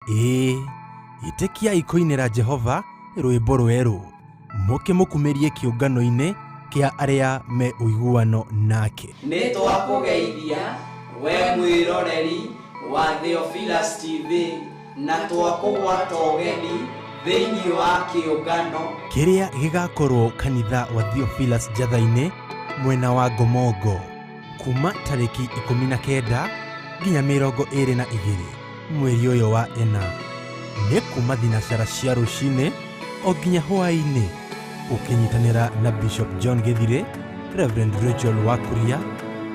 Ĩĩ, ĩtĩkiai kũinĩra Jehova rwĩmbo rwerũ, mũkĩmũkumĩrie kĩũngano-inĩ kĩa arĩa me ũiguano nake. Nĩ twakũgeithia we mwĩroreri wa Theophilus TV na twakũgwata ũgeni thĩinĩ wa kĩũngano kĩrĩa gĩgakorwo kanitha wa Theophilus Njatha-inĩ mwena wa Ngomongo kuma tarĩki 19 nginya 22 mweri ũyũ wa ĩna. Nĩ kuma thinacara cia rũcinĩ o nginya hwaĩ-inĩ, ũkĩnyitanĩra na Bishop John Gĩthirĩ, Reverend Rachel Wakuria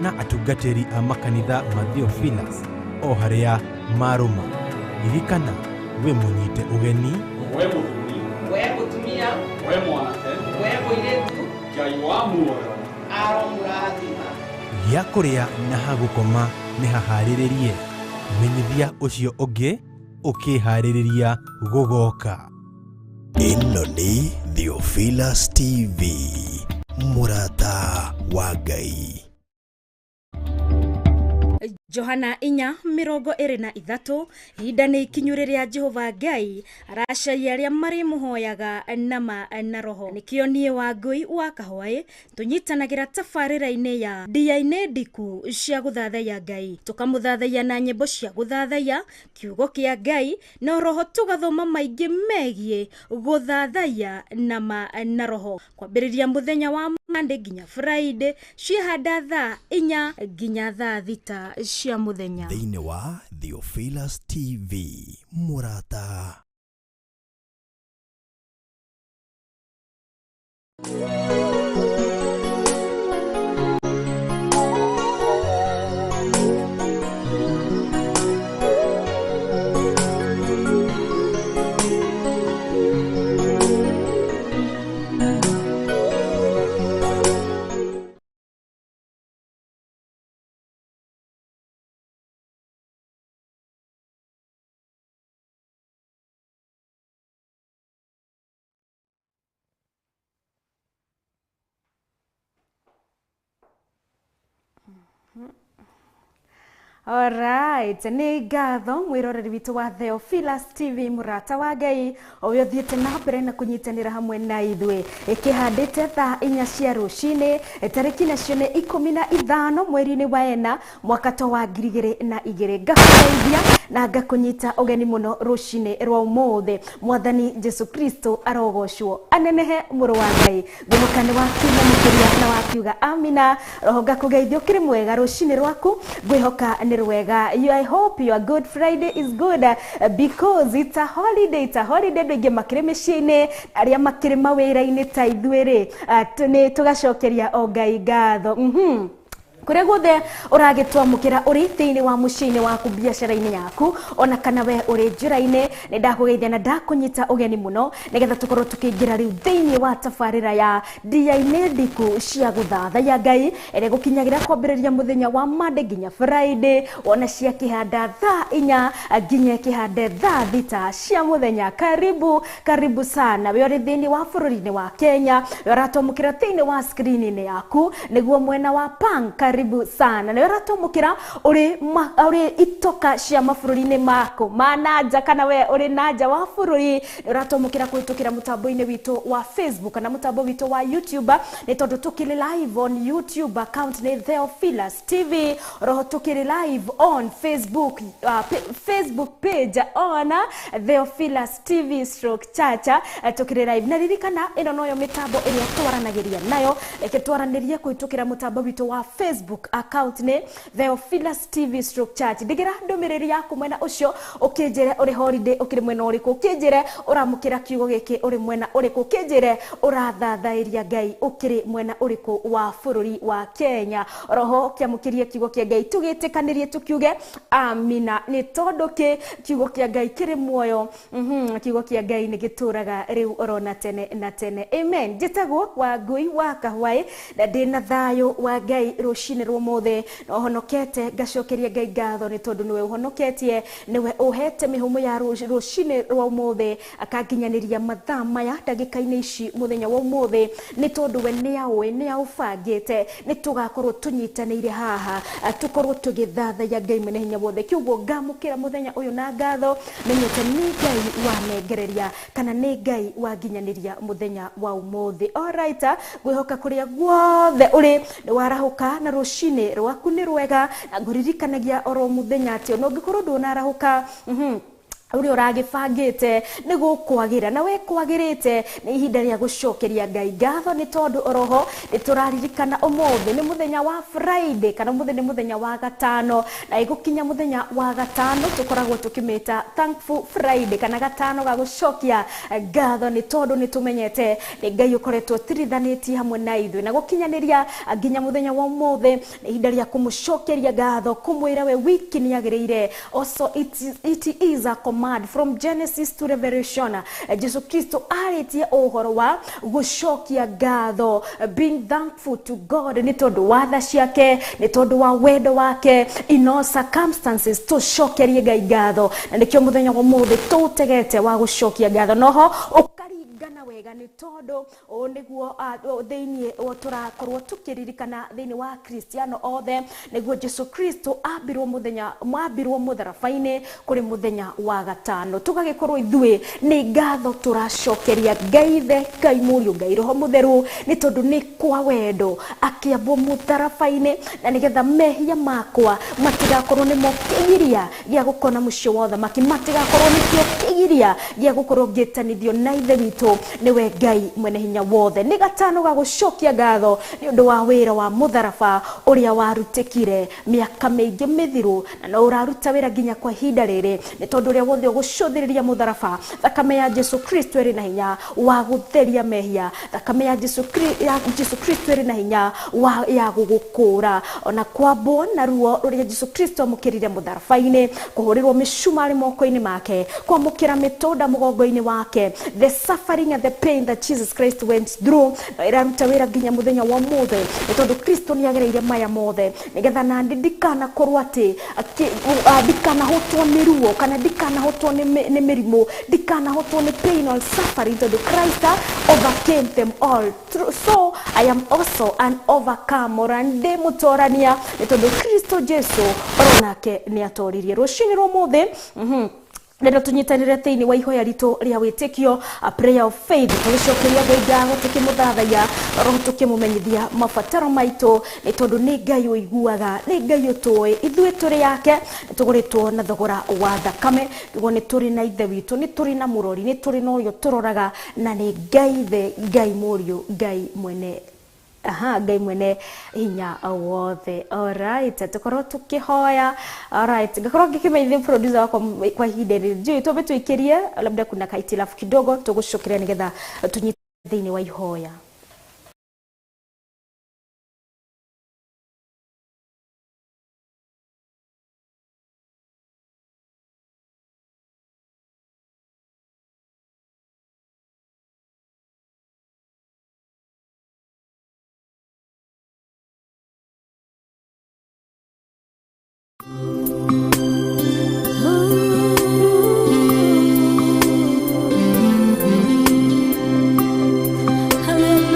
na atungatĩri a makanitha ma Theophilus o harĩa marũma. Ririkana wĩ mũnyite ũgeni, we mũthuri, we mũtumia, we mwanake, we mũirĩtu, Ngai wa muoyo aromũrathima. Gĩa kũrĩa na ha gũkoma nĩ haharĩrĩrie. Menyithia ũcio ũngĩ ũkĩharĩrĩria gũgoka. Ĩno nĩ Theophilus TV, mũrata wa Ngai. Johana 4:23, ihinda nĩ ikinyu rĩrĩa Jehova Ngai aracaria arĩa marĩmũhoyaga nama na roho. Nĩkĩo niĩ Wangũi wa Kahwaĩ tũnyitanagĩra tabarĩra-inĩ ya ndia-inĩ ndiku cia gũthathaiya Ngai, tũkamũthathaiya na nyĩmbo cia gũthathaiya kiugo kĩa Ngai, na roho tũgathoma maingĩ megiĩ gũthathaiya nama na roho, kwambĩrĩria mũthenya wa Monday nginya Friday, ciĩhanda thaa 4 nginya thaa 6 cia mũthenya. Thĩinĩ wa Theophilus TV, mũrata. Alright, nĩ ngatho mwĩroreri witũ wa Theophilus TV, mũrata wa Ngai ũrĩa ũthiĩte na mbere na kũnyitanĩra hamwe na ithuĩ. Ĩkĩhandĩte thaa 4 cia rũcinĩ, tarĩki nacio nĩ 15 mweri-inĩ wa ĩna mwaka to wa 2002. Ngakũgeithia na ngakũnyita ũgeni mũno rũcinĩ rwa ũmũthĩ. Mwathani Jesu Kristo arogocwo, anenehe mũrũ wa Ngai. Ngwĩhoka nĩ wakiuga makĩria na wakiuga amina. Roho ngakũgeithia ũkĩrĩ mwega rũcinĩ rwaku, ngwĩhoka nĩ rwega. I hope your Good Friday is good, because it's a holiday, it's a holiday. Andũ aingĩ makĩrĩ mĩciĩ-inĩ, arĩa makĩrĩ mawĩra-inĩ ta ithuĩ rĩ, nĩ tũgacokeria o Ngai ngatho. Kũrĩa guothe ũragĩtwamũkĩra ũrĩ thĩinĩ wa mũciĩ-inĩ waku, biacara-inĩ yaku, ona kana we ũrĩ njĩra-inĩ, nĩ ndakũgeithia na ndakũnyita ũgeni mũno nĩgetha tũkorwo tũkĩingĩra rĩu thĩinĩ wa tabarĩra ya ndia-inĩ ndiku cia gũthathaiya Ngai ĩrĩa ĩgũkinyagĩra kwambĩrĩria mũthenya wa Monday nginya Friday, wona cia kĩhanda thaa 4 nginya kĩhande thaa 6 cia mũthenya. Karibu, karibu sana we ũrĩ thĩinĩ wa bũrũri-inĩ wa Kenya, we ũratwamũkĩra thĩinĩ wa screen-inĩ yaku nĩguo mwena wa Pang, karibu sana. Na ũratwamũkĩra ũrĩ itoka cia mabũrũri-inĩ maku ma nanja, kana we ũrĩ nanja wa bũrũri, ũratwamũkĩra kũhĩtũkĩra mũtambo-inĩ witũ wa Facebook kana mũtambo witũ wa YouTube, nĩ tondũ tũkĩrĩ live on YouTube account nĩ Theophilus TV, roho tũkĩrĩ live on Facebook, Facebook page on Theophilus TV stroke Chacha, tũkĩrĩ live. Na ririkana ĩno noyo mĩtambo ĩrĩa twaranagĩria nayo, reke twaranĩrie kũhĩtũkĩra mũtambo witũ wa Facebook account nĩ Theophilus TV stroke Church. Ndigĩra ndũmĩrĩri yaku mwena ũcio, ũkĩnjĩre ũrĩ holiday ũkĩrĩ mwena ũrĩkũ, ũkĩnjĩre ũramũkĩra kiugo gĩkĩ ũrĩ mwena ũrĩkũ, ũkĩnjĩre ũrathathaĩria Ngai ũkĩrĩ mwena ũrĩkũ wa bũrũri wa Kenya. Roho ũkĩamũkĩria kiugo kĩa Ngai tũgĩtĩkanĩrie tũkiuge amina, nĩ tondũ kĩ kiugo kĩa Ngai kĩrĩ muoyo. Kiugo kĩa Ngai nĩ gĩtũraga rĩu orona tene na tene. Amen. Njĩtagwo Wangũi wa Kahwaĩ na ndĩna thayũ wa Ngai rũcinĩ. Rũcinĩ rwa ũmũthĩ na ũhonokete, ngacokeria Ngai ngatho nĩ tondũ nĩwe ũhonoketie, nĩwe ũhete mĩhũmũ ya rũcinĩ rwa ũmũthĩ, akanginyanĩria mathaa maya ndagĩka-inĩ ici mũthenya wa ũmũthĩ, nĩ tondũ we nĩ aũĩ, nĩ aũbangĩte, nĩ tũgakorwo tũnyitanĩire haha, tũkorwo tũgĩthathaiya Ngai mwene hinya wothe. Kĩũguo ngamũkĩra mũthenya ũyũ na ngatho, menyete nĩ Ngai wanengereria kana nĩ Ngai wanginyanĩria mũthenya wa ũmũthĩ. Alright, ngwĩhoka kũrĩa guothe ũrĩ nĩ warahũka na rũcinĩ rwaku nĩ rwega, na ngũririkanagia oro mũthenya atĩ ona ũngĩkorwo ndũnarahũka, ũrĩa ũragĩbangĩte nĩ gũkwagĩra, na we kwagĩrĩte nĩ ihinda rĩa gũcokeria Ngai ngatho, nĩ tondũ oroho nĩ tũraririkana ũmũthĩ nĩ mũthenya wa Friday, kana ũmũthĩ nĩ mũthenya wa gatano, na ĩgũkinya mũthenya wa gatano tũkoragwo tũkĩmĩta Thankful Friday, kana gatano ga gũcokia ngatho, nĩ tondũ nĩ tũmenyete nĩ Ngai ũkoretwo ũtirithanĩtie hamwe na ithuĩ na gũkinyanĩria nginya mũthenya wa ũmũthĩ nĩ ihinda rĩa kũmũcokeria ngatho, kũmwĩra we wiki nĩ agĩrĩire. Also it is a command from Genesis to Revelation. Jesu Kristo arĩtie ũhoro wa gũcokia ngatho, being thankful to God nĩ tondũ wa tha ciake, nĩ tondũ wa wendo wake, in all circumstances tũcokerie Ngai ngatho, na nĩkĩo mũthenya wa ũmũthĩ tũũtegete wa gũcokia ngatho, noho ũkaringana wega nĩ tondũ ũũ nĩguo thĩinĩ tũrakorwo tũkĩririkana thĩinĩ wa Kristiano othe, nĩguo Jesu Kristo ambirwo mũthenya, ambirwo mũtharaba-inĩ kũrĩ mũthenya wa gatano. Tũgagĩkorwo ithuĩ nĩ ngatho tũracokeria Ngai Ithe, Ngai Mũriũ, Ngai Roho Mũtheru, nĩ tondũ nĩ kwa wendo akĩambwo mũtharaba-inĩ, na nĩgetha mehia makwa matigakorwo nĩmo kĩgiria gĩa gũkona mũciĩ wa ũthamaki, matigakorwo nĩkĩo kĩgiria gĩa gũkorwo ngĩtanithio na Ithe witũ nĩwe Ngai mwene hinya wothe. Nĩ gatano ga gũcokia ngatho nĩ ũndũ wa wĩra wa mũtharaba ũrĩa warutĩkire mĩaka mĩingĩ mĩthiru, na no ũraruta wĩra nginya kwa ihinda rĩrĩ, nĩ tondũ ũrĩa wothe ũgũcũthĩrĩria mũtharaba, thakame ya Jesu Kristo ĩrĩ na hinya wa gũtheria mehia, thakame ya Jesu Kristo ĩrĩ na hinya wa ya gũgũkũra, ona kwambwo na ruo rũrĩa Jesu Kristo amũkĩrire mũtharaba-inĩ, kũhũrĩrwo mĩcumarĩ moko-inĩ make, kwamũkĩra mĩtũnda mũgongo-inĩ wake, the suffering and the pain that Jesus Christ went through, ĩraruta wĩra nginya mũthenya wa ũmũthĩ, nĩ tondũ Kristo nĩ agereire maya mothe, nĩgetha nandi ndikanakorwo atĩ ndikanahotwo nĩ ruo, kana ndikanahotwo nĩ mĩrimũ, ndikanahotwo nĩ pain or suffering, tondũ Christ overcame them all. So I am also an overcomer, ndĩ mũtorania, nĩ tondũ Kristo Jesu oro nake nĩ atoririe. Rũcinĩ rwa ũmũthĩ rĩrĩa tũnyitanĩre thĩinĩ wa ihoya ritũ rĩa wĩtĩkio, a prayer of faith, tũgĩcokeria Ngai ngatho, tũkĩmũthathaiya, roho tũkĩmũmenyithia mabataro maitũ, nĩ tondũ nĩ Ngai ũiguaga, nĩ Ngai ũtũĩ, ithuĩ tũrĩ yake, nĩ tũgũrĩtwo na thogora wa thakame, nĩguo nĩ tũrĩ na Ithe witũ, nĩ tũrĩ na mũrori, nĩ tũrĩ na ũrĩa ũtũroraga, na nĩ Ngai Ithe, Ngai Mũriũ, Ngai mwene, aha, Ngai mwene hinya wothe. Alright, tukorwo tukihoya. Alright, ngakorwo ngĩkĩmenyithia producer wakwa kwa ihinda rĩrĩ, ndiũĩ twambe tũikĩrie labda kuna kaitilafu kidogo, tũgũcokeria nĩgetha tũnyite thĩinĩ wa ihoya. Hallelujah.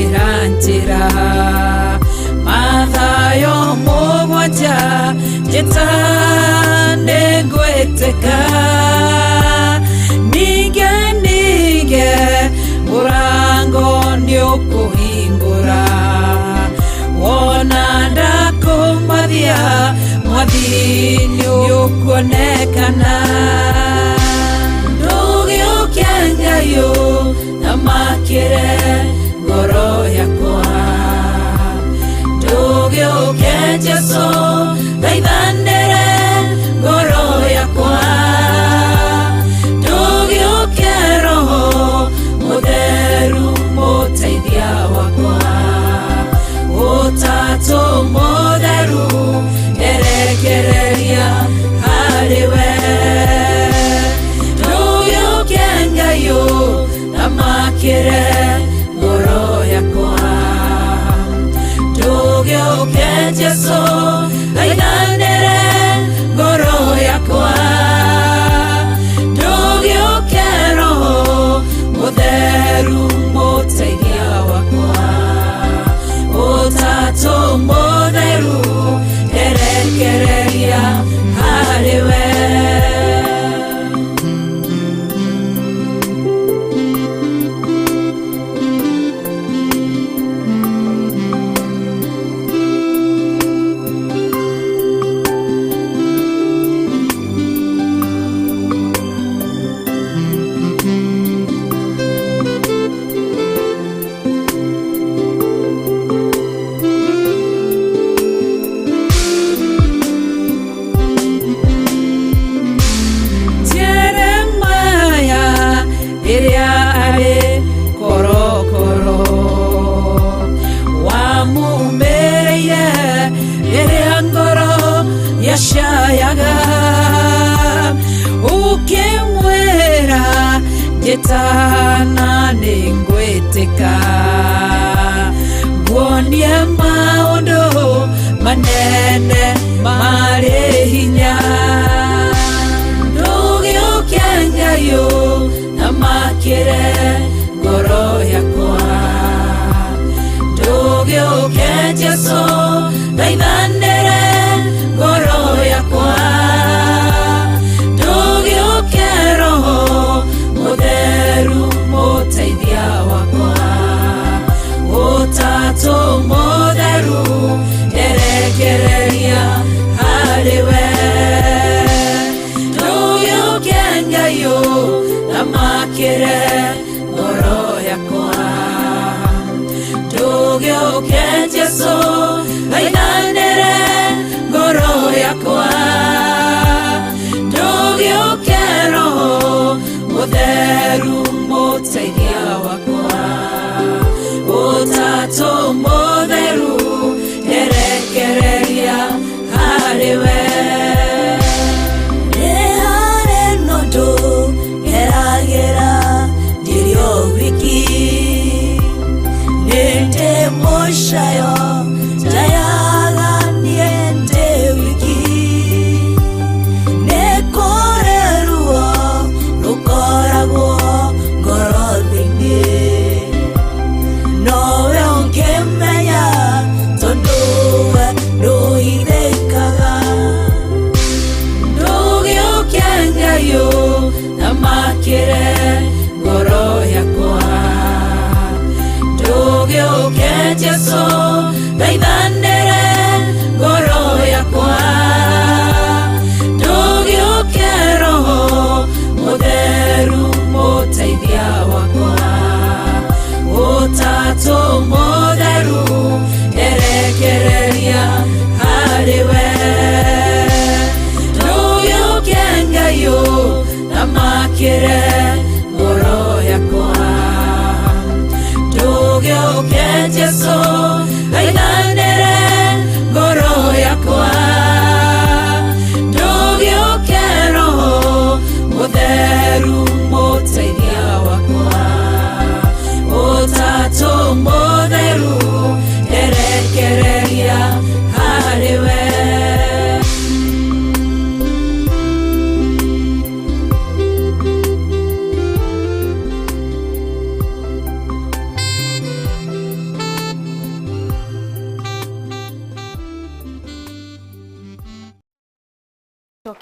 Njĩra njĩra Mathayo mũgwanja njĩta nĩngwĩtĩka Ninge ninge mũrango nĩũkũhingũra Wona ndakũmathia mwathi nĩũkuonekana Ndũgĩũke Ngai ũthamakĩre ngoro yakwa Ndũgĩũke Jesũ thaithanĩre ngoro yakwa Ndũgĩũke Roho Mũtheru mũteithia wakwa Ũtatũ mũtheru erekereria harĩ we Ndũgĩũke Ngai ũthamakĩre ngoro yakwa Ndũgĩũke Jesũ thaithanĩre ngoro yakwa Ndũgĩũke Roho Mũtheru mũteithia wakwa Ũtatũ mũtheru erekereria harĩ we Jeremaya rĩrĩa arĩ korokoro wamumĩrĩire rĩrĩa ngoro yacayaga ũkĩmwĩra njĩtana nĩngwĩtĩka nguonie maũndũ manene marĩ hinya Ndũgĩũke Ngai ũthamakĩre ngoro yakwa Ndũgĩũke Jesũ thaithanĩre ngoro yakwa Ndũgĩũke Roho Mũtheru mũteithia wakwa Ũtatũ mũtheru erekereria harĩ we Ndũgĩũke Ngai ũthamakĩre ngoro yakwa Ndũgĩũke Jesũ thaithanĩre ngoro yakwa Ndũgĩũke Roho Mũtheru mũteithia wakwa Ũtatũ mũtheru erekereria harĩ we Nĩ harĩ na ũndũ ngeragĩra ndirĩ o wiki Nĩ ndĩ mũcayo njayaga niĩ ndĩ wiki Nĩ kũrĩ ruo rũkoragwo ngoro thĩinĩ Nowe ũngĩmenya tondũ we ndũhithĩkaga Ndũgĩũke Ngai ũthamakĩre ngoro yakwa Ndũgĩũke Jesũ thaithanĩre ngoro yakwa Ndũgĩũke Roho Mũtheru mũteithia wakwa Ũtatũ mũtheru erekereria harĩ we Ndũgĩũke Ngai ũthamakĩre ngoro yakwa Ndũgĩũke Jesũ thaithanĩre ngoro yakwa Ndũgĩũke Roho Mũtheru mũteithia wakwa Ũtatũ mũtheru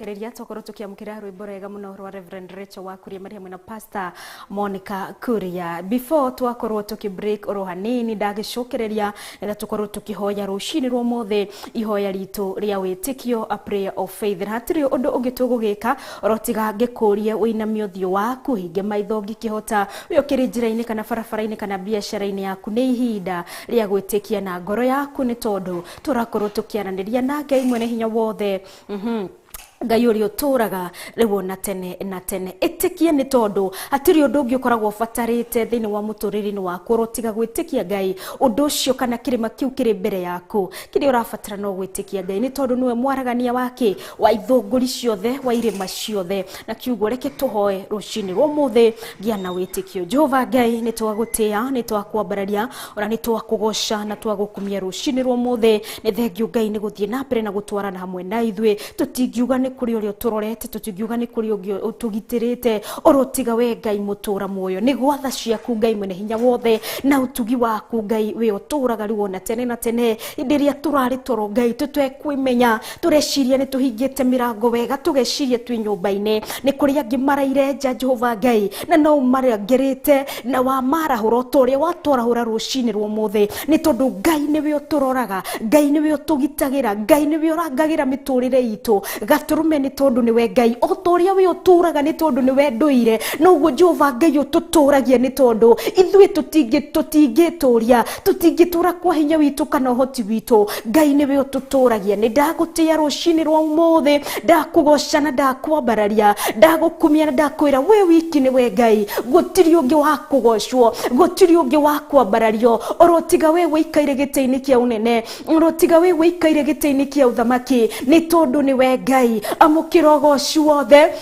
Twacokereria twakorwo tukiamukira rwimbo rwega muno rwa Reverend Rachel wa Kuria mari hamwe na Pastor Monica Kuria. Before twakorwo tuki break oro hanini ndagicokereria na tukorwo tukihoya rucini rwa mothe ihoya ritu ria witikio, a prayer of faith. Hatiri undu ungi tugugika oro tiga ngikurie uinamie uthio waku hinge maitho ngikihota we ukiri njira-ini kana barabara-ini kana biacara-ini yaku ni ihinda ria gwitikia na ngoro yaku ni tondu turakorwo tukiaraniria na Ngai mwene hinya wothe. Ngai ũrĩa ũtũũraga rĩu na tene na tene. Ĩtĩkie nĩ tondũ hatirĩ ũndũ ũngĩ ũkoragwo ũbatarĩte thĩinĩ wa mũtũrĩre-inĩ waku ũrotiga gwĩtĩkia Ngai. Ũndũ ũcio kana kĩrĩma kĩu kĩrĩ mbere yaku, kĩrĩa ũrabatara no gwĩtĩkia Ngai nĩ tondũ nĩwe mwaragania wake wa ithũngũri ciothe, wa irĩma ciothe. Na kiugo reke tũhoe rũcinĩ rwa ũmũthĩ ngĩa na wĩtĩkio. Jehova Ngai, nĩ twagũtĩĩa, nĩ twakwambararia, ona nĩ twakũgoca na twagũkumia rũcinĩ rwa ũmũthĩ. Nĩ thengiũ Ngai nĩ gũthiĩ na mbere na gũtwarana hamwe na ithuĩ. Tũtingiuga nĩ kũrĩ ũrĩa ũtũrorete, tũtingiuga nĩ kũrĩ ũngĩ ũtũgitĩrĩte, orotiga we Ngai mũtũra muoyo. Nĩ gwatha ciaku Ngai mwene hinya wothe na ũtugi waku Ngai we ũtũraga rĩu ona tene na tene. Hĩndĩ ĩrĩa tũrarĩ toro Ngai tũtekwĩmenya, tũreciria nĩ tũhingĩte mĩrango wega, tũgeciria twĩ nyũmba-inĩ, nĩ kũrĩ angĩ maraire nja Jehova Ngai na no ũmarangerĩte na wamarahũra o ta ũrĩa watwarahũra rũcinĩ rwa ũmũthĩ, nĩ tondũ Ngai nĩwe ũtũroraga, Ngai nĩwe ũtũgitagĩra, Ngai nĩwe ũrangagĩra mĩtũrĩre itũ. Gatũrũme nĩ tondũ nĩwe Ngai, o ta ũrĩa we ũtũraga nĩ tondũ nĩwe ndũire, noguo Jehova Ngai ũtũtũragia nĩ tondũ ithuĩ tũtingĩtũria, tũtingĩtũra kwa hinya witũ kana ũhoti witũ. Ngai nĩwe ũtũtũragia. Nĩ ndagũtĩĩa rũcinĩ rwa ũmũthĩ, ndakũgoca na ndakwambararia, ndagũkumia na ndakwĩra we wiki nĩwe Ngai, gũtirĩ ũngĩ wa kũgocwo, gũtirĩ ũngĩ wa kwambarario, orotiga we wĩikaire gĩtĩ-inĩ kĩa ũnene, orotiga we wĩikaire gĩtĩ-inĩ kĩa ũthamaki, nĩ tondũ nĩwe Ngai. Amũkĩra ũgoci wothe,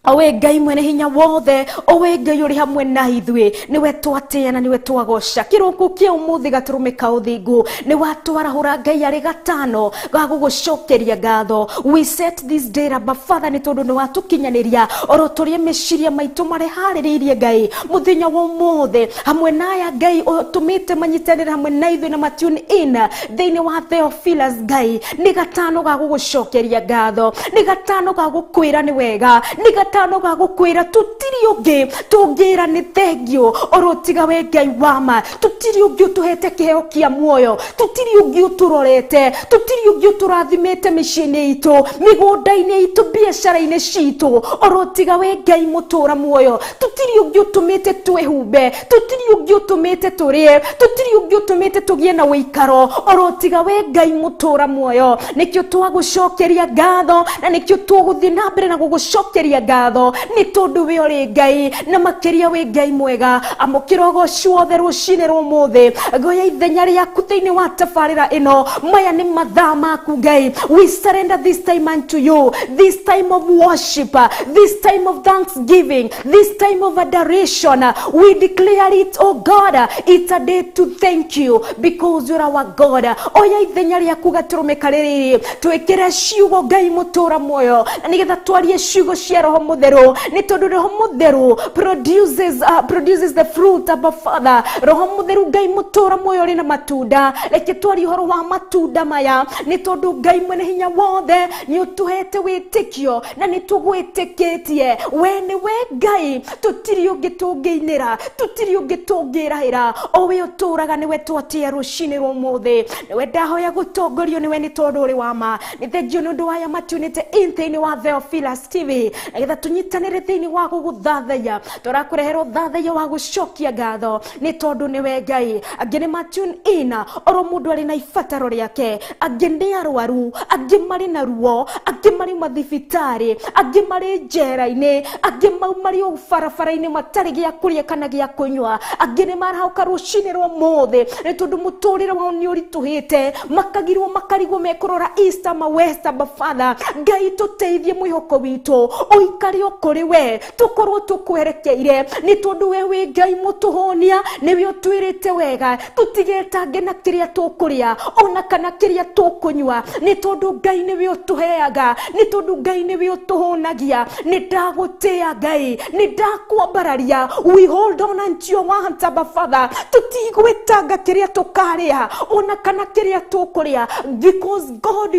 owe Ngai mwene hinya wothe, owe Ngai ũrĩ hamwe na ithuĩ, nĩwe twatĩĩa na nĩwe twagoca. Kĩroko kĩa ũmũthĩ gatũrũme ka ũthingu nĩ watwarahũra Ngai arĩ gatano ga gũgũcokeria ngatho. We set this day, Abba Father, nĩ tondũ nĩ watũkinyanĩria oro tũrĩa meciria maitũ mareharĩrĩirie Ngai mũthenya wa ũmũthĩ hamwe na aya Ngai ũtũmĩte manyitanĩre hamwe na ithuĩ na matune in thĩinĩ wa Theophilus Ngai, nĩ gatano ga gũgũcokeria ngatho, nĩ gatano ga gũkwĩra nĩ wega, nĩ gatano ga gũkwĩra tũtirĩ ũngĩ tũngĩra nĩ thengio orotiga we Ngai wama, tũtirĩ ũngĩ ũtũhete kĩheo kĩa muoyo, tũtirĩ ũngĩ ũtũrorete, tũtirĩ ũngĩ ũtũrathimĩte mĩciĩ-inĩ itũ, mĩgũnda-inĩ itũ, biacara-inĩ citũ, orotiga we Ngai mũtũra muoyo, tũtirĩ ũngĩ ũtũmĩte twĩhumbe, tũtirĩ ũngĩ ũtũmĩte tũrĩe, tũtirĩ ũngĩ ũtũmĩte tũgĩe na ũikaro, orotiga we Ngai mũtũra muoyo. Nĩkĩo twagũcokeria ngatho na nĩkĩo tũgũthiĩ na mbere na gũgũcokeria ngatho, nĩ tondũ we ũrĩ Ngai na makĩria wĩ Ngai mwega. Amũkĩra ũgoci wothe rũcinĩ rwa ũmũthĩ, goya ithenya rĩaku thĩinĩ wa tabarĩra ĩno. Maya nĩ mathaa maku Ngai. We surrender this time unto you, this time of worship, this time of thanksgiving, this time of adoration. We declare it, oh God, it's a day to thank you because you're our God. Oya ithenya rĩaku gatũrũme karĩrĩ, twĩkĩre ciugo Ngai mũtũra muoyo, na nĩgetha twarie ciugo cia Roho Mũtheru, nĩ tondũ Roho Mũtheru produces the fruit, Abba Father. Roho Mũtheru Ngai mũtũra muoyo ũrĩ na matunda, reke twarie ũhoro wa matunda maya, nĩ tondũ Ngai mwene hinya wothe nĩ ũtũhete wĩtĩkio na nĩ tũgwĩtĩkĩtie. We nĩwe Ngai, tũtirĩ ũngĩ tũngĩinĩra, tũtirĩ ũngĩ tũngĩrahĩra, o we ũtũraga nĩwe twatĩĩa rũcinĩ rwa ũmũthĩ. Nĩwe ndahoya gũtongorio nĩwe nĩ tondũ ũrĩ wa ma. Nĩ thengio nĩ ũndũ wa aya matunĩte in thĩinĩ wa Theophilus TV, nĩgetha tũnyitanĩre thĩinĩ wa gũgũthathaiya. Tũrakũrehera ũthathaiya wa gũcokia ngatho nĩ tondũ nĩwe Ngai. Angĩ nĩ matune in oro mũndũ arĩ na ibataro rĩake, angĩ nĩ arwaru, angĩ marĩ na ruo, angĩ marĩ mathibitarĩ, angĩ marĩ njera-inĩ, angĩ mau marĩ o barabara-inĩ matarĩ gĩa kũrĩa kana gĩa kũnyua, angĩ nĩ marahũka rũcinĩ rwa ũmũthĩ nĩ tondũ mũtũrĩre wao nĩ ũritũhĩte, makagirwo makarigwo mekũrora east ama west. Abba Father, Ngai tũteithie mwĩhoko witũ ũikare Tũikare o kũrĩ we, tũkorwo tũkwerekeire, nĩ tondũ we wĩ Ngai mũtũhũnia, nĩwe ũtwĩrĩte wega tũtigetange na kĩrĩa tũkũrĩa ona kana kĩrĩa tũkũnyua, nĩ tondũ Ngai nĩwe ũtũheaga, nĩ tondũ Ngai nĩwe ũtũhũnagia. Nĩ ndagũtĩĩa Ngai, nĩ ndakwambararia. We hold on unto your hand, Abba Father. Tũtigwĩtanga kĩrĩa tũkarĩa ona kana kĩrĩa tũkũrĩa, because God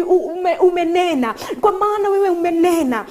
umenena, kwa maana wewe umenena,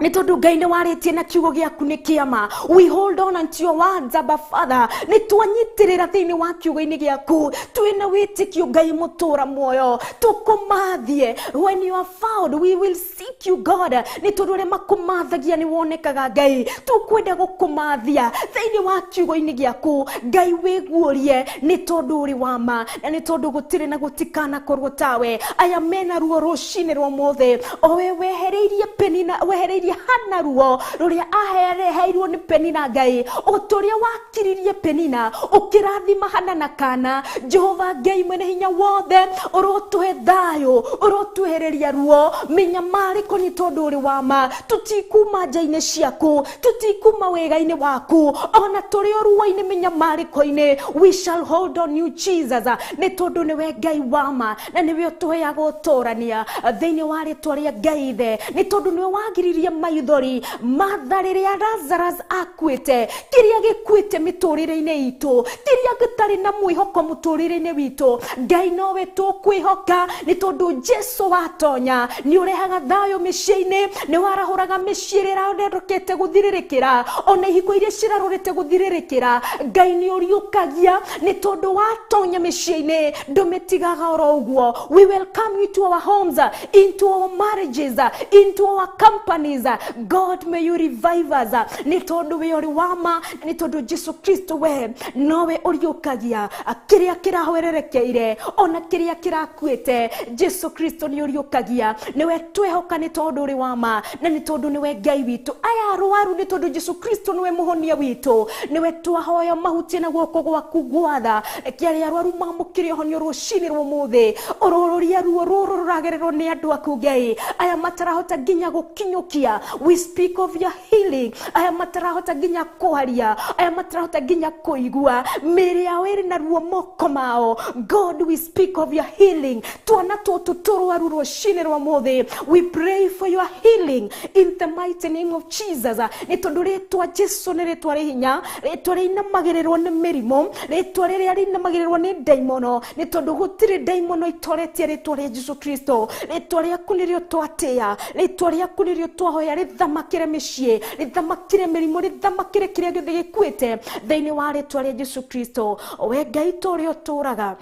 nĩ tondũ Ngai nĩ warĩtie na kiugo gĩaku nĩ kĩama. We hold on unto your words, Abba Father. Nĩ twanyitĩrĩra thĩinĩ wa kiugo-inĩ gĩaku, twĩna wĩtĩkio Ngai mũtũra muoyo, tũkũmathie. When you are found, we will seek you, God. Nĩ tondũ arĩa makũmathagia nĩ wonekaga Ngai, tũkwenda gũkũmathia thĩinĩ wa kiugo-inĩ gĩaku Ngai, wĩguũrie, nĩ tondũ ũrĩ wa ma, na nĩ tondũ gũtirĩ na gũtikanakorwo tawe. Aya mena ruo rũcinĩ rwa ũmũthĩ, o we wehereirie Penina, wehereirie Hana ruo rũrĩa ahereheirwo nĩ Penina Ngai, o ta ũrĩa wakiririe Penina ũkĩrathima Hana na kana. Jehova Ngai mwene hinya wothe, ũrotũhe thayũ, ũrotwehereria ruo mĩnyamarĩko, nĩ tondũ ũrĩ wa ma. Tũtikuma nja-inĩ ciaku, tũtikuma wega-inĩ waku, ona tũrĩ o ruo-inĩ mĩnyamarĩko-inĩ, we shall hold on you, Jesus, nĩ tondũ nĩwe Ngai wa ma, na nĩwe ũtũheaga ũtũrania thĩinĩ wa rĩtwa rĩa Ngai Ithe, nĩ tondũ nĩwe wagiririe maithori matha rĩrĩa Lazarus akuĩte. Kĩrĩa gĩkuĩte mĩtũrĩre-inĩ itũ, kĩrĩa gĩtarĩ na mwĩhoko mũtũrĩre-inĩ witũ, Ngai nowe tũkwĩhoka, nĩ tondũ Jesu watonya nĩ ũrehaga thayũ mĩciĩ-inĩ, nĩ warahũraga mĩciĩ ĩrĩa ĩrarokete gũthirĩrĩkĩra, ona ihiko iria cirarorete gũthirĩrĩkĩra. Ngai nĩ ũriũkagia, nĩ tondũ watonya mĩciĩ-inĩ ndũmĩtigaga oro ũguo. We welcome you to our homes, into our marriages, into our companies. God, may you revive us, nĩ tondũ we ũrĩ wa ma, nĩ tondũ Jesu Kristo we nowe ũriũkagia kĩrĩa kĩrahwererekeire ona kĩrĩa kĩrakuĩte. Jesu Kristo nĩ ũriũkagia, nĩwe twehoka, nĩ tondũ ũrĩ wa ma, na nĩ tondũ nĩwe Ngai witũ. Aya arwaru, nĩ tondũ Jesu Kristo nĩwe mũhonia witũ, nĩwe twahoya mahutie na guoko gwaku gwatha. Reke arĩa arwaru mamũkĩre ũhonio rũcinĩ rwa ũmũthĩ, ũrũrũria ruo rũrũ rũragererwo nĩ andũ aku Ngai. Aya matarahota nginya gũkinyũkia, we speak of your healing. Aya matarahota nginya kwaria, aya matarahota nginya kũigua, mĩĩrĩ yao ĩrĩ na ruo, moko mao, God, we speak of your healing. Twana tũtũ tũrwaru rũcinĩ rwa ũmũthĩ, we pray for your healing in the mighty name of Jesus, nĩ tondũ rĩtwa Jesu nĩ rĩtwa rĩ hinya, rĩtwa rĩinamagĩrĩrwo nĩ mĩrimũ, rĩtwa rĩrĩa rĩinamagĩrĩrwo nĩ ndaimono, nĩ tondũ gũtirĩ ndaimono itoretie rĩtwa rĩa Jesu Kristo. Rĩtwa rĩaku nĩrĩo twatĩĩa, rĩtwa rĩaku nĩrĩo twahoya rĩthamakĩre mĩciĩ, rĩthamakĩre mĩrimũ, rĩthamakĩre kĩrĩa gĩothe gĩkuĩte thĩinĩ wa rĩtwa rĩa Jesu Kristo. We Ngai tũrĩa ũtũraga,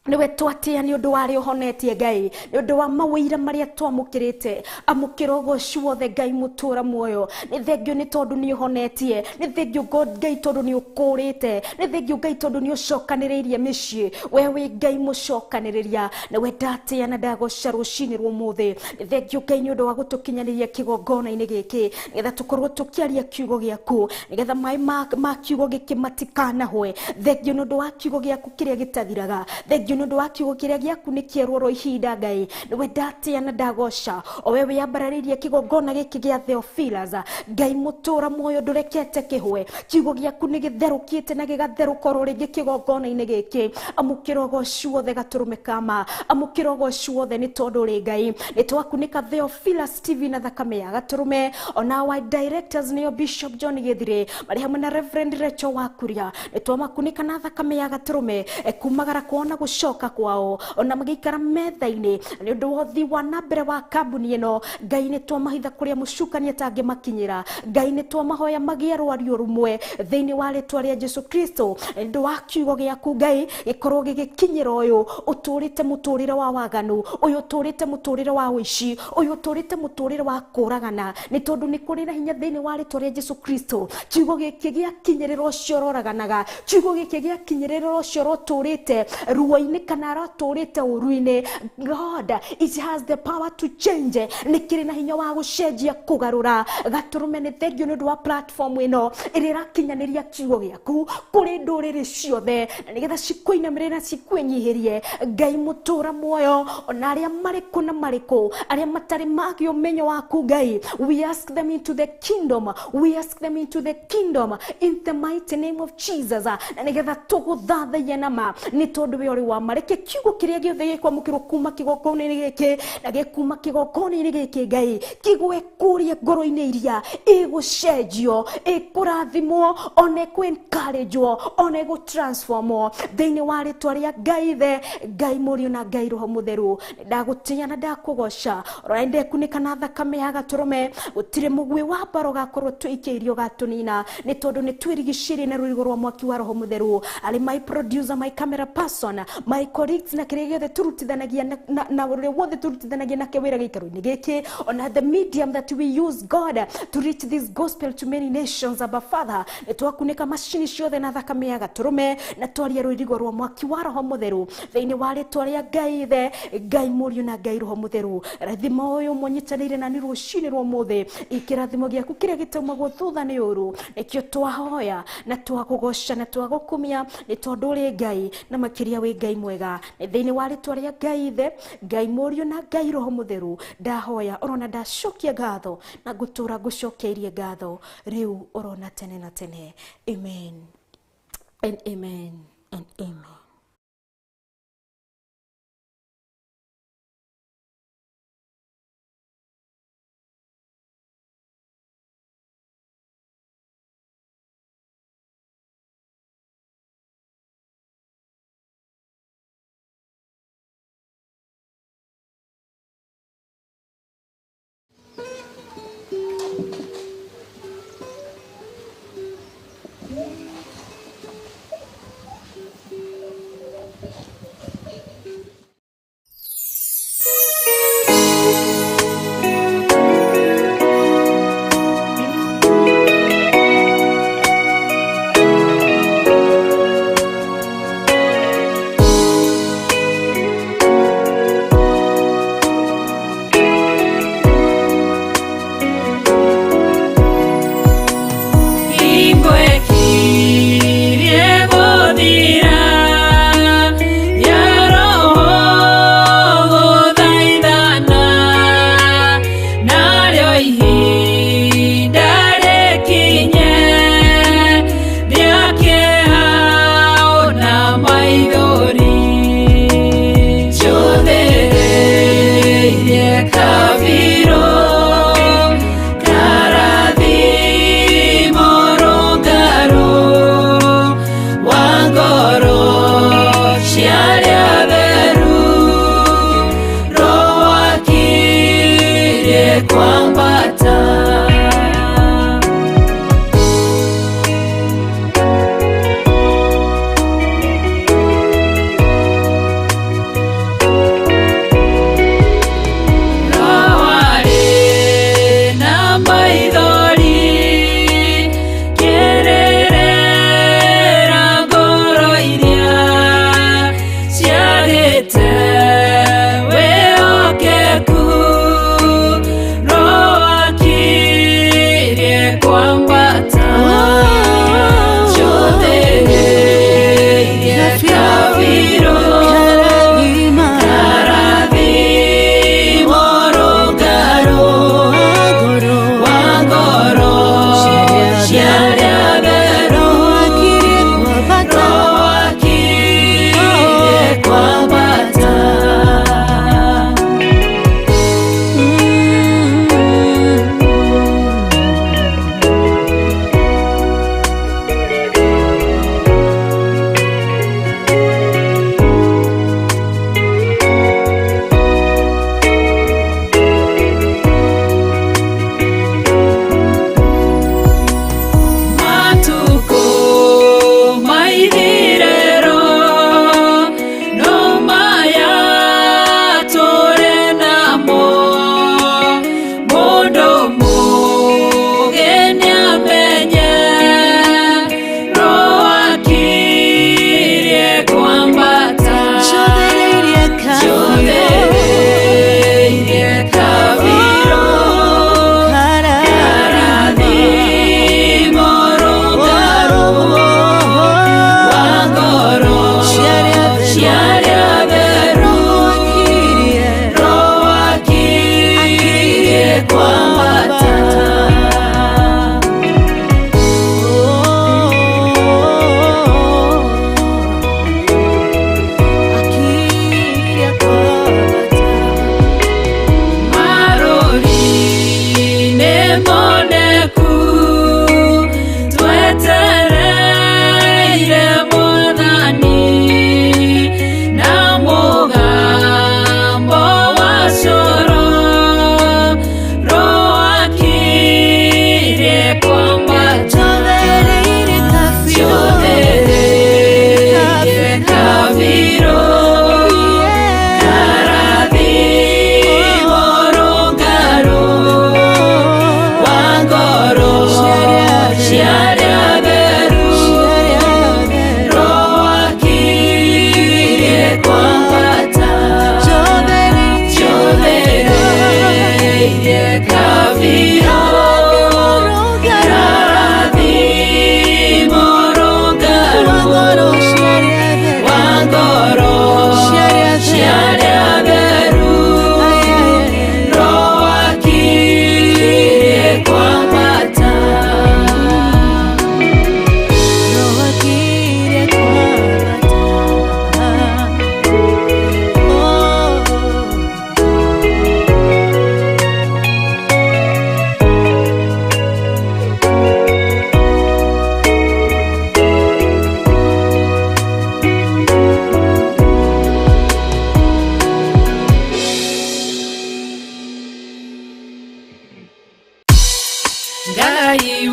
nĩwe twatĩa nĩ ũndũ wa arĩa ũhonetie Ngai, nĩ ũndũ wa mawĩira marĩa twamũkĩrĩte. Amũkĩra ũgoci wothe, Ngai mũtũra muoyo. Nĩ thengio nĩ tondũ nĩ ũhonetie, nĩ thengio Ngai tondũ nĩ ũkũrĩte, nĩ thengio Ngai tondũ nĩ ũcokanĩrĩirie mĩciĩ. We wĩ Ngai mũcokanĩrĩria, na we ndatĩa na ndagoca rũcinĩ rwa ũmũthĩ. Nĩ thengio Ngai nĩ ũndũ wa gũtũkinyanĩria kĩgongona-inĩ gĩkĩ, nĩgetha tũkorwo tũkĩaria kiugo gĩaku, nĩgetha maĩ ma kiugo gĩkĩ matikanahwe. Thengio nĩ ũndũ wa kiugo gĩaku kĩrĩa gĩtathiraga, thengio nĩ ũndũ wa kiugo kĩrĩa gĩaku nĩ kĩerũ oro ihinda. Ngai, nĩwe ndatĩa na ndagoca, o we wĩambararĩirie kĩgongona gĩkĩ gĩa Theophilus. Ngai mũtũra muoyo, ndũrekete kĩhwe, kiugo gĩaku nĩ gĩtherũkĩte na gĩgatherũka oro rĩngĩ kĩgongona-inĩ gĩkĩ. Amũkĩra ũgoci wothe, gatũrũme kama, amũkĩra ũgoci wothe, nĩ tondũ ũrĩ Ngai. Nĩ twakunĩka Theophilus TV na thakame ya gatũrũme, ona our directors nĩo Bishop John Gĩthire marĩ hamwe na Reverend Rachel Wakuria, nĩ twamakunĩka na thakame ya gatũrũme, kumagara kwao na gũcoka kwao, ona magĩikara metha-inĩ, nĩ ũndũ wa ũthii wa na mbere wa kambuni ĩno. Ngai, nĩ twamahitha kũrĩa mũcukani atangĩmakinyĩra. Ngai, nĩ twamahoya magĩe rwario rũmwe thĩinĩ wa rĩtwa rĩa Jesu Kristo, nĩ ũndũ wa kiugo gĩaku Ngai gĩkorwo gĩgĩkinyĩra ũyũ ũtũrĩte mũtũrĩre wa waganu, ũyũ ũtũrĩte mũtũrĩre wa ũici, ũyũ ũtũrĩte mũtũrĩre wa kũragana, nĩ tondũ nĩ kũrĩ na hinya thĩinĩ wa rĩtwa rĩa Jesu Kristo. Kiugo gĩkĩ gĩakinyĩrĩra ũcio ũroraganaga, kiugo gĩkĩ gĩakinyĩrĩra ũcio ũrotũrĩte ruo-inĩ. ũru-inĩ kana aratũrĩte ũru-inĩ. God, it has the power to change. Nĩ kĩrĩ na hinya wa gũcenjia kũgarũra. Gatũrũme nĩ thengio nĩ ũndũ wa platform ĩno ĩrĩa ĩrakinyanĩria kiugo gĩaku kũrĩ ndũrĩrĩ ciothe, na nĩgetha cikũinamĩrĩre na cikwĩnyihĩrie. Ngai mũtũra muoyo, ona arĩa marĩ kũ na marĩ kũ, arĩa matarĩ magĩa ũmenyo waku Ngai, we ask them into the kingdom, we ask them into the kingdom in the mighty name of Jesus. Na nĩgetha tũgũthathaiye na ma, nĩ tondũ we ũrĩ wa ma. Reke kiugo kĩrĩa gĩothe gĩkwamũkĩrwo kuma kĩgongona-inĩ gĩkĩ na gĩkuma kĩgongona-inĩ gĩkĩ Ngai, kĩgwe kũrĩa ngoro-inĩ iria ĩgũcenjio, ĩkũrathimwo, ona ĩkũ-encourage-wo, ona ĩgũ-transformwo thĩinĩ wa rĩtwa rĩa Ngai Ithe, Ngai Mũriũ na Ngai Roho Mũtheru. Ndagũtĩĩa na ndakũgoca, rora ndekunĩka na thakame ya gatũrũme, gũtirĩ mũguĩ wa mbara ũgakorwo tũikĩirio gatũnina, nĩ tondũ nĩ twĩrigicĩirie na rũrigo rwa mwaki wa Roho Mũtheru. Arĩ my producer, my camera person, my colleagues, na kĩrĩa gĩothe tũrutithanagia na ũrĩa wothe tũrutithanagia nake wĩra gĩikaro-inĩ gĩkĩ, ona the medium that we use, God, to reach this gospel to many nations. Abba Father, nĩ twakunĩka macini ciothe na thakame ya gatũrũme, na twaria rũirigo rwa mwaki wa Roho Mũtheru thĩinĩ wa rĩtwa rĩa Ngai Ithe, Ngai Mũriũ na Ngai Roho Mũtheru. Rathima ũyũ mũnyitanĩire na nĩ rũcinĩ rwa ũmũthĩ, ikĩrathimo gĩaku kĩrĩa gĩtaumagwo thutha nĩ ũru, nĩkĩo twahoya na twakũgoca na twagũkumia, nĩ tondũ ũrĩ Ngai na makĩria wĩ Ngai mwega. Nĩ thĩinĩ wa rĩtwa rĩa Ngai Ithe, Ngai Mũriũ na Ngai Roho Mũtheru ndahoya orona ndacokia ngatho na ngũtũra ngũcokeirie ngatho rĩu orona tene na tene. Amen and amen and amen.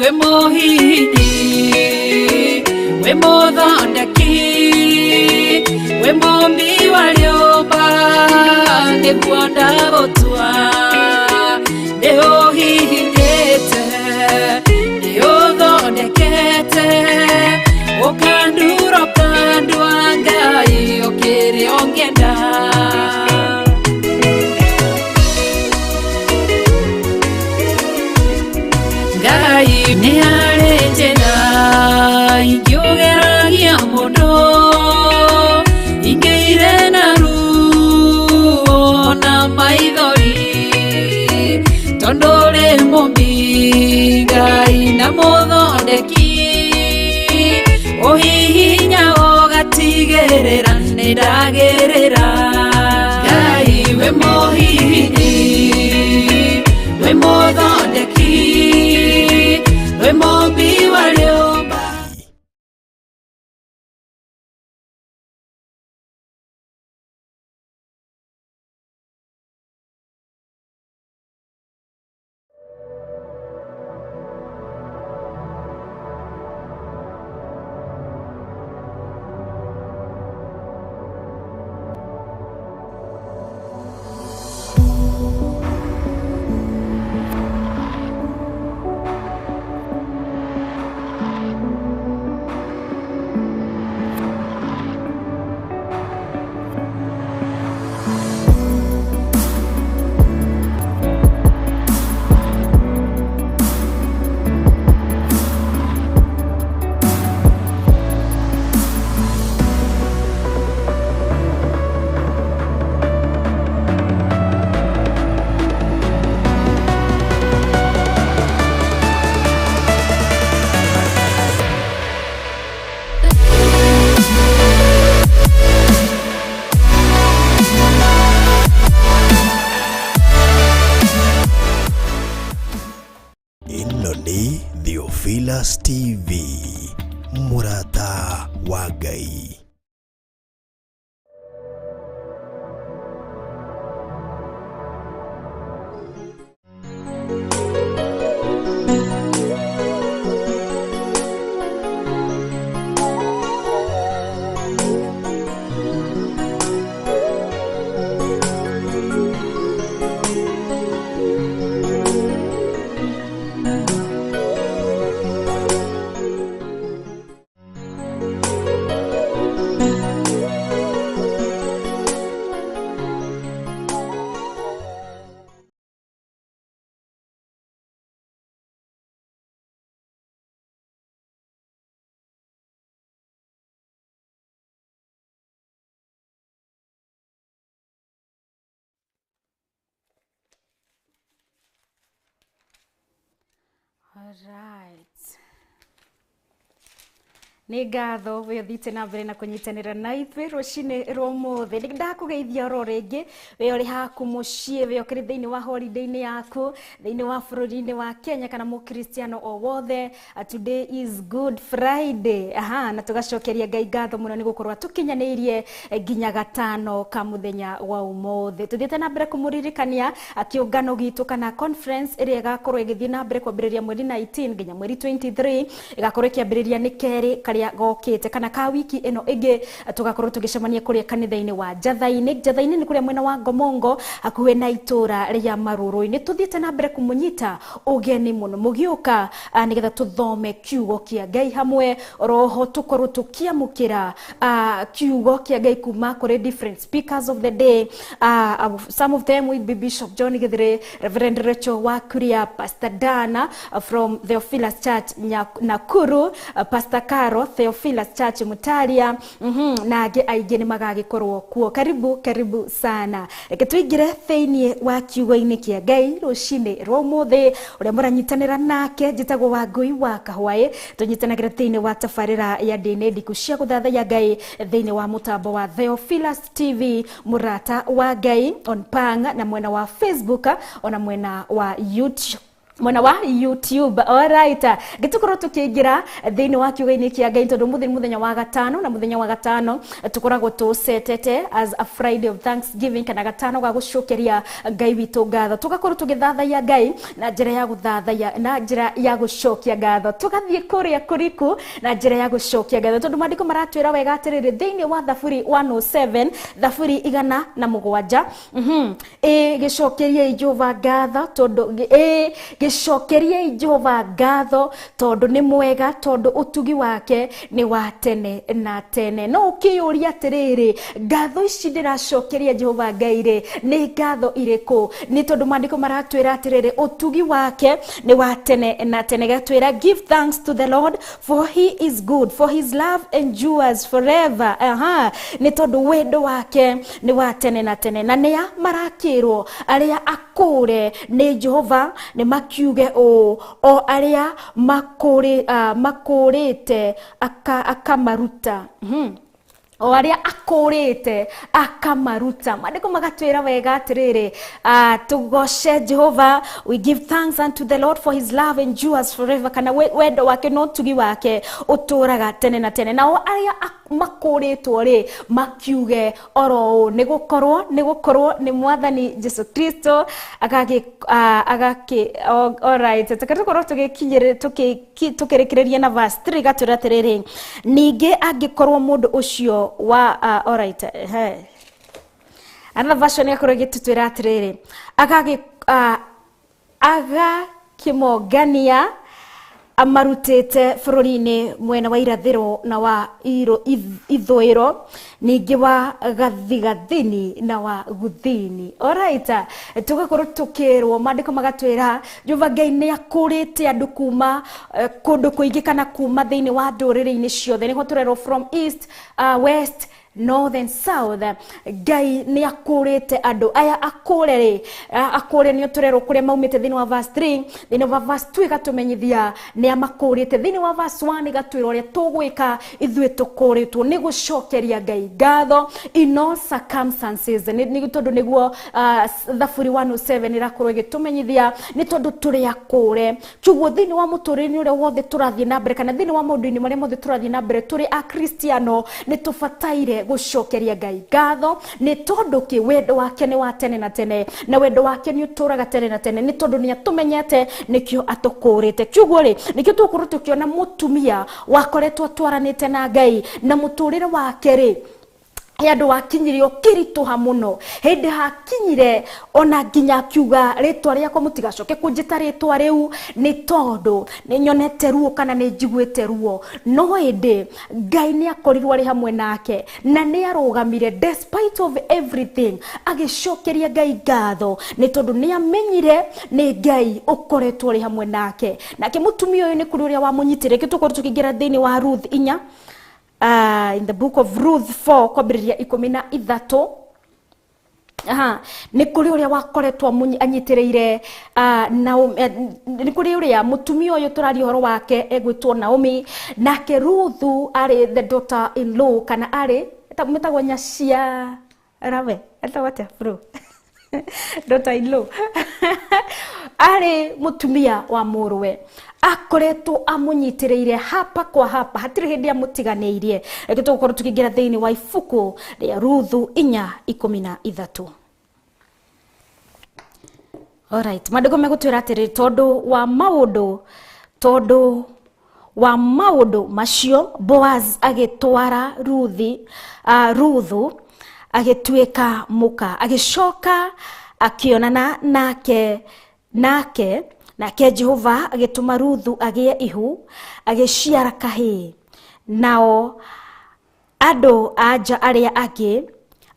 we mũhihinyi, we mũthondeki, we mũmbi wa rĩũmba, nĩguo ndagũtua. Nĩũhihinyĩte, nĩũthondekete, ũkandura ũkandua Ngai ũkĩrĩ ũngĩenda. Ngai nĩ harĩ njĩra ingĩũgeragia mũndũ, ingĩire na ruo na maithori, tondũ ũrĩ mũmbi Ngai na mũthondeki, ũhihinya ũgatigĩrĩra nĩndagĩrĩra. Ngai we mũhihinyi, we mũthondeki, we mũmbi wa rĩũmba. Ĩno nĩ Theophilus TV, mũrata wa Ngai. Alright. Nĩ ngatho we ũthiĩte na mbere na kũnyitanĩra na ithuĩ rũcinĩ rwa ũmũthĩ. Nĩ ndakũgeithia oro rĩngĩ, we ũrĩ haku mũciĩ, we ũkĩrĩ thĩinĩ wa holiday-inĩ yaku, thĩinĩ wa bũrũri-inĩ wa Kenya kana mũkristiano o wothe. Today is Good Friday. Aha, na tũgacokeria Ngai ngatho mũno nĩ gũkorwo atũkinyanĩirie nginya gatano ka mũthenya wa ũmũthĩ. Tũthiĩte na mbere kũmũririkania kĩũngano gitũ kana conference ĩrĩa ĩgakorwo ĩgĩthiĩ na mbere kwambĩrĩria mweri 19 nginya mweri 23, ĩgakorwo ĩkĩambĩrĩria nĩ kerĩ karĩa gokĩte kana ka wiki ĩno ĩngĩ, tũgakorwo tũgĩcemania kũrĩa kanitha-inĩ wa Njatha-inĩ. Njatha-inĩ nĩ kũrĩa mwena wa Ngomongo hakuhĩ na itũra rĩa Marũrũ-inĩ. Tũthiĩte na mbere kũmũnyita ũgeni mũno mũgĩũka nĩgetha tũthome kiugo kĩa Ngai hamwe, oroho tũkorwo tũkĩamũkĩra kiugo kĩa Ngai kuma kũrĩ different speakers of the day. Some of them will be Bishop John Githure, Reverend Rachel Wakuria, Pastor Dana from Theophilus Church Nakuru, Pastor Caro Theophilus Church Mutaria, na angĩ aingĩ nĩ magagĩkorwo kuo. Karibu karibu sana. Reke tũingĩre thĩinĩ wa kiugo-inĩ kĩa Ngai rũcinĩ rwa ũmũthĩ. Ũrĩa mũranyitanĩra nake njĩtagwo Wangũi wa Kahwaĩ. Tũnyitanagĩra thĩinĩ wa tabarĩra ya ndini ndiku cia gũthathaiya Ngai thĩinĩ wa mũtambo wa Theophilus TV, mũrata wa Ngai on Pang, na mwena wa Facebook ona mwena wa YouTube. Mwena wa YouTube. Alright, gitukorwo tukiingira thiini wa kiugo-ini kia Ngai tondu muthi muthenya wa gatano, na muthenya wa gatano tukoragwo tucetete as a Friday of Thanksgiving, kana gatano ga gucokeria Ngai witu ngatho. Tugakorwo tugithathaiya Ngai na njira ya guthathaiya, na njira ya gucokia ngatho, tugathie kuria kuriku na njira ya gucokia ngatho, tondu maandiko maratwira wega atiriri thiini wa Thaburi 107, Thaburi 107, gicokeriei Jehova ngatho tondu gicokeriei Jehova ngatho tondu ni mwega, tondu utugi wake ni wa tene na tene. No ukiyuria atiriri, ngatho ici ndiracokeria Jehova Ngai ri ni ngatho iriku? Ni tondu maandiko maratwira atiriri utugi wake ni wa tene na tene. Gatwira, give thanks to the Lord for he is good, for his love endures forever. Ni tondu wendo wake ni wa tene na tene. Na nĩa marakirwo aria akure ni Jehova ni makiuge o aria makurite akamaruta. O aria akurite akamaruta. Maandiko magatwira wega atiriri, tugoce Jehova, we give thanks unto the Lord for his love endures forever, kana wendo wake no tugi wake uturaga tene na tene. Nao aria makuritwo ri makiuge oro ni gukorwo ni Mwathani Jesu Kristo agaki alright, tukakorwo tugikinyire tukirikireria na verse 3 gatwira atiriri, ningi angikorwo mundu ucio wa alright, he another version yakorwo igitutwira atiriri, agakimongania amarutite bururi-ini mwena wa irathiro na wa ithũĩro, ningĩ wa gathigathini na wa guthini. Alright, tugakorwo tukirwo maandiko magatwira Jehova Ngai nĩ akũrĩte andũ kuma kũndũ kũingĩ kana kuma thĩinĩ wa ndũrĩrĩ-inĩ ciothe, nĩho tũrerwo from east, west, north and south. Ngai nĩ akũrĩte andũ aya akũre rĩ, akũre nĩ tũrerwo kũrĩa maumĩte thĩinĩ wa verse 3, thĩinĩ wa verse 2 ĩgatũmenyithia nĩ amakũrĩte, thĩinĩ wa verse 1 ĩgatwĩra ũrĩa tũgwĩka ithuĩ tũkũrĩtwo nĩ gũcokeria Ngai ngatho in all circumstances. Nĩ tondũ nĩguo Thaburi 107 ĩrakorwo ĩgĩtũmenyithia nĩ tondũ tũrĩ akũre. Kwoguo thĩinĩ wa mũtũrĩre ũrĩa wothe tũrathiĩ na mbere, kana thĩinĩ wa maũndũ-inĩ marĩa mothe tũrathiĩ na mbere tũrĩ akristiano, nĩ tũbataire gũcokeria Ngai ngatho nĩ tondũ kĩ wendo wake nĩ wa tene na tene, na wendo wake nĩ ũtũraga tene na tene, nĩ tondũ nĩ atũmenyete nĩkĩo atũkũrĩte. Kwoguo rĩ, nĩkĩo tũgũkorwo tũkĩona mũtumia wakoretwo atwaranĩte na Ngai na mũtũrĩre wake rĩ, andũ wakinyire ũkĩritũha mũno, hĩndĩ hakinyire ona nginya akiuga rĩtwa rĩakwa mũtigacoke kũnjĩta rĩtwa rĩu nĩ tondũ nĩ nyonete ruo kana nĩ njiguĩte ruo. No ĩndĩ Ngai nĩ akorirwo arĩ hamwe nake na nĩ arũgamire despite of everything, agĩcokeria Ngai ngatho nĩ tondũ nĩ amenyire nĩ Ngai ũkoretwo arĩ hamwe nake. Nake mũtumia ũyũ nĩ kũrĩ ũrĩa wamũnyitire. Reke tũkorwo tũkĩingĩra thĩinĩ wa Ruth 4, in the book of Ruth 4 kwambĩrĩria 13. Nĩ kũrĩ ũrĩa wakoretwo anyitĩrĩire Naomi, nĩ kũrĩ ũrĩa mũtumia ũyũ tũraria ũhoro wake egwĩtwo Naomi, nake Ruthu arĩ the daughter in law, kana arĩ metagwo nyacia rawe etagwo atĩa bro daughter in law arĩ mũtumia wa mũrũwe, akoretwo amũnyitĩrĩire hapa kwa hapa, hatirĩ hĩndĩ amũtiganĩirie. Reke tũgũkorwo tũkĩingĩra thĩinĩ wa ibuku rĩa Ruthu 4:13. Alright, maandĩko megũtwĩra atĩrĩ, tondũ wa maũndũ macio Boaz agĩtwara Ruthu agĩtuĩka mũka, agĩcoka akĩonana nake nake Jehova agĩtũma Ruthu agĩe ihu, agĩciara kahĩĩ. Nao andũ a nja arĩa angĩ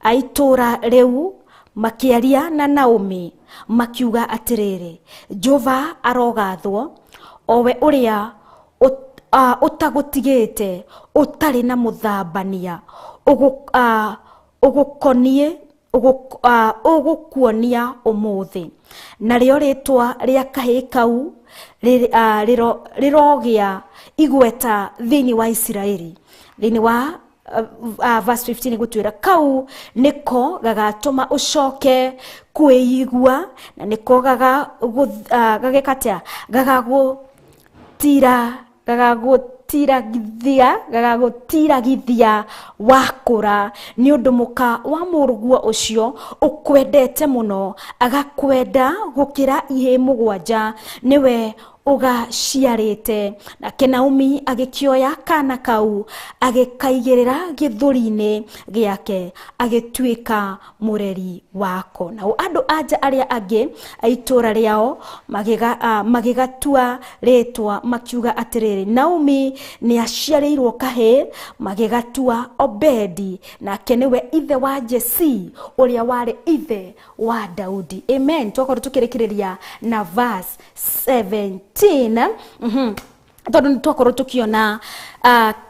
a itũũra rĩu makĩaria na Naomi makiuga atĩrĩrĩ, Jehova arogathwo o we ũrĩa ũtagũtigĩte ũtarĩ na mũthambania ũgũkuonia ũmũthĩ. Narĩo rĩtwa rĩa kahĩĩ kau rĩrogĩa igweta thĩinĩ wa Isiraeli. Thĩinĩ wa Verse 15 gutwira kau niko gagatuma ucoke kwĩigua na niko gagekatia gagagũtiragithia wakũra nĩ ũndũ mũka wa mũrũguo ũcio ũkwendete mũno agakwenda gũkĩra ihĩĩ mũgwanja nĩwe ũgaciarĩte. Nake Naomi agĩkĩoya kana kau agĩkaigĩrĩra gĩthũri-inĩ gĩake agĩtuĩka mũreri wako. Nao andũ anja arĩa angĩ a itũũra rĩao magĩgatua rĩtwa makiuga atĩrĩrĩ, Naomi nĩ aciarĩirwo kahĩĩ, magĩgatua Obedi, nake nĩwe ithe wa Jesi ũrĩa warĩ ithe wa Daudi. Amen. Twakorwo tũkĩrĩkĩrĩria na verse 17. Tondũ nĩ twakorwo tũkĩona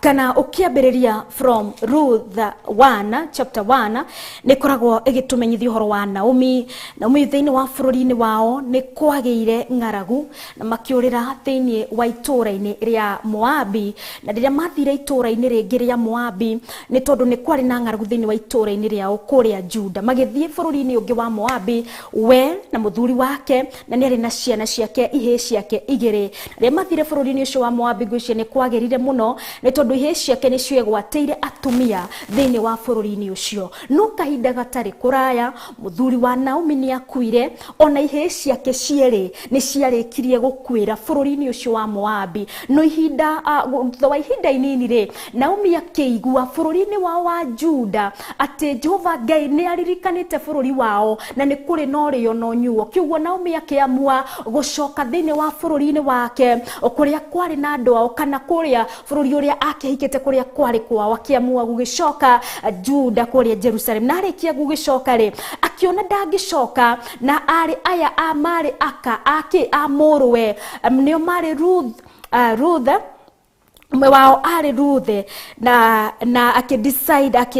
kana ũkĩambĩrĩria from Ruth 1 chapter 1 nĩ ĩkoragwo ĩgĩtũmenyithia ũhoro wa Naomi. Naomi thĩinĩ wa bũrũri-inĩ wao nĩ kwagĩire ng'aragu na makĩũrĩra thĩinĩ wa itũũra-inĩ rĩa Moabi, na rĩrĩa mathire itũũra-inĩ rĩngĩ rĩa Moabi nĩ tondũ nĩ kwarĩ na ng'aragu thĩinĩ wa itũũra-inĩ rĩao kũrĩa Juda, magĩthiĩ bũrũri-inĩ ũngĩ wa Moabi we na mũthuri wake, na nĩ arĩ na ciana ciake ihĩĩ ciake igĩrĩ. Rĩrĩa mathire bũrũri-inĩ ũcio wa Moabi ngwĩciria nĩ kwagĩrire mũno nĩ tondũ ihĩĩ ciake nĩ ciegwatĩire atumia thĩinĩ wa bũrũri-inĩ ũcio. No kahinda gatarĩ kũraya mũthuri wa Naomi nĩ akuire, ona ihĩĩ ciake cierĩ nĩ ciarĩkirie gũkuĩra bũrũri-inĩ ũcio wa Moabi. No ihinda thutha wa ihinda inini rĩ, Naomi akĩigua bũrũri-inĩ wao wa Juda atĩ Jehova Ngai nĩ aririkanĩte bũrũri wao na nĩ kũrĩ na ũrĩo na ũnyuo. Kĩũguo Naomi akĩamua gũcoka thĩinĩ wa bũrũri-inĩ wake kũrĩa kwarĩ na andũ ao, kana kũrĩa bũrũri ũrĩa akĩhikĩte kũrĩa kwarĩ kwao, akĩamua gũgĩcoka Juda kũrĩa Jerusalem. Na arĩkia gũgĩcoka rĩ, akĩona ndangĩcoka na arĩ aya a marĩ aka ake a mũrũwe nĩo marĩ Ruth ũmwe wao arĩ Ruth, na akĩ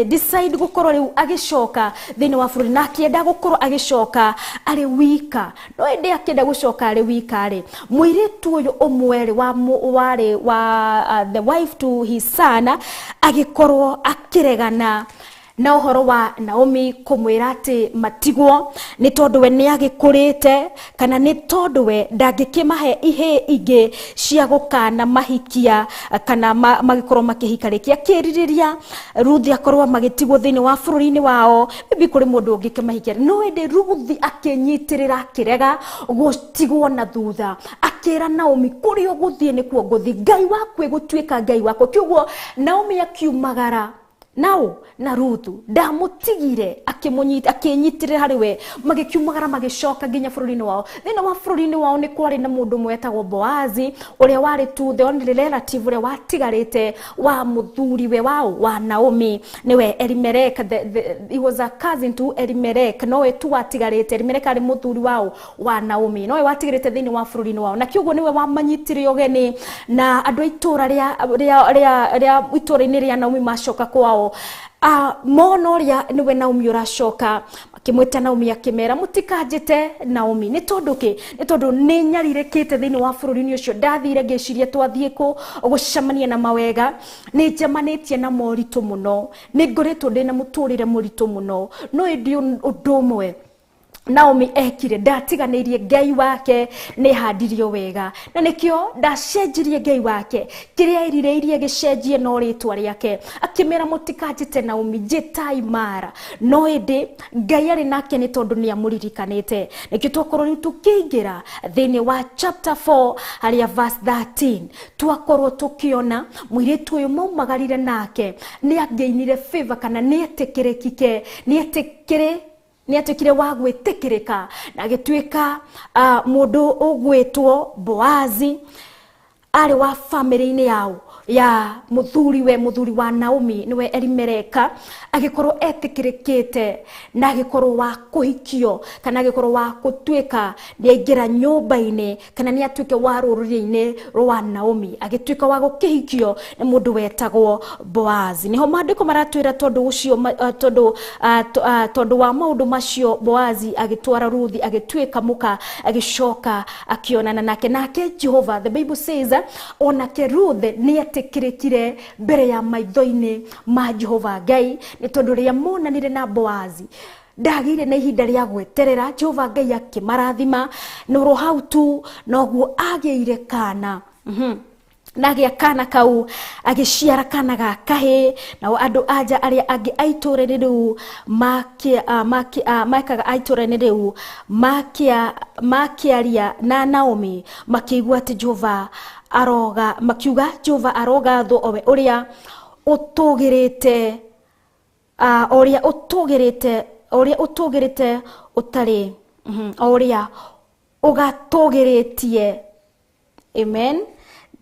decide gũkorwo rĩu agĩcoka thĩinĩ wa bũrũri, na akĩenda gũkorwo agĩcoka arĩ wika. No ĩndĩ akĩenda gũcoka arĩ wika rĩ, mũirĩtu ũyũ ũmwe rĩ warĩ wa the wife to his son agĩkorwo akĩregana na ũhoro wa Naomi kũmwĩra atĩ matigwo nĩ tondũ we nĩ agĩkũrĩte, kana nĩ tondũ we ndangĩkĩmahe ihĩĩ ingĩ cia gũkana mahikia kana magĩkorwo makĩhika rĩngĩ. Akĩrirĩria Ruth akorwo magĩtigwo thĩinĩ wa bũrũri-inĩ wao, maybe kũrĩ mũndũ ũngĩkĩmahikia. No ĩndĩ Ruth akĩnyitĩrĩra akĩrega gũtigwo na thutha, akĩra Naomi kũrĩa ũgũthiĩ nĩkuo ngũthiĩ, Ngai waku ĩgũtuĩka Ngai wakwa. Kĩũguo Naomi akiumagara nao na Ruthu ndamutigire, akĩmũnyita akĩnyitĩrĩra harĩ we, magĩkiumagara magĩcoka nginya bũrũri-inĩ wao. Thĩinĩ wa bũrũri-inĩ wao nĩ kwarĩ na mũndũ ũmwe wetagwo Boazi ũrĩa warĩ tu the only relative ũrĩa watigarĩte wa mũthuriwe wao wa Naomi, nĩwe Elimelech. He was a cousin to Elimelech, nowe tu watigarĩte. Elimelech arĩ mũthuri wao wa Naomi, nowe watigarĩte thĩinĩ wa bũrũri-inĩ wao, na kĩũguo nĩwe wamanyitire ũgeni na andũ a itũũra rĩa itũũra-inĩ rĩa Naomi macoka kwao. Mona ũrĩa nĩwe Naomi ũracoka, akĩmwĩta Naomi akĩmera mũtikanjĩte Naomi nĩ tondũ kĩ? Nĩ tondũ nĩ nyarirĩkĩte thĩinĩ wa bũrũri-inĩ ũcio, ndathire ngĩciria twathiĩ kũ gũcemania na mawega, nĩ njemanĩtie na moritũ mũno, nĩ ngoretwo ndĩna mũtũrĩre mũritũ mũno. No ĩndĩ ũndũ ũmwe Naomi ekire, ndatiganĩirie Ngai wake, nĩ handirio wega, na nĩkĩo ndacenjirie Ngai wake, kĩrĩa erirĩirie gĩcenjie no rĩtwa rĩake. Akĩmera mũtikanjĩte Naomi, njĩtai Mara. No ĩndĩ Ngai arĩ nake nĩ tondũ nĩ amũririkanĩte. Nĩkĩo twakorwo rĩu tũkĩingĩra thĩinĩ wa chapter 4 harĩa verse 13 twakorwo tũkĩona mũirĩtu ũyũ maumagarire nake nĩ angĩinire favor, kana nĩ etĩkĩrĩkike, nĩ atuĩkire wa gwĩtĩkĩrĩka na agĩtuĩka mũndũ ũgwĩtwo Boazi, arĩ wa famĩlĩ-inĩ yao ya mũthuriwe, mũthuri wa Naomi nĩwe Elimeleka, agĩkorwo etĩkĩrĩkĩte na agĩkorwo wa kũhikio, kana agĩkorwo wa gũtuĩka nĩ aingĩra nyũmba-inĩ, kana nĩ atuĩke wa rũrĩrĩ-inĩ rwa Naomi, agĩtuĩka wa gũkĩhikio nĩ mũndũ wetagwo Boazi. Nĩho maandĩko maratwĩra tondũ ũcio tondũ wa maũndũ macio Boazi agĩtwara Ruthi agĩtuĩka mũka, agĩcoka akĩonana nake. Nake Jehova, the Bible says, Onake Ruth nĩ etĩkĩrĩkire mbere ya maitho-inĩ ma Jehova Ngai, nĩ tondũ rĩrĩa monanire na Boazi ndagĩire na ihinda rĩa gweterera, Jehova Ngai akĩmarathima, na oro hau tu noguo agĩire kana. Na agĩa kana kau, agĩciara kana ga kahĩĩ. Nao andũ anja arĩa angĩ a itũũra-inĩ rĩu mekaga a itũũra-inĩ rĩu makĩaria na Naomi, makĩigua atĩ Jehova aroga, makiuga Jehova arogathwo owe ũrĩa ũtũgĩrĩte, ũrĩa ũtũgĩrĩte, ũrĩa ũtũgĩrĩte ũtarĩ, ũrĩa ũgatũgĩrĩtie. Amen.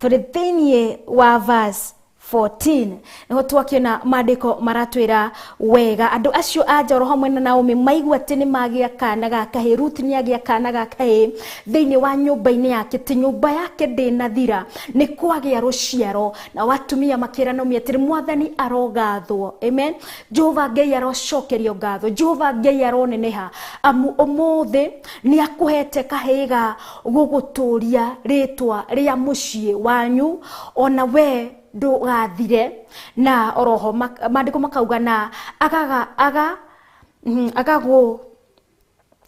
Tũrĩ thĩiniĩ wa verse 14 nĩho twakĩona maandĩko maratwĩra wega andũ acio a Njoro hamwe na Naomi maigua atĩ nĩ magĩa kana ga kahĩĩ. Ruth nĩ agĩa kana ga kahĩĩ thĩiniĩ wa nyũmba-inĩ yake, ti nyũmba yake ndĩnathira, nĩ kwagĩa rũciaro. Nao atumia makĩra Naomi atĩrĩ, Mwathani arogathwo. Amen. Jehova Ngai arocokerio ngatho, Jehova Ngai aroneneha, amu ũmũthĩ nĩ akũhete kahĩĩ ga gũgũtũria rĩtwa rĩa mũciĩ wanyu, ona we ndũgathire. Na oroho maandĩko makauga na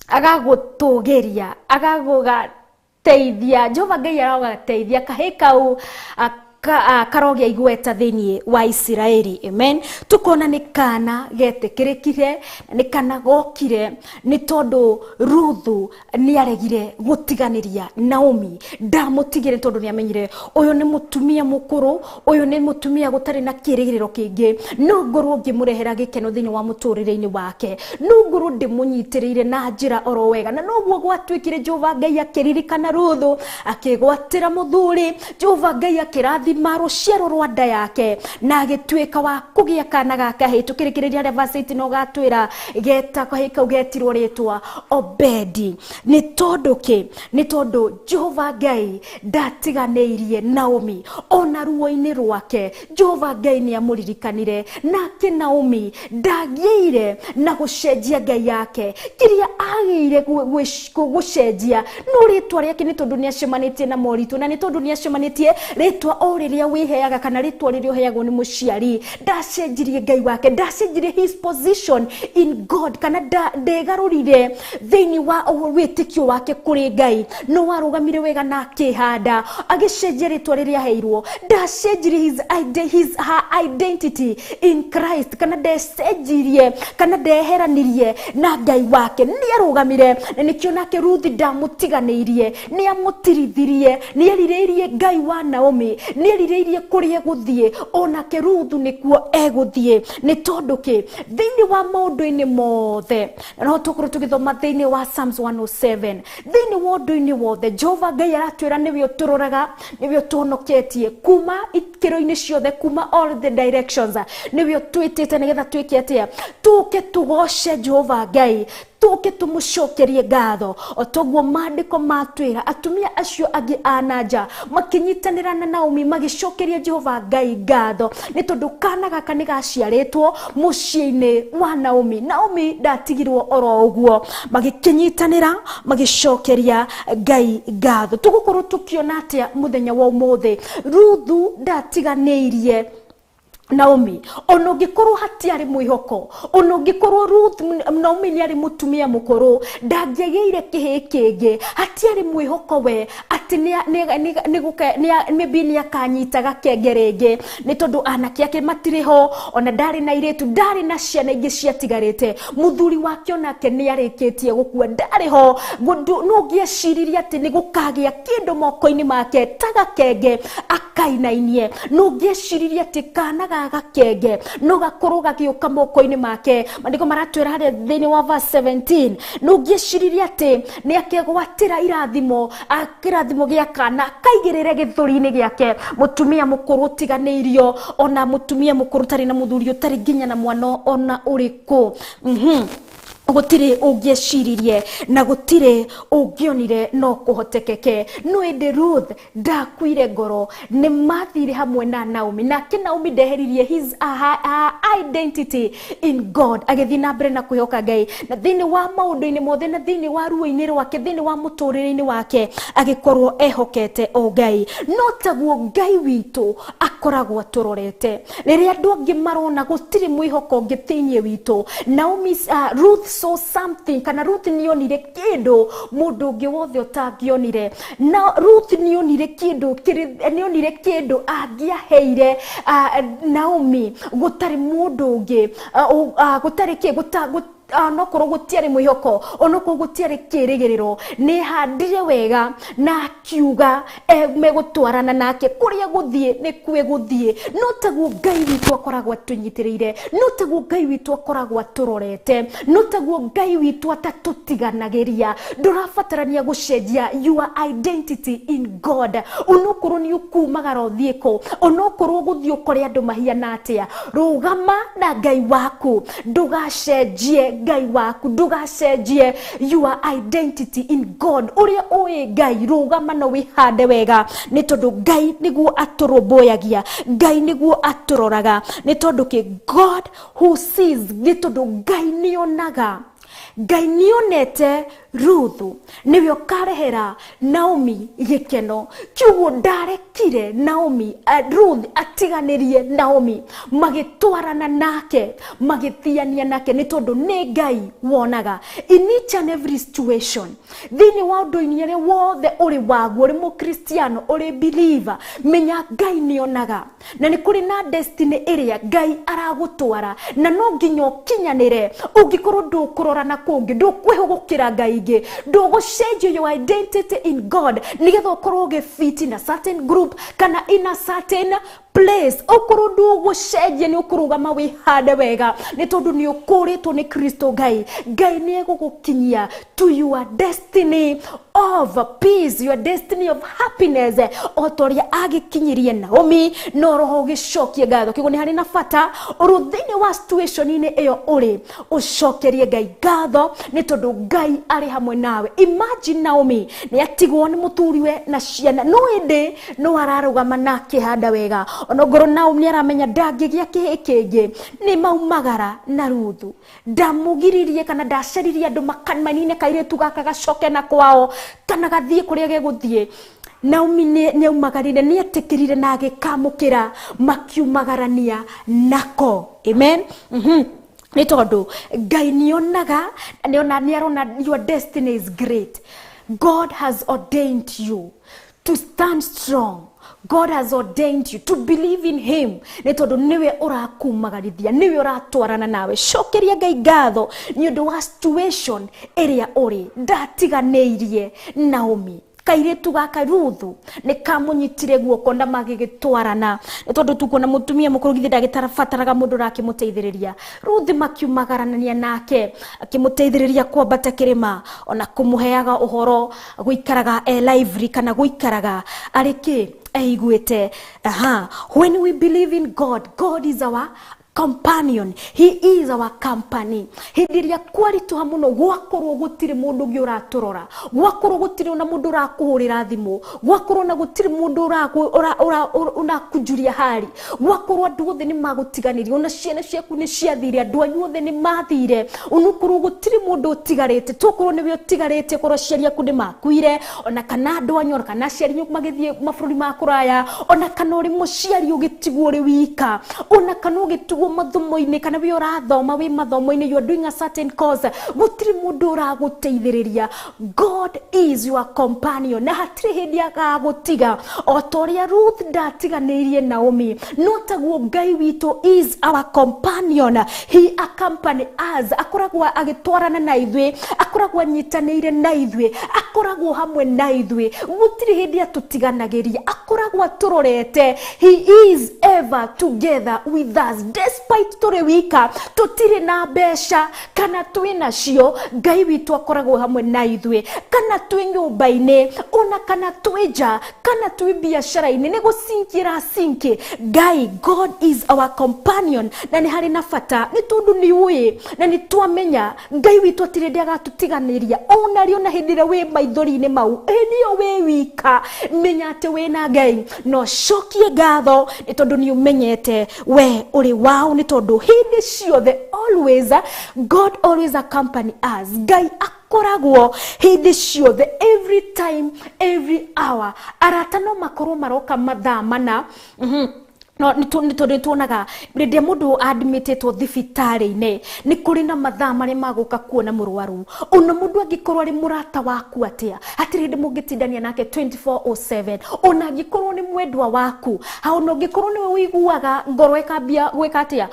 agagũtũgĩria, agagũgateithia. Jehova Ngai arogateithia kahĩĩ kau karogĩa igweta thĩiniĩ wa Isiraeli. Amen. Tukona nĩ kana getĩkĩrĩkire, nĩ kana gokire, nĩ tondũ Ruthu nĩ aregire gũtiganĩria Naomi. Ndamũtigire tondũ nĩ amenyire ũyũ nĩ mũtumia mũkũrũ, ũyũ nĩ mũtumia gũtarĩ na kĩrĩgĩrĩro kĩngĩ, no ngorwo ngĩmũrehera gĩkeno thĩiniĩ wa mũtũrĩre-inĩ wake, no ngorwo ndĩmũnyitĩrĩire na njĩra oro wega. Na noguo gwatuĩkire, Jehova Ngai akĩririkana Ruthu, akĩgwatĩra mũthuri. Jehova Ngai akĩrathima rũciaro rwa nda yake, na agĩtuĩka wa kũgĩa kana ga kahĩĩ. Tũkĩrĩkĩrĩria harĩa verse 8 no gatwĩra geta kahĩĩ kau getirwo rĩtwa Obedi. Nĩ tondũ kĩ? Nĩ tondũ Jehova Ngai ndatiganĩirie Naomi ona ruo-inĩ rwake. Jehova Ngai nĩ amũririkanire, nake Naomi ndagĩire na gũcenjia Ngai yake. Kĩrĩa agĩire gũcenjia no rĩtwa rĩake, nĩ tondũ nĩ acemanĩtie na moritũ, na nĩ tondũ nĩ acemanĩtie rĩtwa o rĩrĩa wĩheaga kana rĩtwa rĩrĩa ũheagwo nĩ mũciari. Ndacenjirie Ngai wake, ndacenjirie his position in God, kana ndegarũrire thĩinĩ wa wĩtĩkio wake kũrĩ Ngai. No arũgamire wega na akĩhanda, agĩcenjia rĩtwa rĩrĩa aheirwo. Ndacenjirie his her identity in Christ, kana ndecenjirie kana ndeheranirie na Ngai wake. Nĩ arũgamire, na nĩkĩo nake Ruth ndamũtiganĩirie, nĩ amũtirithirie, nĩ erirĩirie Ngai wa Naomi, nĩ erirĩirie kũrĩa egũthiĩ, onake Ruthu nĩkuo egũthiĩ. Nĩ tondũ kĩ? Thĩinĩ wa maũndũ-inĩ mothe, no tũkorwo tũgĩthoma thĩinĩ wa Psalms 107, thĩinĩ wa ũndũ-inĩ wothe Jehova Ngai aratwĩra nĩwe ũtũroraga, nĩwe ũtũhonoketie kuma ikĩro-inĩ ciothe, kuma all the directions, nĩwe ũtwĩtĩte nĩgetha twĩke atĩa? Tũke tũgoce Jehova Ngai, tũke tũmũcokerie ngatho. O toguo maandĩko matwĩra atumia acio angĩ a nanja makĩnyitanĩra na Naomi magĩcokeria Jehova Ngai ngatho, nĩ tondũ kana gaka nĩ gaciarĩtwo mũciĩ-inĩ wa Naomi. Naomi ndatigirwo oro ũguo, magĩkĩnyitanĩra magĩcokeria Ngai ngatho. Tũgũkorwo tũkĩona atĩa mũthenya wa ũmũthĩ? Ruthu ndatiganĩirie Naomi, ona ũngĩkorwo hatiarĩ mwĩhoko, ona ũngĩkorwo Ruth Naomi nĩ arĩ mũtumia mũkũrũ, ndangĩagĩire kĩhĩĩ kĩngĩ, hatiarĩ mwĩhoko we atĩ maybe nĩ akanyita gakenge rĩngĩ, nĩ tondũ anake ake matirĩ ho, ona ndarĩ na airĩtu, ndarĩ na ciana ingĩ ciatigarĩte, mũthuri wake onake nĩ arĩkĩtie gũkua, ndarĩ ho. No ũngĩeciririe atĩ nĩ gũkagĩa kĩndũ moko-inĩ make ta gakenge akainainie, no ũngĩeciririe atĩ kana ga gakenge no gakorwo gagĩũka moko-inĩ make. Maandĩko maratwĩra harĩa thĩinĩ wa verse 17, no ũngĩeciririe atĩ nĩ akegwatĩra irathimo, kĩrathimo gĩa kana akaigĩrĩre gĩthũri-inĩ gĩake. Mũtumia mũkũrũ ũtiganĩirio, ona mũtumia mũkũrũ ũtarĩ na mũthuri, ũtarĩ nginya na mwana ona ũrĩkũ. Gũtirĩ ũngĩeciririe na gũtirĩ ũngĩonire no kũhotekeke. No ĩndĩ Ruth ndakuire ngoro, nĩ mathire hamwe na Naomi, nake Naomi ndeheririe his her identity in God, agĩthiĩ na mbere na kwĩhoka Ngai, na thĩinĩ wa maũndũ-inĩ mothe, na thĩinĩ wa ruo-inĩ rwake, thĩinĩ wa mũtũrĩre-inĩ wake, agĩkorwo ehokete o Ngai. No taguo Ngai witũ akoragwo atũrorete rĩrĩa andũ angĩ marona gũtirĩ mwĩhoko ũngĩ thĩinĩ witũ. Naomi, Ruth saw something, kana Ruth nĩonire kĩndũ mũndũ ũngĩ wothe ũtangĩonire. Na Ruth nĩonire kĩndũ, nĩonire kĩndũ angĩaheire Naomi gũtarĩ mũndũ ũngĩ, gũtarĩ kĩ onokorwo gũtiarĩ mwĩhoko, onokorwo gũtiarĩ kĩrĩgĩrĩro. Nĩ handire wega na akiuga megũtwarana nake kũrĩa gũthiĩ nĩ kwe gũthiĩ. No taguo Ngai witũ akoragwo atũnyitĩrĩire, no taguo Ngai witũ akoragwo atũrorete, no taguo Ngai witũ atatũtiganagĩria. Ndũrabatarania gũcenjia your identity in God. Onokorwo nĩ ũkumagara ũthiĩ kũ, onokorwo gũthiĩ ũkore andũ mahiana atĩa, rũgama na Ngai waku, ndũgacenjie Ngai waku, ndũgacenjie your identity in God. Ũrĩa ũĩ Ngai, rũgama na wĩhande wega, nĩ tondũ Ngai nĩguo atũrũmbũyagia, Ngai nĩguo atũroraga, nĩ tondũ kĩ God who sees, nĩ tondũ Ngai nĩonaga. Ngai nĩonete Ruthu nĩwe ũkarehera Naomi gĩkeno. Kiugo ndarekire Naomi, Ruth atiganĩrie Naomi, magĩtwarana nake, magĩthiania nake, nĩ tondũ nĩ Ngai wonaga in each and every situation. Thĩinĩ wa ũndũ-inĩ ũrĩa wothe ũrĩ waguo, ũrĩ mũkristiano, ũrĩ believer, menya Ngai nĩonaga, na nĩ kũrĩ na destiny ĩrĩa Ngai aragũtwara, na no nginya ũkinyanĩre. Ũngĩkorwo ndũkũrora na kũngĩ, ndũkwĩhũgũkĩra Ngai ingĩ, ndũgũcenjia your identity in God nĩgetha ũkorwo ũgĩfit in a certain group kana in a certain place. Okorwo ndũgũcenjia, nĩ ũkũrũgama wĩhande wega, nĩ tondũ nĩ ũkũrĩtwo nĩ Kristo Ngai. Ngai nĩ egũgũkinyia to your destiny of peace, your destiny of happiness, o ta ũrĩa agĩkinyirie Naomi. No roho ũgĩcokie ngatho. Kĩguo nĩ harĩ na bata ũrũ thĩinĩ wa situation-inĩ ĩyo ũrĩ, ũcokerie Ngai ngatho, nĩ tondũ Ngai arĩ hamwe nawe. Imagine Naomi nĩ atigwo nĩ mũthuriwe na ciana, no ĩndĩ no ararũgama na akĩhanda wega. Onongorwo Naomi nĩ aramenya ndangĩgĩa kĩhĩ kĩngĩ, nĩ maumagara na Ruthu. Ndamũgiririe kana ndacaririe andũ manine kairĩtu gaka gacoke na kwao kana gathiĩ kũrĩa gegũthiĩ. Naomi nĩ aumagarire, nĩ etĩkĩrire na agĩkamũkĩra, makiumagarania nako. Amen. Nĩ tondũ Ngai nĩonaga, nĩona, nĩarona your destiny is great. God has ordained you to stand strong. God has ordained you to believe in him. Nĩ tondũ nĩwe ũrakumagarithia, nĩwe ũratwarana nawe. Cokeria Ngai ngatho nĩ ũndũ wa situation ĩrĩa ũrĩ. Ndatiganĩirie Naomi. Kairĩtu gaka Ruthu nĩ kamũnyitire guoko na magĩgĩtwarana, nĩ tondũ tukuona mũtumia mũkũrũ githĩ ndagĩtarabataraga mũndũ ũrakĩmũteithĩrĩria. Ruth makiumagaranania nake, akĩmũteithĩrĩria kwambata kĩrĩma, ona kũmũheaga ũhoro gũikaraga e lively kana gũikaraga arĩ kĩ eiguĩte. When we believe in God, God is our companion. He is our company. Hĩndĩ ĩrĩa kwaritũha mũno, gwakorwo gũtirĩ mũndũ ũngĩ ũratũrora, gwakorwo gũtirĩ ona mũndũ ũrakũhũrĩra thimũ, gwakorwo na gũtirĩ mũndũ ũrakũnjuria hali, gwakorwo andũ othe nĩ magũtiganĩria, ona ciana ciaku nĩ ciathire, andũ anyu othe nĩ mathire, onokorwo gũtirĩ mũndũ ũtigarĩte, tokorwo nĩwe ũtigarĩte, korwo aciari aku nĩ makuire, ona kana andũ anyu, ona kana aciari anyu magĩthiĩ mabũrũri ma kũraya, ona kana ũrĩ mũciari ũgĩtigwo ũrĩ wika, ona kana ũgĩtigwo mathomo-inĩ, kana wĩ ũrathoma wĩ mathomo-inĩ, you are doing a certain course, gũtirĩ mũndũ ũragũteithĩrĩria. God is your companion, na hatirĩ hĩndĩ agagũtiga. O ta ũrĩa Ruth ndatiganĩirie Naomi, no taguo Ngai witũ is our companion. He accompany us, akoragwo agĩtwarana na ithuĩ, akoragwo anyitanĩire na ithuĩ, akoragwo hamwe na ithuĩ, gũtirĩ hĩndĩ atũtiganagĩria, akoragwo atũrorete. He is ever together with us, despite tũrĩ wika, tũtirĩ na mbeca kana Kana twĩ nacio, Ngai witũ akoragwo hamwe na ithuĩ. Kana twĩ nyũmba-inĩ, ona kana twĩ nja, kana twĩ biacara-inĩ, nĩ gũcinkĩra cinki. Ngai, God is our companion. Na nĩ harĩ na bata, nĩ tondũ nĩ ũĩ na nĩ twamenya Ngai witũ atirĩ hĩndĩ agatũtiganĩria. Ona rĩ, ona hĩndĩ ĩrĩa wĩ maithori-inĩ mau, hĩndĩ ĩyo wĩ wika, menya atĩ wĩna Ngai. No cokie ngatho nĩ tondũ nĩ ũmenyete we ũrĩ wao, nĩ tondũ hĩndĩ ciothe, always, God always accompany us. Ngai akoragwo hĩndĩ ciothe, every time, every hour. Arata no makorwo maroka mathaa mana. No nĩ tondũ nĩ tuonaga rĩrĩa mũndũ admitĩtwo thibitarĩ-inĩ, nĩ kũrĩ na mathaa marĩa magũka kuona mũrwaru. Ona mũndũ angĩkorwo arĩ mũrata waku atĩa, hatirĩ hĩndĩ mũngĩtindania nake 24/7. Ona angĩkorwo nĩ mwendwa waku, ona ũngĩkorwo nĩwe ũiguaga ngoro ĩkambia gwĩka atĩa,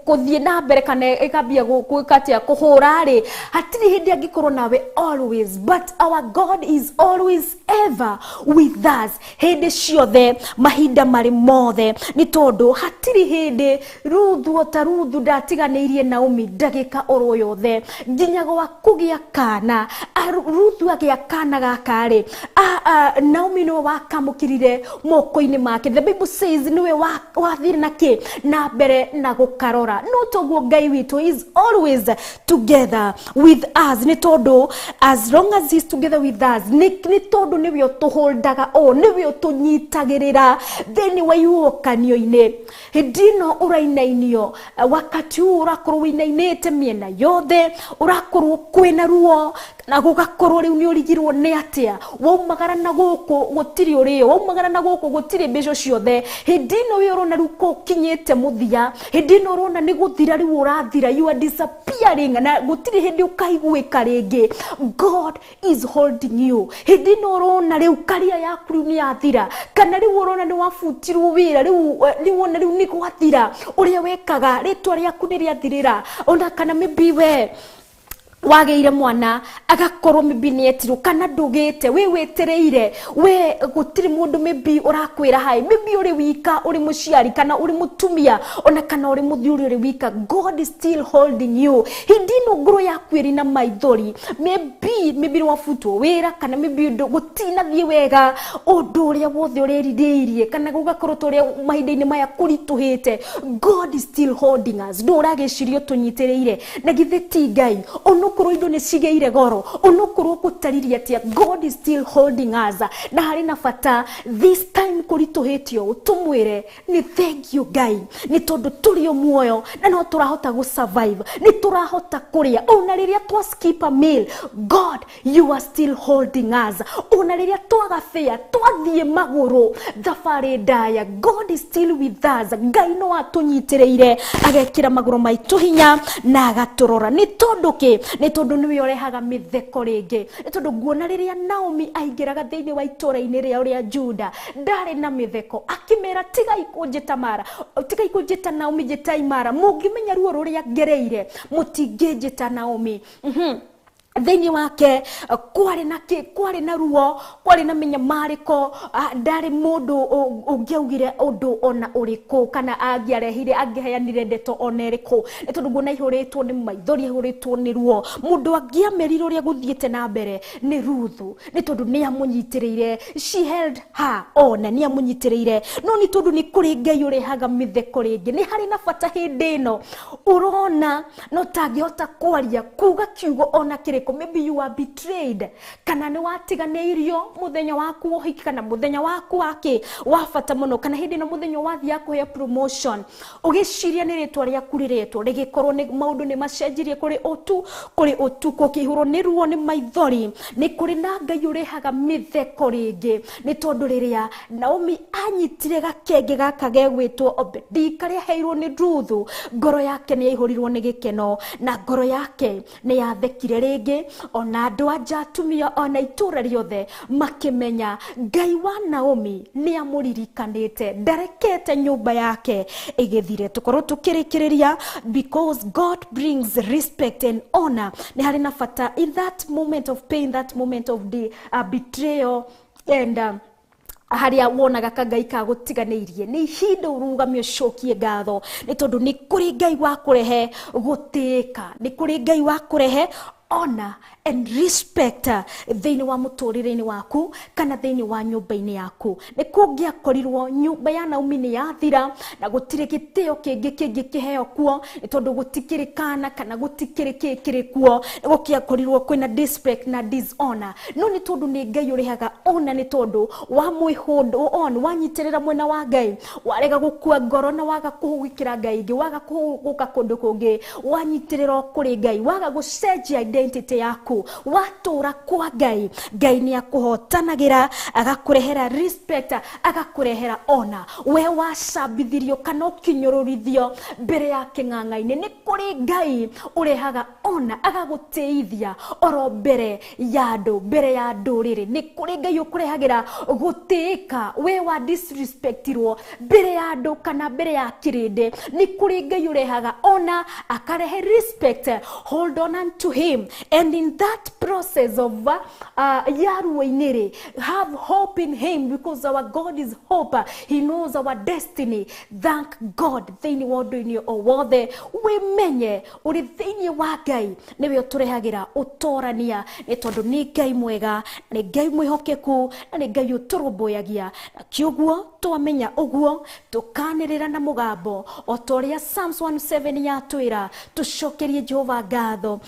gũthiĩ na mbere, kana ĩkambia gwĩka atĩa, kũhũra rĩ, hatirĩ hĩndĩ angĩkorwo nawe always. But our God is always ever with us, hĩndĩ ciothe, mahinda marĩ mothe. Nĩ tondũ hatirĩ hĩndĩ Ruthu, ota Ruthu ndatiganĩirie Naomi ndagĩka oro yothe nginya gwa kũgĩa kana. Ruthu agĩa kana gaka rĩ, Naomi nĩwe wakamũkĩrire moko-inĩ make. The Bible says nĩwe wathire na kĩ na mbere na gũkarora. No toguo Ngai witũ is always together with us, nĩ tondũ as long as he's together with us, nĩ tondũ nĩwe ũtũholdaga, o nĩwe ũtũnyitagĩrĩra thĩinĩ wa ihuhũkanio-inĩ. Hĩndĩ ĩno ũrainainio, wakati huu ũrakorwo wĩinainĩte mĩena yothe, ũrakorwo kwĩna ruo na gũgakorwo rĩu nĩ ũrigirwo nĩ atĩa, waumagara na gũkũ gũtirĩ ũrĩo, waumagara na gũkũ gũtirĩ mbeca ciothe. Hĩndĩ ĩno wĩ ũrona rĩu kũkinyĩte mũthia, hĩndĩ ĩno ũrona nĩ gũthira rĩu ũrathira, you are disappearing, na gũtirĩ hĩndĩ ũkaiguĩka rĩngĩ, God is holding you. Hĩndĩ ĩno ũrona rĩu karia yaku rĩu nĩ yathira, kana rĩu ũrona nĩ wabutirwo wĩra, rĩu nĩ wona rĩu nĩ gwathira, ũrĩa wekaga rĩtwa rĩaku nĩ rĩathirĩra, ona kana maybe we wagĩire mwana agakorwo maybe nĩ etirwo, kana ndũgĩte, wĩ wĩtereire, we gũtirĩ mũndũ maybe ũrakwĩra hai, maybe ũrĩ wika, ũrĩ mũciari kana ũrĩ mũtumia, ona kana ũrĩ mũthuri ũrĩ wika, God is still holding you. Hĩndĩ ĩno ngoro yaku ĩrĩ na maithori, maybe nĩ wabutwo wĩra, kana maybe gũtinathiĩ wega ũndũ ũrĩa wothe ũrerirĩirie, kana gũgakorwo ta ũrĩa mahinda-inĩ maya kũritũhĩte, God is still holding us. Ndũ ũragĩciria ũtũnyitĩrĩire na githĩ ti Ngai? Onokorwo indo nĩ cigĩire goro, onokorwo gũtaririe atĩa, God is still holding us. Na harĩ na bata this time kũritũhĩte ũũ tũmwĩre nĩ thank you Ngai, nĩ tondũ tũrĩ o muoyo na no tũrahota gũ survive, nĩ tũrahota kũrĩa. Ona rĩrĩa twa skip a meal, God, you are still holding us. Ona rĩrĩa twaga fare, twathiĩ magũrũ thabarĩ ndaya, God is still with us. Ngai no atũnyitĩrĩire, agekĩra magũrũ maitũ hinya na agatũrora. Nĩ tondũ kĩ? Nĩ tondũ nĩwe ũrehaga mĩtheko rĩngĩ. Nĩ tondũ nguona rĩrĩa Naomi aingĩraga thĩinĩ wa itũũra-inĩ rĩao rĩa Juda, ndarĩ na mĩtheko, akĩmera tigai kũnjĩta Mara, tigai kũnjĩta Naomi, njĩtai Mara, mũngĩmenya ruo rũrĩa ngereire mũtingĩnjĩta Naomi. Thĩinĩ wake kwarĩ na kĩ? Kwarĩ na ruo, kwarĩ na mĩnyamarĩko. Ndarĩ mũndũ ũngĩaugire ũndũ ona ũrĩkũ, kana angĩarehire, angĩheanire ndeto ona ĩrĩkũ, nĩ tondũ nguona aihũrĩtwo nĩ maithori, aihũrĩtwo nĩ ruo. Mũndũ angĩamerire ũrĩa gũthiĩte na mbere nĩ Ruthu, nĩ tondũ nĩ amũnyitĩrĩire, she held her on, nĩ amũnyitĩrĩire. No nĩ tondũ nĩ kũrĩ Ngai ũrehaga mĩtheko rĩngĩ. Nĩ harĩ na bata hĩndĩ ĩno ũrona no tangĩhota kwaria kuga kiugo ona kĩrĩkũ, maybe you are betrayed, kana nĩ watiganĩirio mũthenya waku wa ũhiki, kana mũthenya waku wake wa bata mũno, kana hĩndĩ ĩno mũthenya wathiaga kũheo promotion, ũgĩciria nĩ rĩtwa rĩaku rĩretwo, rĩgĩkorwo nĩ maũndũ nĩ macenjirie kũrĩ ũtu kũrĩ ũtukũ, ũkĩihũrwo nĩ ruo, nĩ maithori. Nĩ kũrĩ na Ngai ũrehaga mĩtheko rĩngĩ, nĩ tondũ rĩrĩa Naomi anyitire gakenge gaka gegwĩtwo Obedi karĩa aheirwo nĩ Ruthu, ngoro yake nĩ yaihũrirwo nĩ gĩkeno na ngoro yake nĩ yathekire rĩngĩ. Ona andũ anja, atumia, ona itũũra rĩothe makĩmenya Ngai wa Naomi nĩ amũririkanĩte, ndarekete nyũmba yake ĩgĩthire. Tũkorwo tũkĩrĩkĩrĩria, because God brings respect and honor. Nĩ harĩ na bata in that moment of pain, that moment of the betrayal and Harĩa wonaga ka Ngai kagũtiganĩirie, nĩ ihinda ũrũgame ũcokie ngatho, nĩ tondũ nĩ kũrĩ Ngai wa kũrehe gũtĩĩka, nĩ kũrĩ Ngai wa kũrehe honor and respect thĩinĩ wa mũtũrĩre-inĩ waku kana thĩinĩ wa nyũmba-inĩ yaku. Nĩ kũngĩakorirwo nyũmba ya Naomi nĩ yathira na gũtirĩ gĩtĩo kĩngĩ kĩngĩ kĩheo kuo, nĩ tondũ gũtikĩrĩ kana kana gũtikĩrĩ kĩ kĩrĩ kuo, nĩ gũkĩakorirwo kwĩna disrespect na dishonor. No nĩ tondũ nĩ Ngai ũrĩhaga ona, nĩ tondũ wa mwĩhũndũ on wanyitĩrĩra mwena wa Ngai, warega gũkua ngoro na waga kũhũgĩkĩra Ngai ingĩ, waga kũhũgũka kũndũ kũngĩ, wanyitĩrĩra o kũrĩ Ngai, waga gũcenjia identity yaku, watũra kwa Ngai, Ngai nĩ akũhotanagĩra, agakũrehera respect, agakũrehera honor. We wacambithirio kana ũkinyũrũrithio mbere ya kĩng'ang'a-inĩ, nĩ kũrĩ Ngai ũrehaga honor, agagũtĩithia oro mbere ya andũ, mbere ya ndũrĩrĩ. Nĩ kũrĩ Ngai ũkũrehagĩra gũtĩĩka, we wa disrespectirwo mbere ya andũ kana mbere ya kĩrĩndĩ, nĩ kũrĩ Ngai ũrehaga honor, akarehe respect. Hold on unto him, and in that process of ya ruo-inĩ rĩ, have hope in him, because our God is hope. He knows our destiny. Thank God. Thĩinĩ wa ũndũ-inĩ o wothe wĩmenye ũrĩ thĩinĩ wa Ngai, nĩwe ũtũrehagĩra ũtorania, nĩ tondũ nĩ Ngai mwega, nĩ Ngai mwĩhokeku, na nĩ Ngai ũtũrũmbũyagia. Na kĩũguo twamenya ũguo, tũkanĩrĩra na mũgambo o ta ũrĩa Psalms 107 yatwĩra, tũcokerie Jehova ngatho,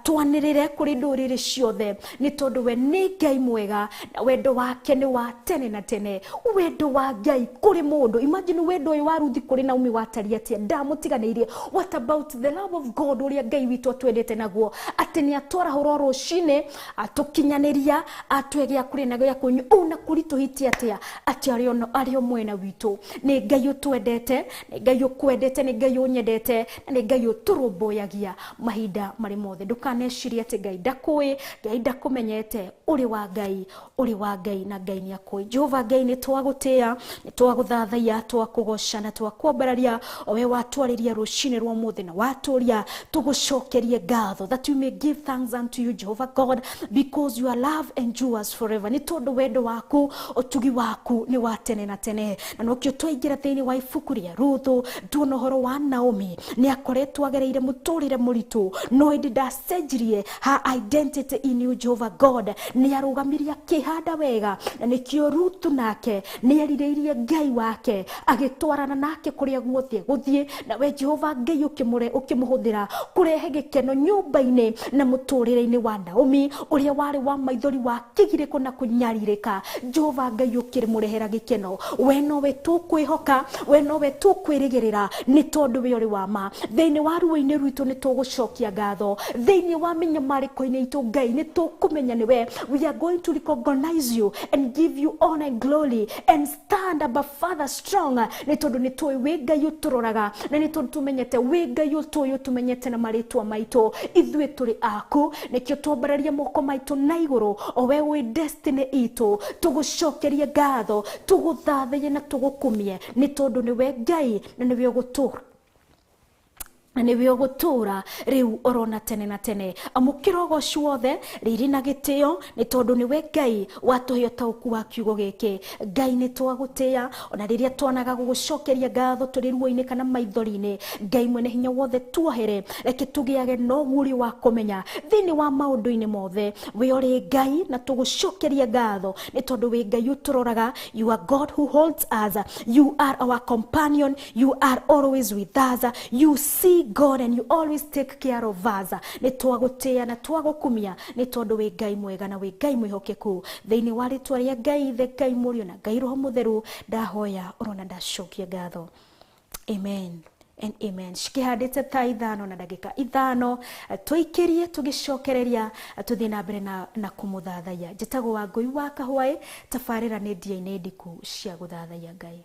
twanĩrĩre kũrĩ ndũrĩrĩ ciothe, nĩ tondũ we nĩ Ngai mwega na wendo wake nĩ wa tene na tene. Wendo wa Ngai kũrĩ mũndũ, imagine wendo ũyũ wa Ruthi kũrĩ Naomi watariĩ atĩa, ndamũtiganĩirie. What about the love of God ũrĩa Ngai witũ atwendete naguo, atĩ nĩ atwarahũra rũcinĩ, atũkinyanĩria, atũhe gĩa kũrĩa na gĩa kũnyua, ona kũritũhĩtie atĩa, atĩ arĩ o mwena witũ. Nĩ Ngai ũtwendete, nĩ Ngai ũkwendete, nĩ Ngai ũnyendete, na nĩ Ngai ũtũrũmbũyagia mahinda marĩ mothe. Ndũkanecirie atĩ Ngai ndakũĩ, Ngai ndakũmenyete, ũrĩ wa Ngai, ũrĩ wa Ngai na Ngai nĩ akũĩ. Jehova Ngai, nĩ twagũtĩĩa, nĩ twagũthathaiya, twakũgoca na twakwambararia, o we watwarĩria rũcinĩ rwa ũmũthĩ na watũria tũgũcokerie ngatho, that we may give thanks unto you Jehovah God, because your love endures forever. Nĩ tondũ wendo waku, ũtugi waku nĩ wa tene na tene. Na nokĩo twaingĩra thĩinĩ wa ibuku rĩa Ruthu, tuona ũhoro wa Naomi, nĩ akoretwo agereire mũtũrĩre mũritũ, no ĩndĩ ndacenjirie her identity in you Jehovah God. Nĩ arũgamirie akĩhanda wega, na nĩkĩo Ruthu nake nĩ erirĩirie Ngai wake, agĩtwarana nake kũrĩa guothe gũthiĩ, na we Jehova Ngai ũkĩmũhũthĩra kũrehe gĩkeno nyũmba-inĩ na mũtũrĩre-inĩ wa Naomi, ũrĩa warĩ wa maithori wa kĩgirĩko na kũnyarirĩka. Jehova Ngai ũkĩmũrehera gĩkeno. We nowe tũkwĩhoka, we nowe tũkwĩrĩgĩrĩra, nĩ tondũ we ũrĩ wa ma. Thĩinĩ wa ruo-inĩ rwitũ nĩ tũgũcokia ngatho, thĩinĩ wa mĩnyamarĩko-inĩ itũ Ngai nĩ tũkũmenya nĩwe. We are going to recognize you and give you honor and glory and stand above Father strong, nĩ tondũ nĩ tũĩ wĩ Ngai ũtũroraga, na nĩ tondũ tũmenyete wĩ Ngai ũtũĩ, ũtũmenyete na marĩtwa maitũ. Ithuĩ tũrĩ aku, nĩkĩo twambararia moko maitũ na igũrũ, o we wĩ destiny itũ, tũgũcokerie ngatho, tũgũthathaiye na tũgũkumie, nĩ tondũ nĩwe Ngai na nĩwe ũgũtũra, na nĩwe ũgũtũra rĩu orona tene na tene. Amũkĩra ũgoci wothe, riri na gĩtĩo, nĩ tondũ nĩwe Ngai watũhe ũtaũku wa kiugo gĩkĩ. Ngai nĩ twagũtĩĩa, ona rĩrĩa twanaga gũgũcokeria ngatho tũrĩ ruo-inĩ kana maithori-inĩ, Ngai mwene hinya wothe tuohere, reke tũgĩage na ũguũrio wa kũmenya thĩinĩ wa maũndũ-inĩ mothe we ũrĩ Ngai, na tũgũcokeria ngatho nĩ tondũ wĩ Ngai ũtũroraga. You are God who holds us, you are our companion, you are always with us, you see God and you always take care of us. Nĩ twagũtĩĩa na twagũkumia, nĩ tondũ wĩ Ngai mwega na wĩ Ngai mwĩhokeku. Thĩinĩ wa rĩtwa rĩa Ngai Ithe, Ngai Mũriũ na Ngai Roho Mũtheru, ndahoya ũrona ndacokia ngatho. Amen and amen. Cikĩhandĩte thaa 5 na ndagĩka 5, tũikĩrie tũgĩcokereria, tũthiĩ na mbere na kũmũthathaiya. Njĩtagwo Wangũi wa Kahwaĩ, tabarĩra nĩ ndia-inĩ ndiku cia gũthathaiya Ngai.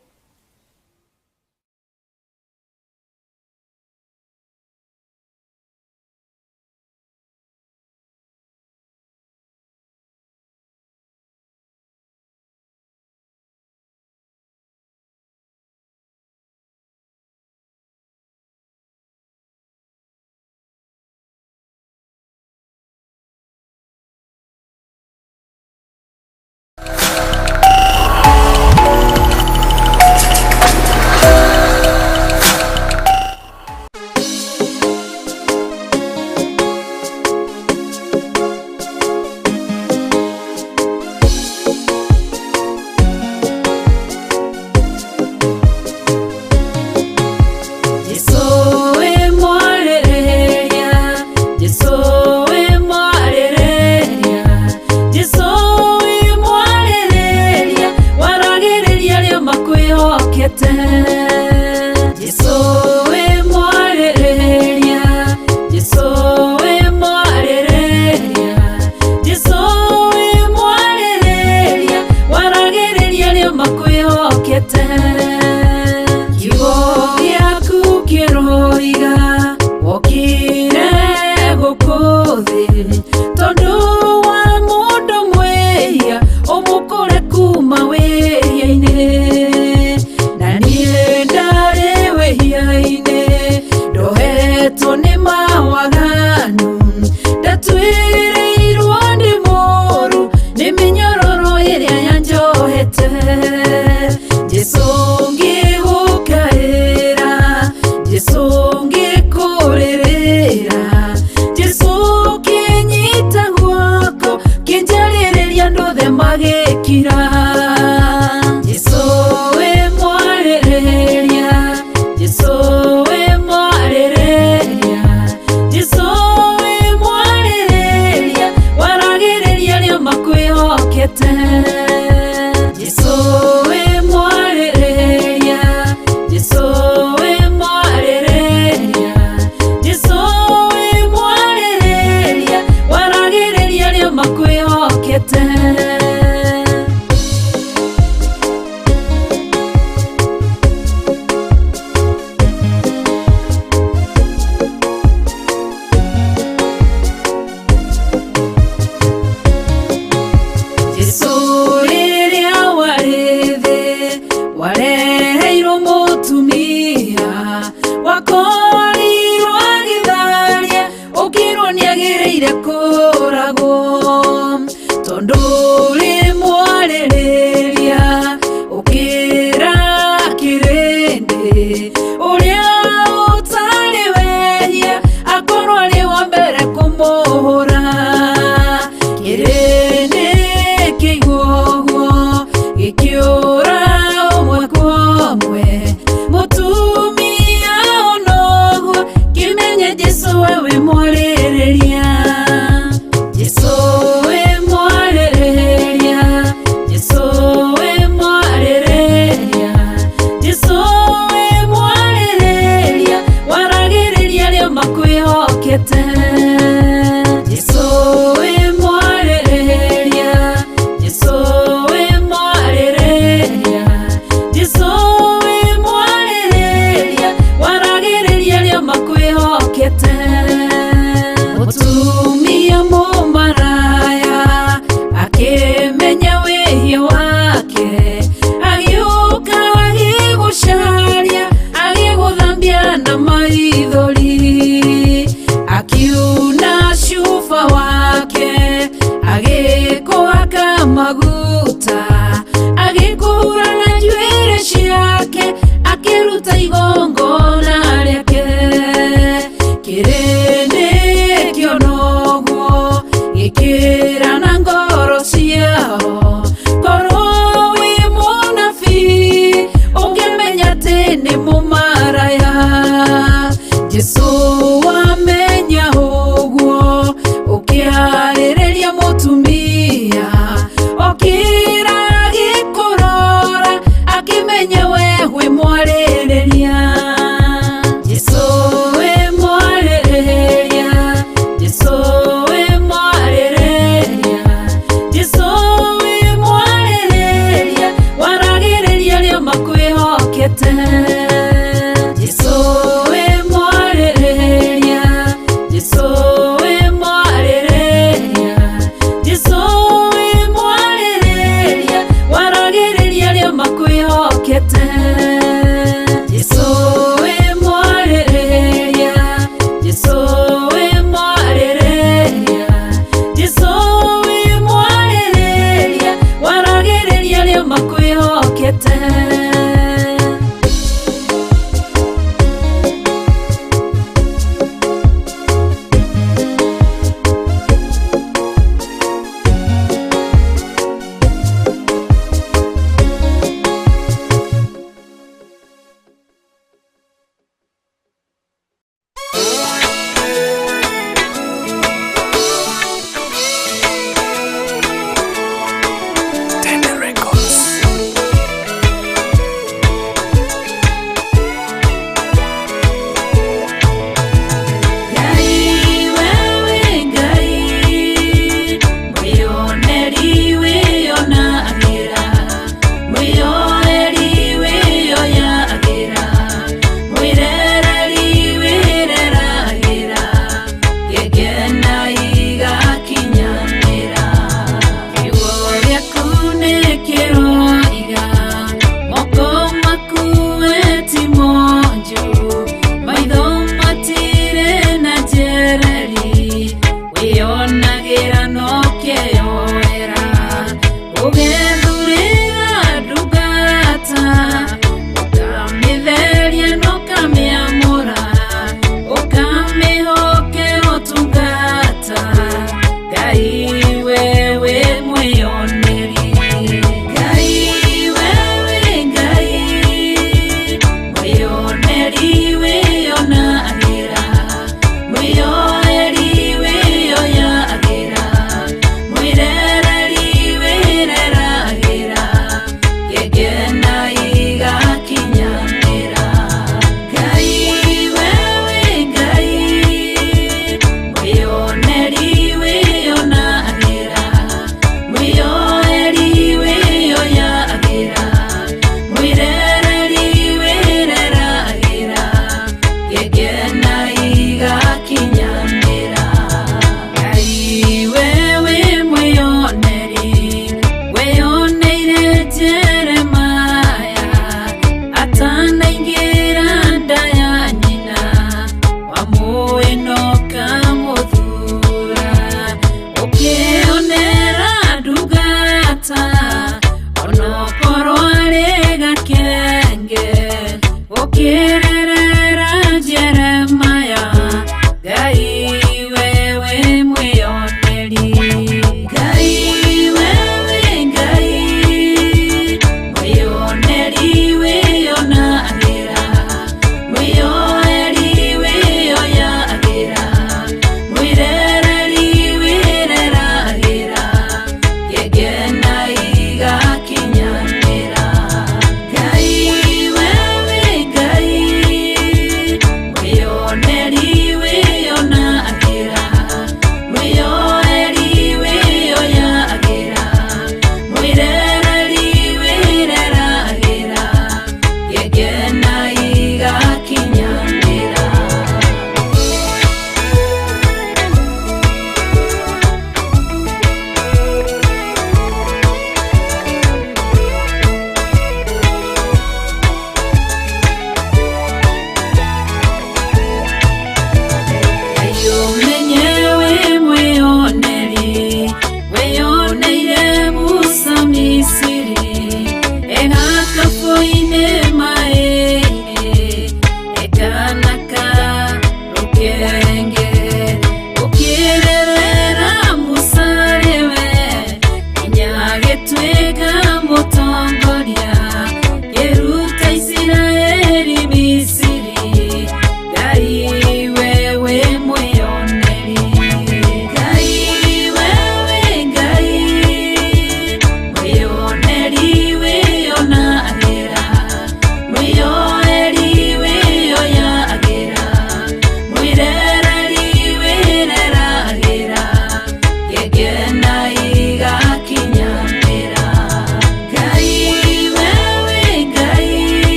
thĩ tondũ wa mũndũ mwĩhia ũmũkũre kuma wĩhia-inĩ na niĩ ndarĩ wĩhia-inĩ ndohetwo nĩ mawaganu ndatuĩrĩirwo nĩ mũru nĩ mĩnyororo ĩrĩa yanjohete Jesũ ngĩgũkaĩra Jesũ ngĩkũrĩrĩra Jesũ kĩnyita guoko kĩnjarĩrĩria andũ othe magĩkira Jesũ wĩ mwarĩrĩria Jesũ wĩ mwarĩrĩria Jesũ wĩ mwarĩrĩria waragĩrĩria arĩa makwĩhokete Jesũ wĩ mwarĩrĩria Jesũ wĩ mwarĩrĩria Jesũ wĩ mwarĩrĩria waragĩrĩria arĩa makwĩhokete. Jesũ rĩrĩa warĩ thĩ wareheirwo mũtumia wakorirwo agĩtharia ũkĩrwo nĩagĩrĩire kũragwo tondũ ũrĩ mwarĩrĩria ũkĩra kĩrĩndĩ ũrĩa ũtarĩ wehia akorwo arĩ wa mbere kũmũhũra kĩrĩndĩ kĩigua ũguo gĩkĩũra ũmwe kwa ũmwe mũtumia onoguo kĩmenye Jesũ we wĩ mwarĩrĩria Jesũ wĩ mwarĩrĩria Jesũ wĩ mwarĩrĩria Jesũ wĩ mwarĩrĩria waragĩrĩria arĩa makwĩhokete Jesũ wĩ mwarĩrĩria Jesũ wĩ mwarĩrĩria Jesũ wĩ mwarĩrĩria waragĩrĩria arĩa makwĩhokete mũtumia mũmaraya akĩmenya wĩhia wake agĩũka agĩgũcaria agĩgũthambia na maithori akiuna cuba wake agĩkũhaka maguta agĩkũhura na njuĩrĩ ciake akĩruta igongona rĩake kĩrĩndĩ kĩona ũguo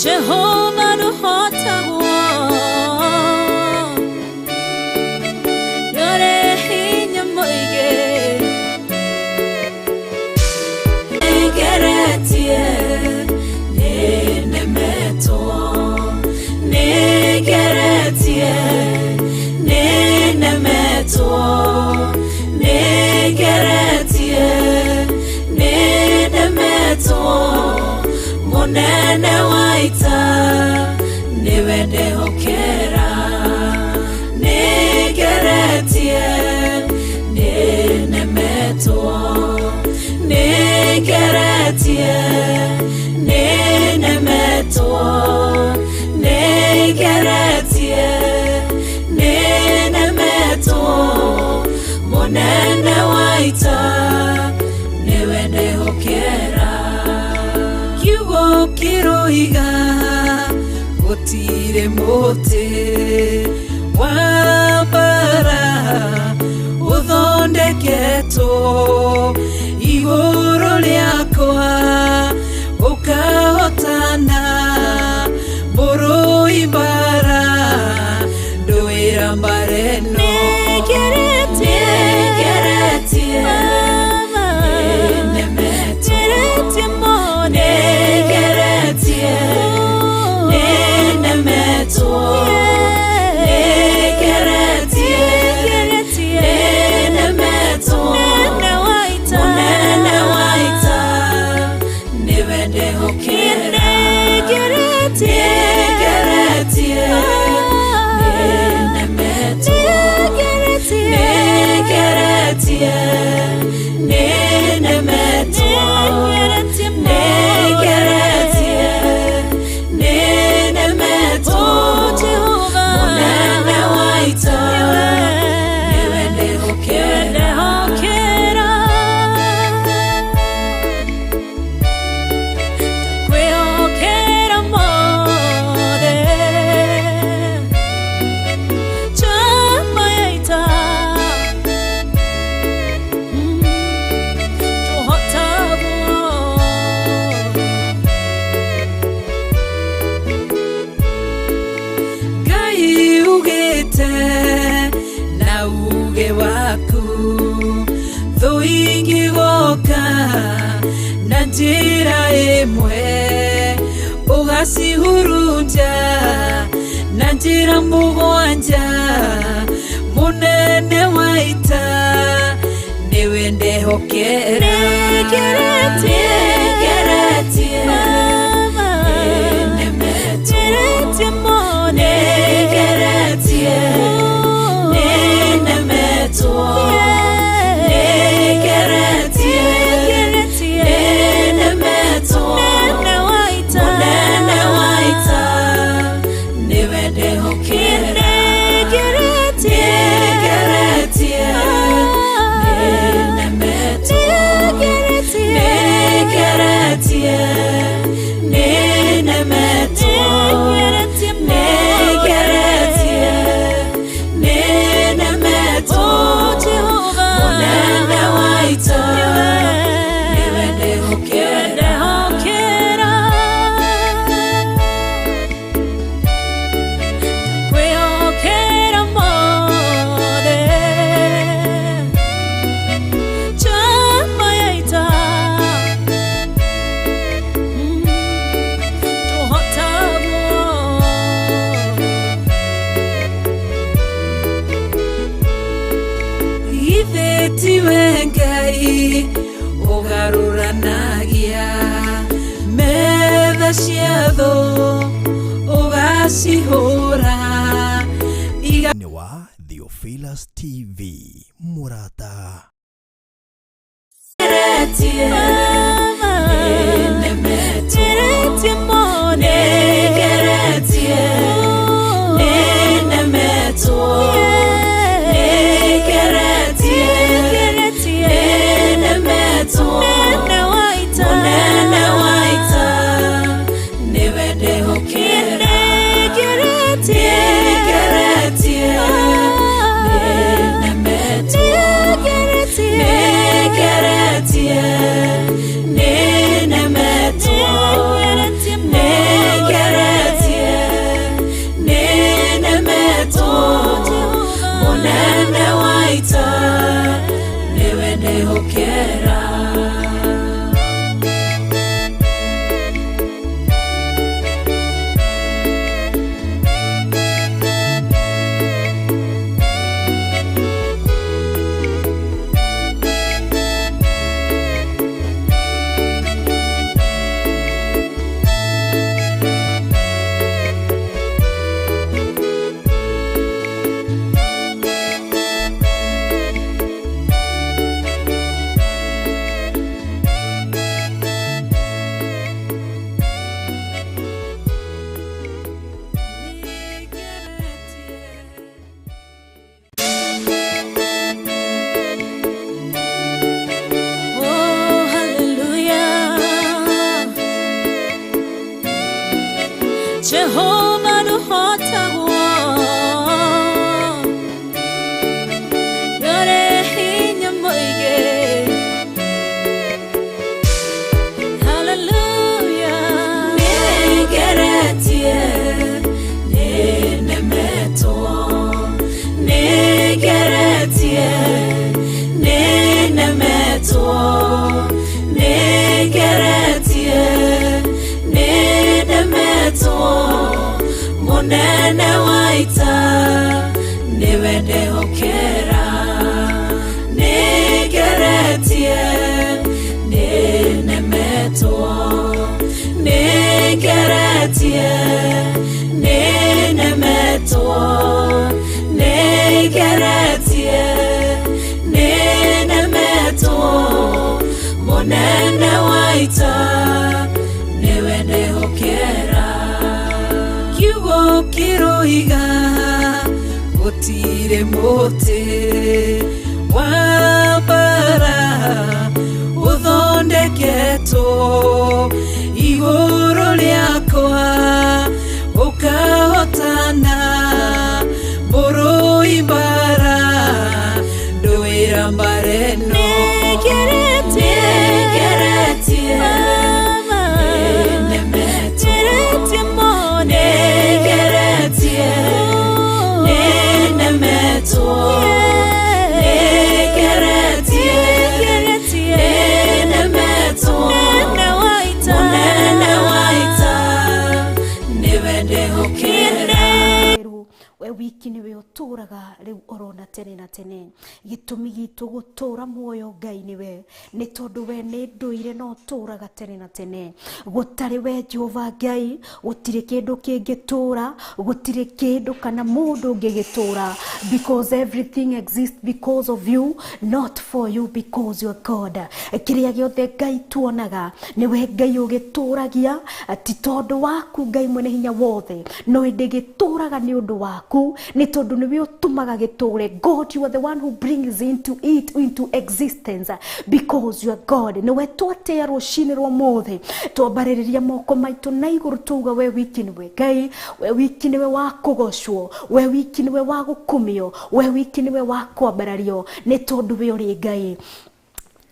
Jehova ndũhotagwo, ndũrĩ hinya mũingĩ. Nĩngeretie, nĩnemetwo, nĩngeretie, nĩnemetwo, nĩngeretie, nĩnemetwo, mũnene wa ita nĩwe ndehokera. Nĩngeretie, nĩnemetwo, nĩngeretie, nĩnemetwo, nĩngeretie, nĩnemetwo, mũnene wa ita nĩwe ndehokera. Kiugo kĩroiga gũtirĩ mũtĩ wa mbara ũthondeketwo igũrũ rĩakwa ũkahotana, mũrũi mbara ndũĩra mbara ĩno. Nĩngeretie, Nĩngeretie, nĩnemetwo, nĩngeretie, nĩnemetwo, nĩngeretie, nĩnemetwo, mũnene wa ita nĩwe ndehokera. Nĩngeretie, nĩnemetwo, nĩngeretie, nĩnemetwo, nĩngeretie, nĩnemetwo, mũnene wa ita nĩwe ndehokera. Kwĩhokera mothe, njamba ya ita, ndũhotagwo. Ngai ugĩte na uge waku thũ ingĩgoka na njĩra ĩmwe ũgacihurunja na njĩra mũgwanja, mũnene wa ita nĩwe ndehokera. Nĩngeretie, Nĩngeretie, nĩnemetwo, nĩngeretie, nĩnemetwo, nĩngeretie, nĩnemetwo, mũnene wa ita nĩwe ndehokera. Nĩngeretie, nĩnemetwo, nĩngeretie, nĩnemetwo, nĩngeretie, nĩnemetwo, mũnene wa ita nĩwe ndehokera. Kwĩhokera mothe, njamba ya ita, ndũhotagwo. Githĩ tiwe Ngai ũgarũranagia metha cia thũ ũgacihũra iga Nĩ wa Theophilus TV mũrata. Nĩngeretie, nĩnemetwo, nĩngeretie, nĩnemetwo, nĩngeretie, nĩnemetwo, mũnene wa ita nĩwe ndehokera. Nĩngeretie, nĩnemetwo, nĩngeretie, Jehova ndũhotagwo Ndũrĩ hinya mũingĩ. Hallelujah. Nĩngeretie, nĩnemetwo. Nĩngeretie, nĩnemetwo. Nĩngeretie, nĩnemetwo. Mũnene wa ita nĩwe ndehokera. Nĩngeretie, nĩnemetwo. Nĩngeretie, nĩnemetwo. Nĩngeretie, nĩnemetwo. Mũnene wa ita nĩwe ndehokera. Kiugo kĩroiga gũtirĩ mũtĩ wa mbara ũthondeketwo igũrũ rĩakwa ũkahotana mũrũi mbara ndũĩra mbara ĩno. Nĩngeretie, nĩnemetwo. Nĩngeretie, nĩnemetwo. Nĩngeretie, nĩnemetwo. Mũnene wa ita nĩwe ndehokera. We wiki niwe ũtũraga rĩu orona tene na tene. Gĩtũmi gitũ gũtũra muoyo Ngai nĩwe, nĩ tondũ we nĩ ndũire na ũtũraga tene na tene. Gũtarĩ we Jehova Ngai, gũtirĩ kĩndũ kĩngĩtũra, gũtirĩ kĩndũ kana mũndũ ũngĩgĩtũra, because everything exists because of you, not for you, because you are God. Kĩrĩa gĩothe Ngai tuonaga nĩwe Ngai ũgĩtũragia, ti tondũ waku Ngai mwene hinya wothe, no ĩndĩ gĩtũraga nĩ ũndũ waku, nĩ tondũ nĩwe ũtũmaga gĩtũre. God, you are the one who brings into it into existence, because you are God. Nĩwe twatĩa rũcinĩ rwa ũmũthĩ, twambarĩrĩria moko maitũ na igũrũ tuga we wiki nĩwe Ngai, we wiki nĩwe wa kũgocwo, we wiki nĩwe wa gũkumio, we wiki nĩwe wa kwambarario, nĩ tondũ we ũrĩ Ngai.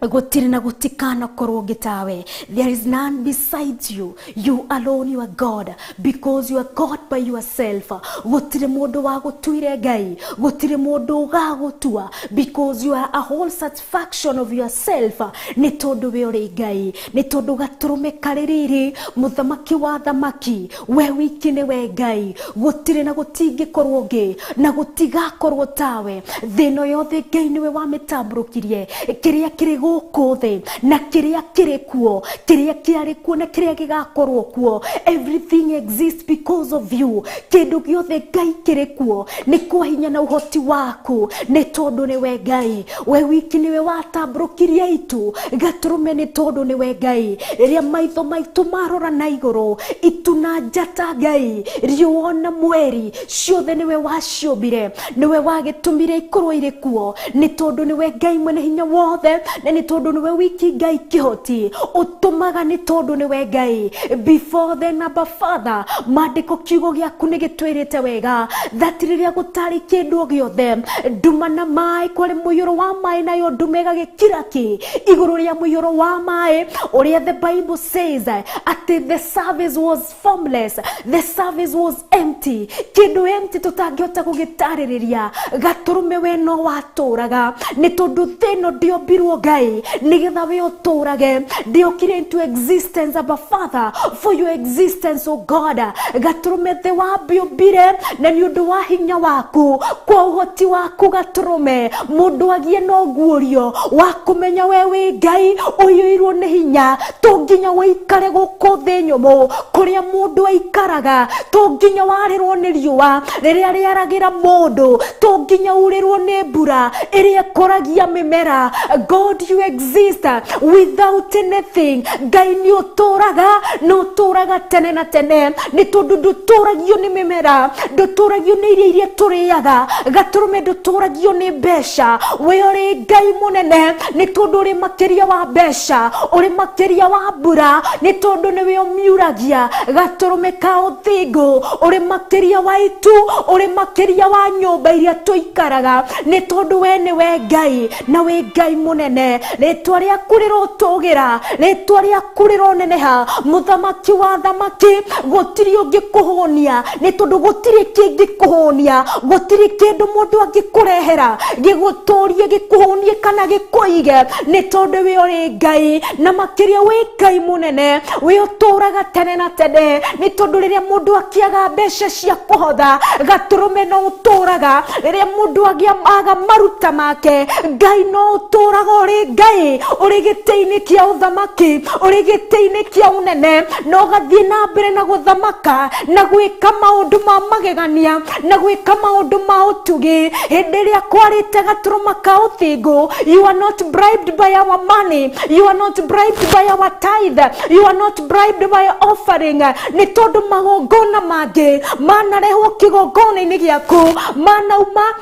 Gũtirĩ na gũtikanakorwo ũngĩ tawe. There is none besides you. You alone you are God, because you are God by yourself. Gũtirĩ mũndũ wa gũtuire Ngai, gũtirĩ mũndũ ũgagũtua, because you are a whole satisfaction of yourself. Nĩ tondũ we ũrĩ Ngai, nĩ tondũ gatũrũme karĩ riri, mũthamaki wa thamaki, we wiki nĩwe Ngai. Gũtirĩ na gũtingĩkorwo ũngĩ, na gũtigakorwo tawe. Thĩ ĩno yothe Ngai nĩwe wamĩtambũrũkirie, kĩrĩa kĩrĩ gũkũ thĩ na kĩrĩa kĩrĩ kuo, kĩrĩa kĩarĩ kuo na kĩrĩa gĩgakorwo kuo. Everything exists because of you. Kĩndũ gĩothe Ngai kĩrĩ kuo nĩ kwa hinya na ũhoti waku, nĩ tondũ nĩwe Ngai. We wiki nĩwe watambũrũkirie itu gatũrũme, nĩ tondũ nĩwe Ngai. Rĩrĩa maitho maitũ marora na igũrũ, itu na njata Ngai, riũa na mweri, ciothe nĩwe waciũmbire, nĩwe wagĩtũmire ikorwo irĩ kuo, nĩ tondũ nĩwe Ngai mwene hinya wothe, na nĩ tondũ nĩwe wiki Ngai kĩhoti ũtũmaga, nĩ tondũ nĩwe Ngai. Before then, Abba Father, maandĩko kiugo gĩaku nĩ gĩtwĩrĩte wega that rĩrĩa gũtarĩ kĩndũ o gĩothe, nduma na maĩ, kwarĩ mũiyũro wa maĩ, nayo nduma ĩgagĩkira ki igũrũ rĩa mũiyũro wa maĩ, ũrĩa the Bible says atĩ the surface was formless, the surface was empty. Kĩndũ empty tũtangĩhota gũgĩtarĩrĩria. Gatũrũme we no watũraga, nĩ tondũ thĩ ĩno ndĩombirwo Ngai nĩgetha we ũtũrage, ndĩokire into existence, Abba Father, for your existence, O God. Gatũrũme thĩ wambiũmbire na nĩ ũndũ wa hinya waku, kwa ũhoti waku gatũrũme mũndũ agie na ũguũrio wa kũmenya we wĩ Ngai ũiyũirwo nĩ hinya. To nginya ũikare gũkũ thĩ nyũmũ kũrĩa mũndũ aikaraga, to nginya warĩrwo nĩ riũa rĩrĩa rĩaragĩra mũndũ, to nginya urĩrwo nĩ mbura ĩrĩa ĩkũragia mĩmera. God, you you exist without anything. Ngai nĩ ũtũraga na ũtũraga tene na tene, nĩ tondũ ndũtũragio nĩ mĩmera, ndũtũragio nĩ irio iria tũrĩaga, gatũrũme ndũtũragio nĩ mbeca. We ũrĩ Ngai mũnene nĩ tondũ ũrĩ makĩria wa mbeca, ũrĩ makĩria wa mbura, nĩ tondũ nĩwe ũmiuragia. Gatũrũme ka ũthingu, ũrĩ makĩria wa itu, ũrĩ makĩria wa nyũmba iria tũikaraga, nĩ tondũ we nĩwe Ngai na wĩ Ngai mũnene. Rĩtwa rĩaku rĩrotũgĩra, rĩtwa rĩaku rĩroneneha, mũthamaki wa thamaki. Gũtirĩ ũngĩkũhũnia, nĩ tondũ gũtirĩ kĩngĩkũhũnia, gũtirĩ kĩndũ mũndũ angĩkũrehera gĩgũtũrie, gĩkũhũnie kana gĩkũige, nĩ tondũ we ũrĩ Ngai na makĩria wĩ Ngai mũnene, wĩ ũtũraga tene na tene. Nĩ tondũ rĩrĩa mũndũ akĩaga mbeca cia kũhotha, gatũrũme no ũtũraga. Rĩrĩa mũndũ aga maruta make, Ngai no ũtũraga ũrĩ Ngai, ũrĩ gĩtĩ-inĩ kĩa ũthamaki, ũrĩ gĩtĩ-inĩ kĩa ũnene, na ũgathiĩ na mbere na gũthamaka na gwĩka maũndũ ma magegania na gwĩka maũndũ ma ũtugi. Hĩndĩ ĩrĩa kwarĩte gatũrũma ka ũthingu, you are not bribed by our money, you are not bribed by our tithe, you are not bribed by offering, nĩ tondũ magongona mangĩ manarehwo kĩgongona-inĩ gĩaku, manauma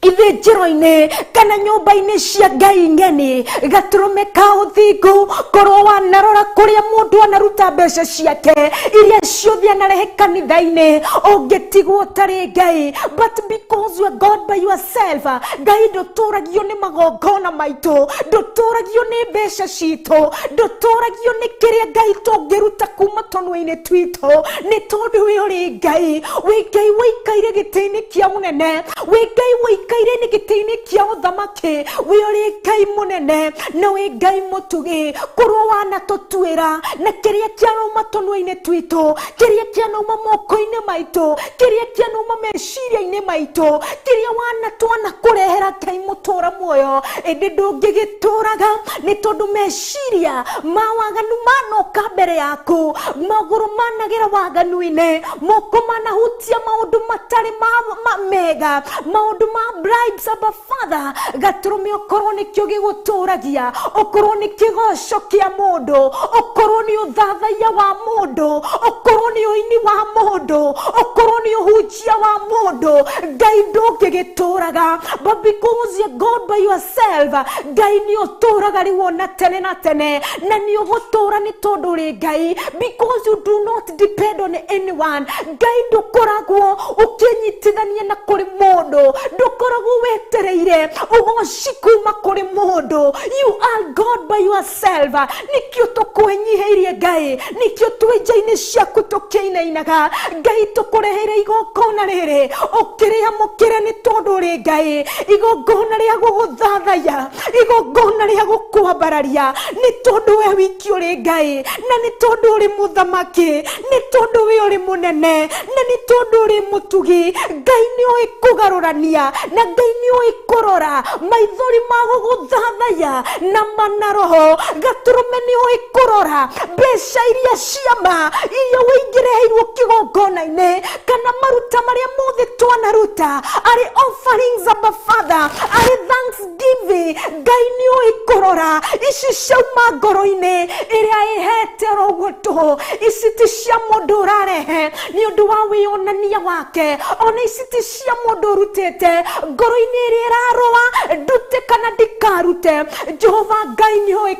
ithĩnjĩro-inĩ kana nyũmba-inĩ cia Ngai ng'eni. Gatũrũme ka ũthingu, korwo wanarora kũrĩa mũndũ anaruta mbeca ciake iria ciothe anarehe kanitha-inĩ, ũngĩtigwo ũtarĩ Ngai. But because you are God by yourself, Ngai ndũtũragio nĩ magongona maitũ, ndũtũragio nĩ mbeca citũ, ndũtũragio nĩ kĩrĩa Ngai tũngĩruta kuma tũnua-inĩ twitũ, nĩ tondũ we ũrĩ Ngai. Wĩ Ngai wĩikaire gĩtĩ-inĩ kĩa ũnene, wĩ Ngai wĩikaire nĩ gĩtĩ-inĩ kĩa ũthamaki, wĩ ũrĩ Ngai mũnene na wĩ Ngai mũtugi. Korwo wanatũtuĩra na kĩrĩa kĩanauma tũnua-inĩ twitũ, kĩrĩa kĩanauma moko-inĩ maitũ, kĩrĩa kĩanauma meciria-inĩ maitũ, kĩrĩa wanatwana kũrehera Ngai mũtũra muoyo, ĩndĩ ndũngĩgĩtũraga, nĩ tondũ meciria ma waganu manoka mbere yaku, magũrũ managera waganu-inĩ, moko manahutia maũndũ matarĩ mega, maũndũ ma bribes. Abba Father, gatũrũme ũkorwo nĩkĩo gĩgũtũragia, ũkorwo nĩ kĩgoco kĩa mũndũ, ũkorwo nĩ ũthathaiya wa mũndũ, ũkorwo nĩ ũini wa mũndũ, ũkorwo nĩ ũhunjia wa mũndũ, Ngai ndũngĩgĩtũraga. But because you are God by yourself, Ngai nĩ ũtũraga rĩu ona tene na tene, na nĩ ũgũtũra nĩ tondũ ũrĩ Ngai. Because you do not depend on anyone, Ngai ndũkoragwo ũkĩnyitithania na kũrĩ mũndũ, ndũkoragwo wetereire ũgoci kuma kũrĩ mũndũ. You are God by yourself. Nĩkĩo tũkwĩnyihĩirie Ngai, nĩkĩo twĩ nja-inĩ ciaku tũkĩinainaga. Ngai tũkũreheire igongona rĩrĩ, ũkĩrĩamũkĩre nĩ tondũ ũrĩ Ngai, igongona rĩa gũgũthathaiya, igongona rĩa gũkwambararia, nĩ tondũ we wiki ũrĩ Ngai, na nĩ tondũ ũrĩ mũthamaki, nĩ tondũ we ũrĩ mũnene, na nĩ tondũ ũrĩ mũtugi. Ngai nĩ ũĩ kũgarũrania, na Ngai nĩ ũĩ kũrora maithori ma gũgũthathaiya na manaroho. Gatũrũme nĩ ũĩ kũrora mbeca iria ciama iria wĩingĩreheirwo kĩgongona-inĩ, kana maruta marĩa mothe twanaruta arĩ offerings, Abba Father, arĩ thanksgiving. Ngai nĩ ũĩ kũrora ici ciauma ngoro-inĩ ĩrĩa ĩhete oro ũguo tũhũ. Ici ti cia mũndũ ũrarehe nĩ ũndũ wa wĩyonania wake, ona ici ti cia mũndũ ũrutĩte ngoro-inĩ ĩrĩa ĩrarũa ndute kana ndikarute. Jehova Ngai nĩ ũĩ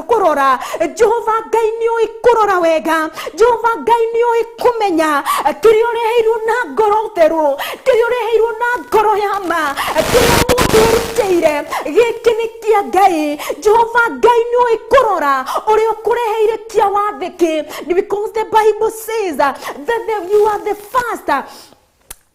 kũrora, Jehova Ngai nĩ ũĩ kũrora wega, Jehova Ngai nĩ ũĩ kũmenya kĩrĩa ũreheirwo na ngoro theru, kĩrĩa ũreheirwo na ngoro ya ma, kĩrĩa mũndũ ũrutĩire gĩkĩ nĩ kĩa Ngai. Jehova Ngai nĩ ũĩ kũrora ũrĩa ũkũreheire kĩa wathĩki, because the Bible says that you are the first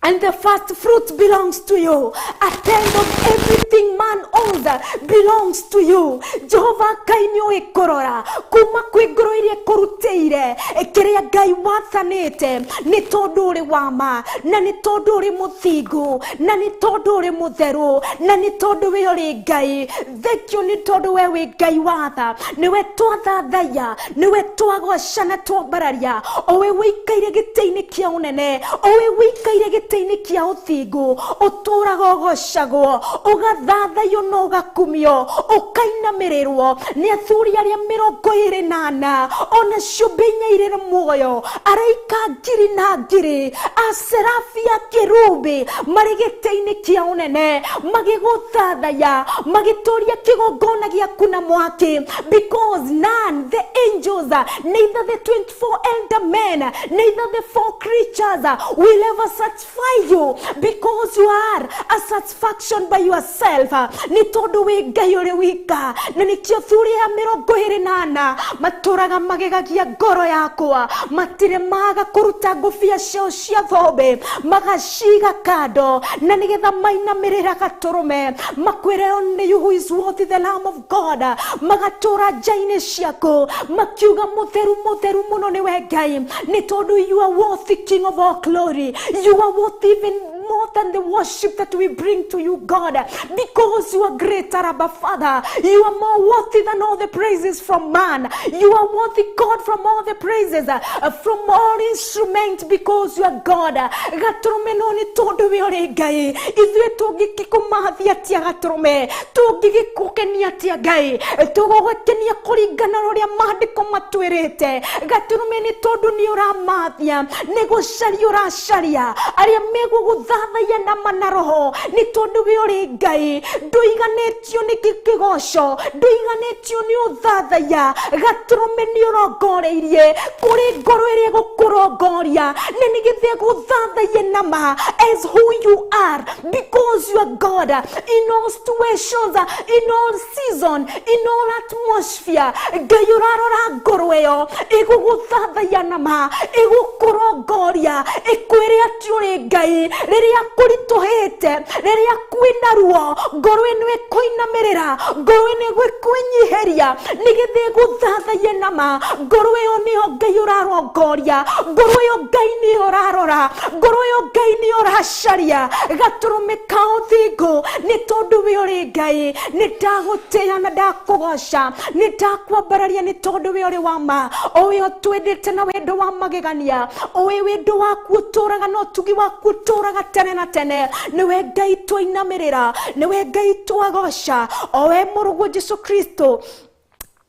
and the first fruit belongs to you. A tenth of everything man owns belongs to you. Jehovah Ngai nĩ ũĩ kũrora kuma kwĩ ngoro iria ĩkũrutĩire kĩrĩa Ngai wathanĩte, nĩ tondũ ũrĩ wa ma, na nĩ tondũ ũrĩ mũthingu, na nĩ tondũ ũrĩ mũtheru, na nĩ tondũ we ũrĩ Ngai. Thank you nĩ tondũ we wĩ Ngai watha, nĩwe twathathaiya, nĩwe twagoca na twambararia, o we wĩikaire gĩtĩ-inĩ kĩa ũnene, o we wĩikaire gĩtĩ gĩtĩ-inĩ kĩa ũthingu ũtũraga ũgocagwo ũgathathayo na ũgakumio ũkainamĩrĩrwo nĩ athuri arĩa 24 ona ciũmbe inya irĩ muoyo araika ngiri na ngiri aserafi a kerubi marĩ gĩtĩ-inĩ kĩa ũnene magĩgũthathaya magĩtũria kĩgongona gĩaku na mwaki because none the angels neither the 24 elder men neither the four creatures will ever satisfy you because you are a satisfaction by yourself nĩ tondũ wĩ Ngai ũrĩ wika na nĩkĩo thuri ya 24 matũraga magegagia ngoro yakwa matirĩ maga kũruta ngũbia ciao cia thũmbĩ magaciga kando na nĩgetha mainamĩrĩra gatũrũme makwĩre only you who is worthy the Lamb of God magatũra nja-inĩ ciaku makiuga mũtheru mũtheru mũno nĩwe Ngai nĩ tondũ you are worthy King of all glory you are worthy even more than the worship that we bring to you, God, because you are greater, Abba Father. You are more worthy than all the praises from man. You are worthy, God, from all the praises, from all instruments, because you are God. Gatũrũme no nĩ tondũ we ũrĩ Ngai ithuĩ tũngĩkĩkũmathia atĩa gatũrũme tũngĩgĩkũkenia atĩa Ngai tũgũgũkenia kũringana na ũrĩa maandĩko matwĩrĩte gatũrũme nĩ tondũ nĩ ũramathia nĩ gũcaria ũracaria arĩa megũgũthathaiya na mana roho nĩ tondũ we ũrĩ Ngai ndũiganĩtio nĩ kĩgoco ndũiganĩtio nĩ ũthathaiya gatũrũme nĩ ũrongoreirie kũrĩ ngoro ĩrĩa ĩgũkũrongoria na nĩgetha ĩgũthathaiye na ma as who you are because you are God in all situations, in all season, in all atmosphere. Ngai ũrarora ngoro ĩyo ĩgũgũthathaiya na ma ĩgũkũrongoria ĩkwĩre atĩ ũrĩ Ngai rĩrĩa kũritũhĩte rĩrĩa kwĩna ruo ngoro ĩno ĩkũinamĩrĩra ngoro ĩno ĩgũkwĩnyihĩria nĩgetha ĩgũthathaiye na ma ngoro ĩyo nĩyo Ngai ũrarongoria ngoro ĩyo Ngai nĩyo ũrarora ngoro ĩyo Ngai nĩyo ũracaria gatũrũme ka ũthingu nĩ tondũ we ũrĩ Ngai nĩ ndagũtĩĩa na ndakũgoca nĩ ndakwambararia nĩ tondũ we ũrĩ wa ma o we ũtwendete na wendo wa magegania o we wendo waku ũtũraga na ũtugi waku ũtũraga tene na tene nĩwe Ngai twainamĩrĩra nĩwe Ngai twagoca o we mũrũguo Jesu Kristo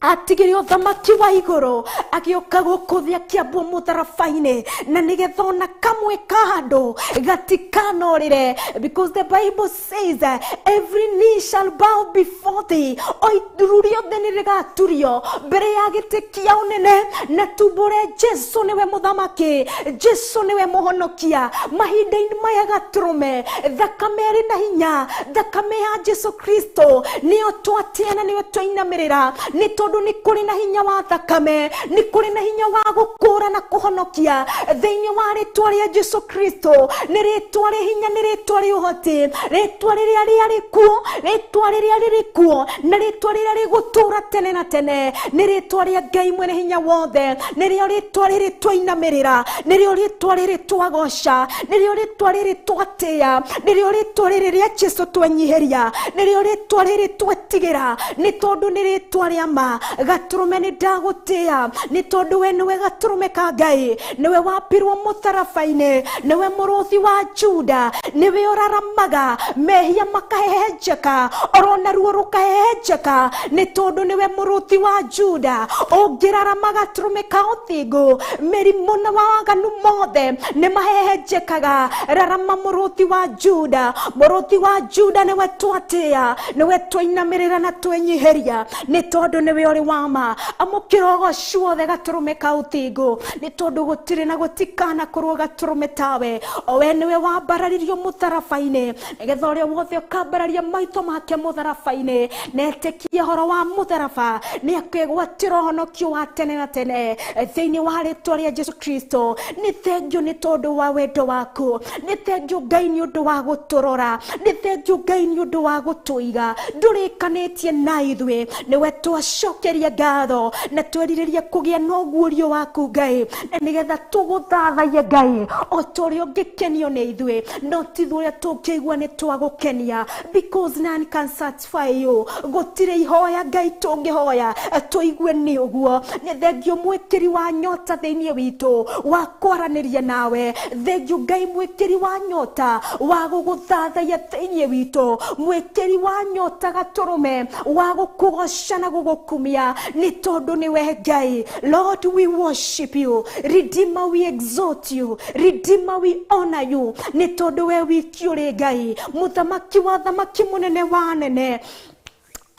atigire ũthamaki wa igũrũ agĩũka gũkũ thĩ akĩambwo mũtharaba-inĩ na nĩgetha ona kamwe ka andũ gatikanorĩre because the Bible says every knee shall bow before thee o iru rĩothe nĩ rĩgaturio mbere ya gĩtĩ kĩa ũnene na tumbũre Jesu nĩwe mũthamaki Jesu nĩwe mũhonokia mahinda-inĩ maya gatũrũme thakame ĩrĩ na hinya thakame ya Jesu Kristo nĩyo twatĩa na nĩyo twainamĩrĩra nĩ tondũ nĩ kũrĩ na hinya wa thakame nĩ kũrĩ na hinya wa gũkũra na kũhonokia thĩinĩ wa rĩtwa rĩa Jesu Kristo nĩ rĩtwa rĩ hinya nĩ rĩtwa rĩ ũhoti rĩtwa rĩrĩa rĩarĩ kuo rĩtwa rĩrĩa rĩrĩ kuo na rĩtwa rĩrĩa rĩgũtũũra tene na tene nĩ rĩtwa rĩa Ngai mwene hinya wothe nĩrĩo rĩtwa rĩrĩ twainamĩrĩra nĩrĩo rĩtwa rĩrĩ twagoca nĩrĩo rĩtwa rĩrĩ twatĩĩa nĩrĩo rĩtwa rĩrĩ rĩa Jesu twenyihĩria nĩrĩo rĩtwa rĩrĩ twetigĩra nĩ tondũ nĩ rĩtwa rĩa ma gatũrũme nĩ ndagũtĩĩa nĩ tondũ we nĩwe gatũrũme ka Ngai nĩwe wambirwo mũtharaba-inĩ nĩwe mũrũthi wa Juda nĩwe ũraramaga mehia makahehenjeka orona ruo rũkahehenjeka nĩ tondũ nĩwe mũrũthi wa Juda ũngĩrarama gatũrũme ka ũthingu mĩrimũ na waganu mothe nĩ mahehenjekaga rarama mũrũthi wa Juda mũrũthi wa Juda nĩwe twatĩĩa nĩwe twainamĩrĩra na twenyihĩria nĩ tondũ nĩwe ũrĩ wa ma amũkĩra ũgoci wothe gatũrũme ka ũthingu nĩ tondũ gũtirĩ na gũtikanakorwo gatũrũme tawe o we nĩwe wambararirio mũtharaba-inĩ nĩgetha ũrĩa wothe ũkambararia maitho make mũtharaba-inĩ na etĩkie ũhoro wa mũtharaba nĩ akegwatĩra ũhonokio wa tene na tene thĩinĩ wa rĩtwa rĩa Jesu Kristo nĩ thengio nĩ tondũ wa wendo waku nĩ thengio Ngai nĩ ũndũ wa gũtũrora nĩ thengio Ngai nĩ ũndũ wa gũtũiga ndũrĩkanĩtie na ithuĩ nĩwe twacoka Twagũcokeria ngatho na twerirĩria kũgĩa na ũguũrio waku Ngai, na nĩgetha tũgũthathaie Ngai o ta ũrĩa ũngĩkenio nĩ ithuĩ, no ti ithuĩ ũrĩa tũngĩigua nĩ twagũkenia, because none can satisfy you. Gũtirĩ ihoya Ngai tũngĩhoya tũigue nĩ ũguo. Nĩ thengio mwĩkĩri wa nyota thĩinĩ witũ wa kwaranĩria nawe, thengio Ngai mwĩkĩri wa nyota wa gũgũthathaia thĩinĩ witũ, mwĩkĩri wa nyota gatũrũme wa gũkũgoca na gũgũkumia, nĩ tondũ nĩwe Ngai. Lord, we worship you. Redeemer, we exalt you. Redeemer, we honor you. Nĩ tondũ we wiki ũrĩ Ngai, mũthamaki wa thamaki, mũnene wa anene,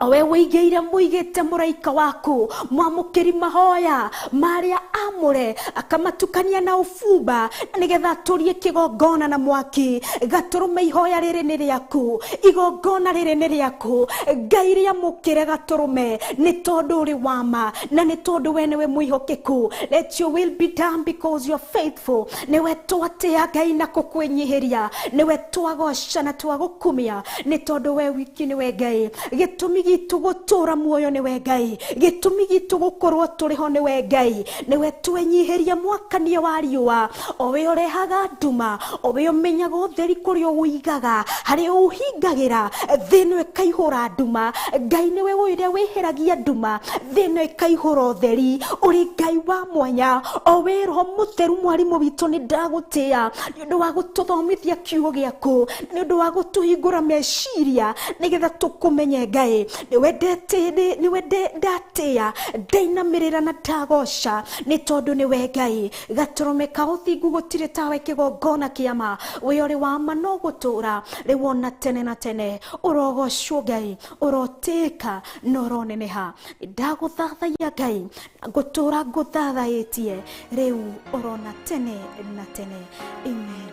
we wĩigĩire mũigĩte mũraika waku mwamũkĩri mahoya marĩa amũre akamatukania na ũbumba nĩgetha atũrie kĩgongona na mwaki. Gatũrũme ihoya rĩrĩ nĩ rĩaku, igongona rĩrĩ nĩ rĩaku Ngai, rĩamũkĩre gatũrũme, nĩ tondũ ũrĩ wama na nĩ tondũ we nĩwe mwĩhokeku. Let your will be done because you are faithful. Nĩwe twatĩa Ngai na kũkwĩnyihĩria, nĩwe twagoca na twagũkumia, nĩ tondũ we wiki nĩwe Ngai. Gĩtũmi gitũ gũtũra muoyo nĩwe Ngai, gĩtũmi gitũ gũkorwo tũrĩ ho nĩwe Ngai. Nĩwe twenyihĩria mwakania wa riũa, o we ũrehaga nduma, o we ũmenyaga ũtheri kũrĩa ũwĩigaga, harĩa ũhingagĩra thĩ ĩno ĩkaihũra nduma. Ngai nĩwe ũrĩa wĩheragia nduma, thĩ ĩno ĩkaihũra ũtheri. Ũrĩ Ngai wa mwanya, o we Roho Mũtheru mwarimũ witũ, nĩ ndagũtĩa nĩ ũndũ wa gũtũthomithia kiugo gĩaku, nĩ ũndũ wa gũtũhingũra meciria nĩgetha tũkũmenye Ngai. Nĩwe nĩwe ndatĩa, ndainamĩrĩra na ndagoca, nĩ tondũ nĩwe Ngai. Gatũrũme ka ũthingu gũtirĩ tawe kĩgongona kĩama, we ũrĩ wa ma no gũtũra rĩu ona tene na tene. Ũrogocwo Ngai, ũrotĩĩka na ũroneneha. Ndagũthathaia Ngai, ngũtũra ngũthathaĩtie rĩu orona tene na tene. Amen.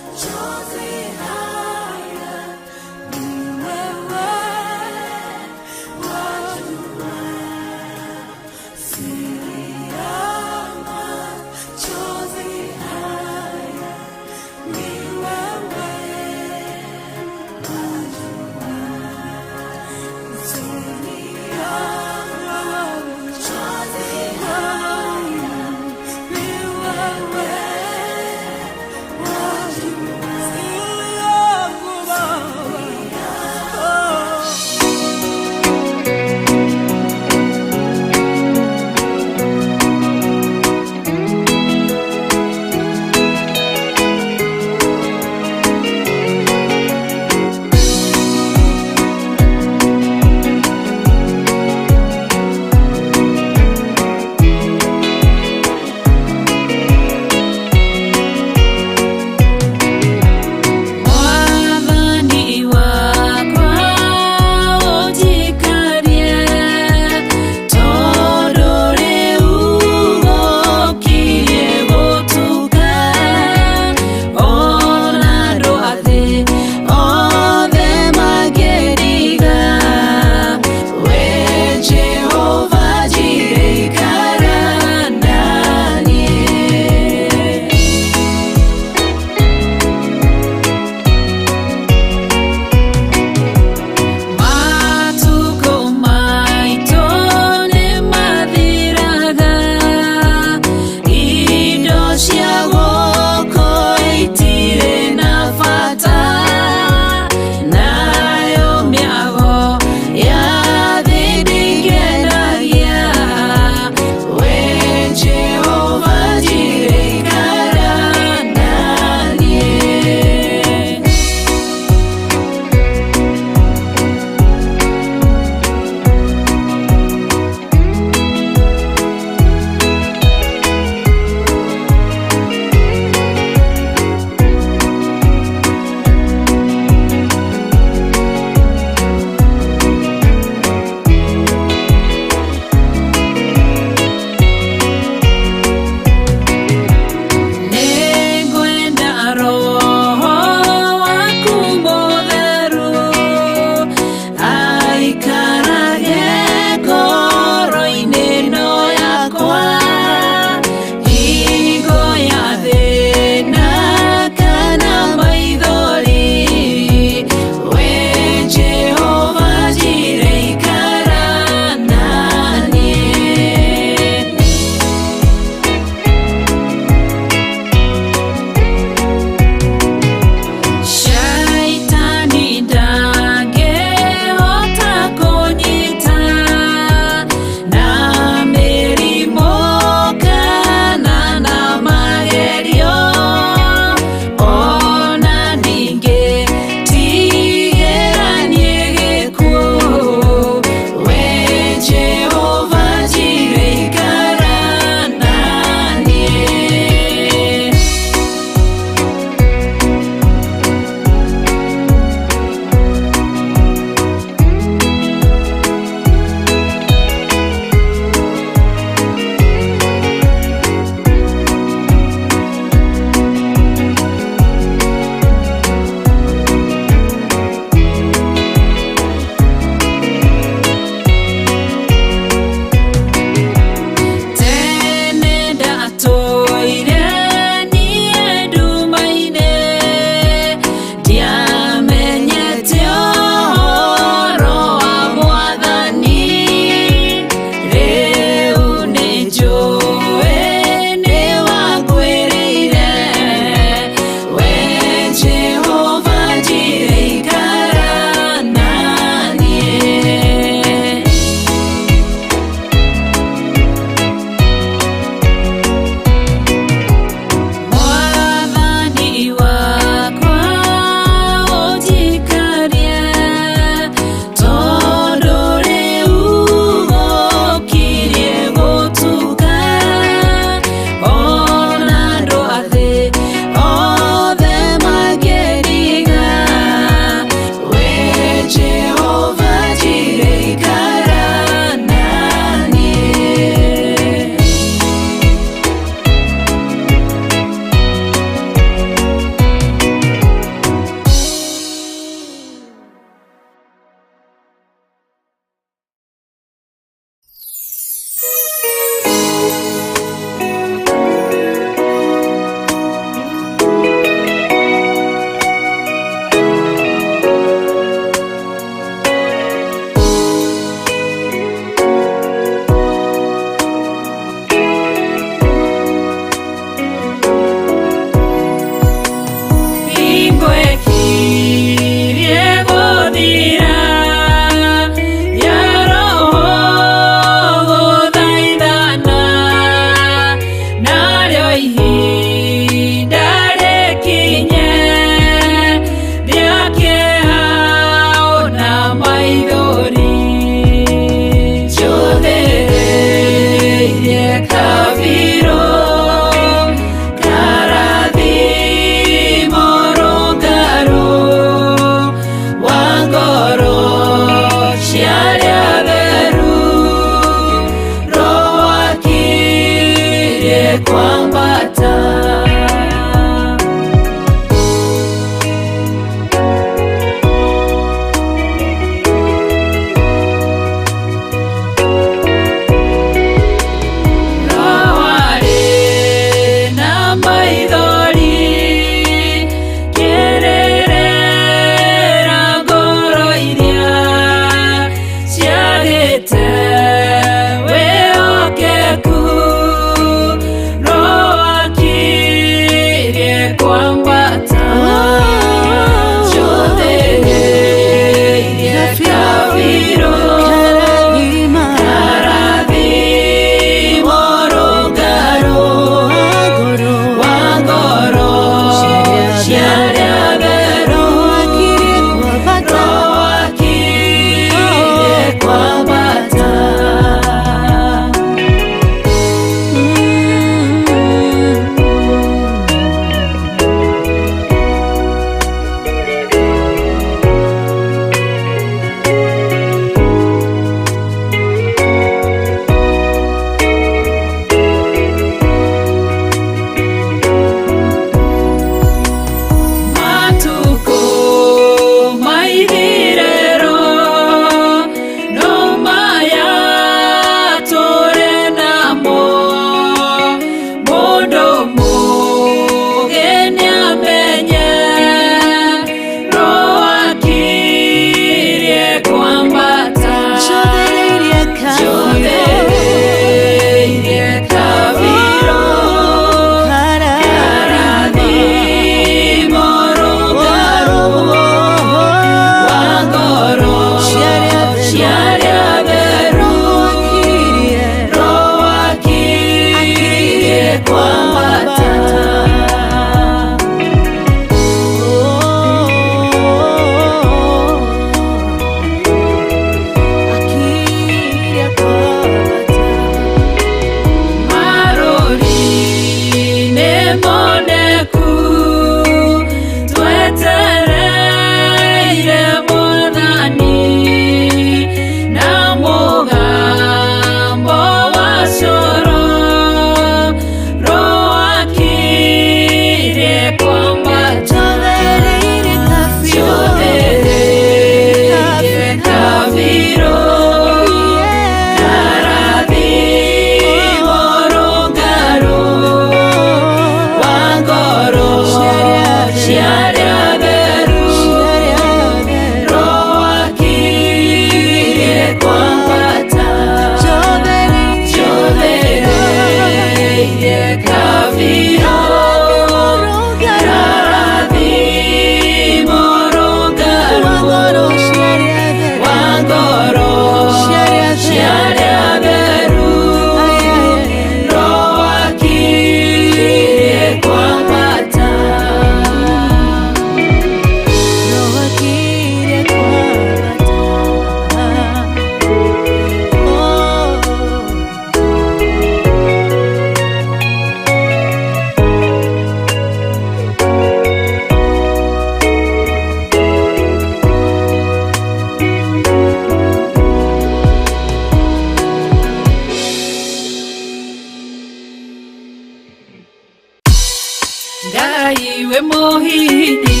Mũhihinyi,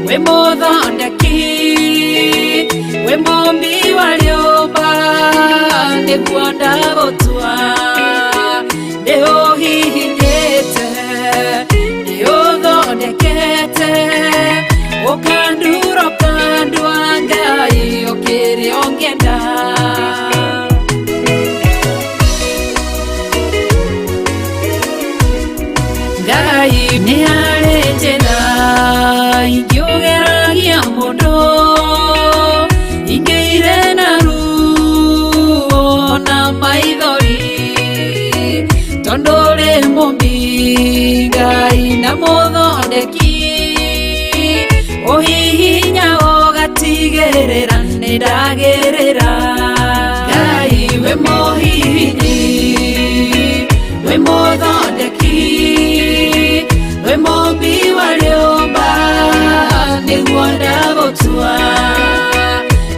wĩ mũthondeki, wĩ mũmbi wa rĩũmba, nĩguo ndagũtua. Nĩũhihinyĩte, nĩũthondekete, ũkandura ũkandua Ngai ũkĩrĩa ũngĩenda. Ngai nĩ harĩ njĩra ingĩũgeragia mũndũ, ingĩire na ruo na maithori, tondũ ũrĩ mũmbi Ngai na mũthondeki, ũhihinya ũgatigĩrĩra nĩndagĩrĩra. Ngai wĩ mũhihinyi, wĩ mũthondeki, wĩ mũmbi wa rĩũmba, nĩguo ndagũtua.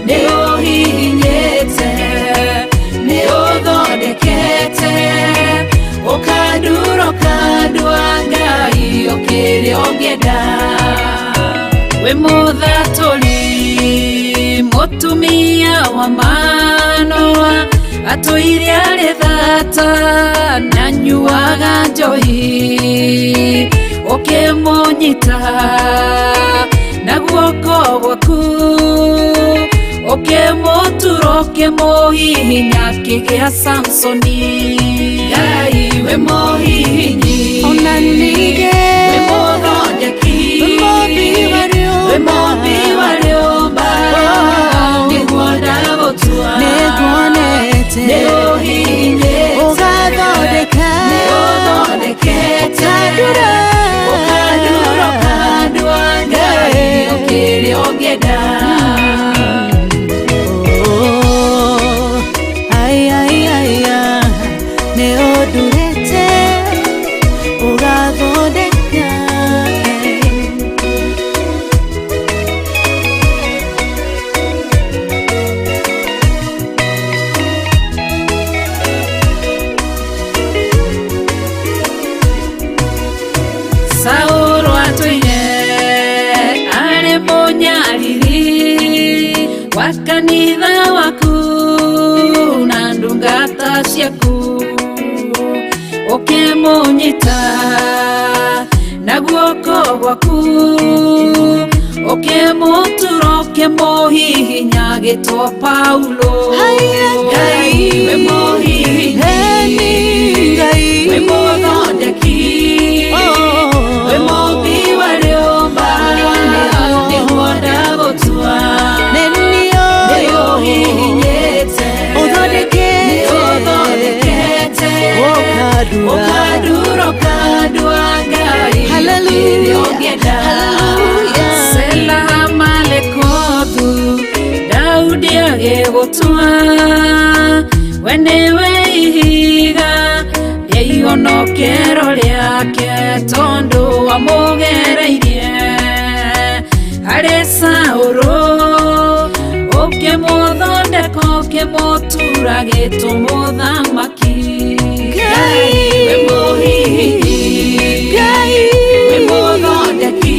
Nĩũhihinyĩte, nĩũthondekete, ũkandura ũkandua Ngai ũkĩrĩa ũngĩenda. Wĩ mũthatũri, mũtumia wa Manoa, atũire arĩ thata na anyuaga njohi, ũkĩmũnyita na guoko gwaku, ũkĩmũtura ũkĩmũhihinya akĩgĩa Samsoni. Ngai wĩ mũhihinyi, Ona ningĩ wĩ mũthondeki, wĩ mũmbi wa wĩ mũmbi rĩũmba, wa rĩũmba, nĩguo ndagũtua. Nĩnguonete Nĩũhihinyĩte, ũgathondeka, nĩũthondekete, ũkandura, ũkandura ũkandua Ngai ũkĩrĩa ũngĩenda. Oh, ai, ai, ai, ah, nĩũndurĩte ũgathondeka. Saũlũ atũire arĩ mũnyariri wa kanitha waku na ndungata ciaku, ũkĩmũnyita na guoko gwaku, ũkĩmũtura ũkĩmũhihinya agĩtwo Paulo. Haiya, Ngai wĩ mũhihinyi, Eni Ngai, wĩ mũthondeki, Oh. wĩ mũmbi wa rĩũmba, nĩguo ndagũtua. Nĩniũĩ Nĩũhihinyĩte, ũthondekete, nĩũthondekete, ũkandura, ũkandura ũkandua Ngai Hallelujah, ũkĩrĩa ũngĩenda. hallelujah. Sela Malekothu, Daudi agĩgũtua, we nĩwe ihiga rĩa ihonokero rĩake, tondũ wamũgereirie harĩ Saũlũ, ũkĩmũthondeka ũkĩmũtura gĩtũ mũthamaki. Ngai, wĩ mũhihinyi, Ngai, wĩ mũthondeki,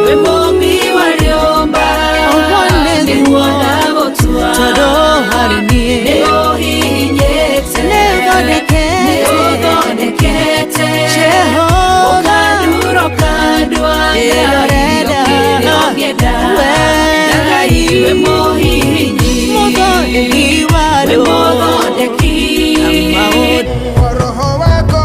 wĩ mũmbi wa rĩũmba, Ũguo nĩguo, nĩguo ndagũtua. tondũ harĩ niĩ Nĩũhihinyĩte, nĩũthondekete, nĩũthondekete, Jehova, ũkandura ũkandua Ngai Ndĩrorenda, ũkĩrĩa ũngĩenda. we Ngai wĩ mũhihinyi, mũthondeki wa wĩ rĩũmba, mũthondeki, maũndũ Roho wako.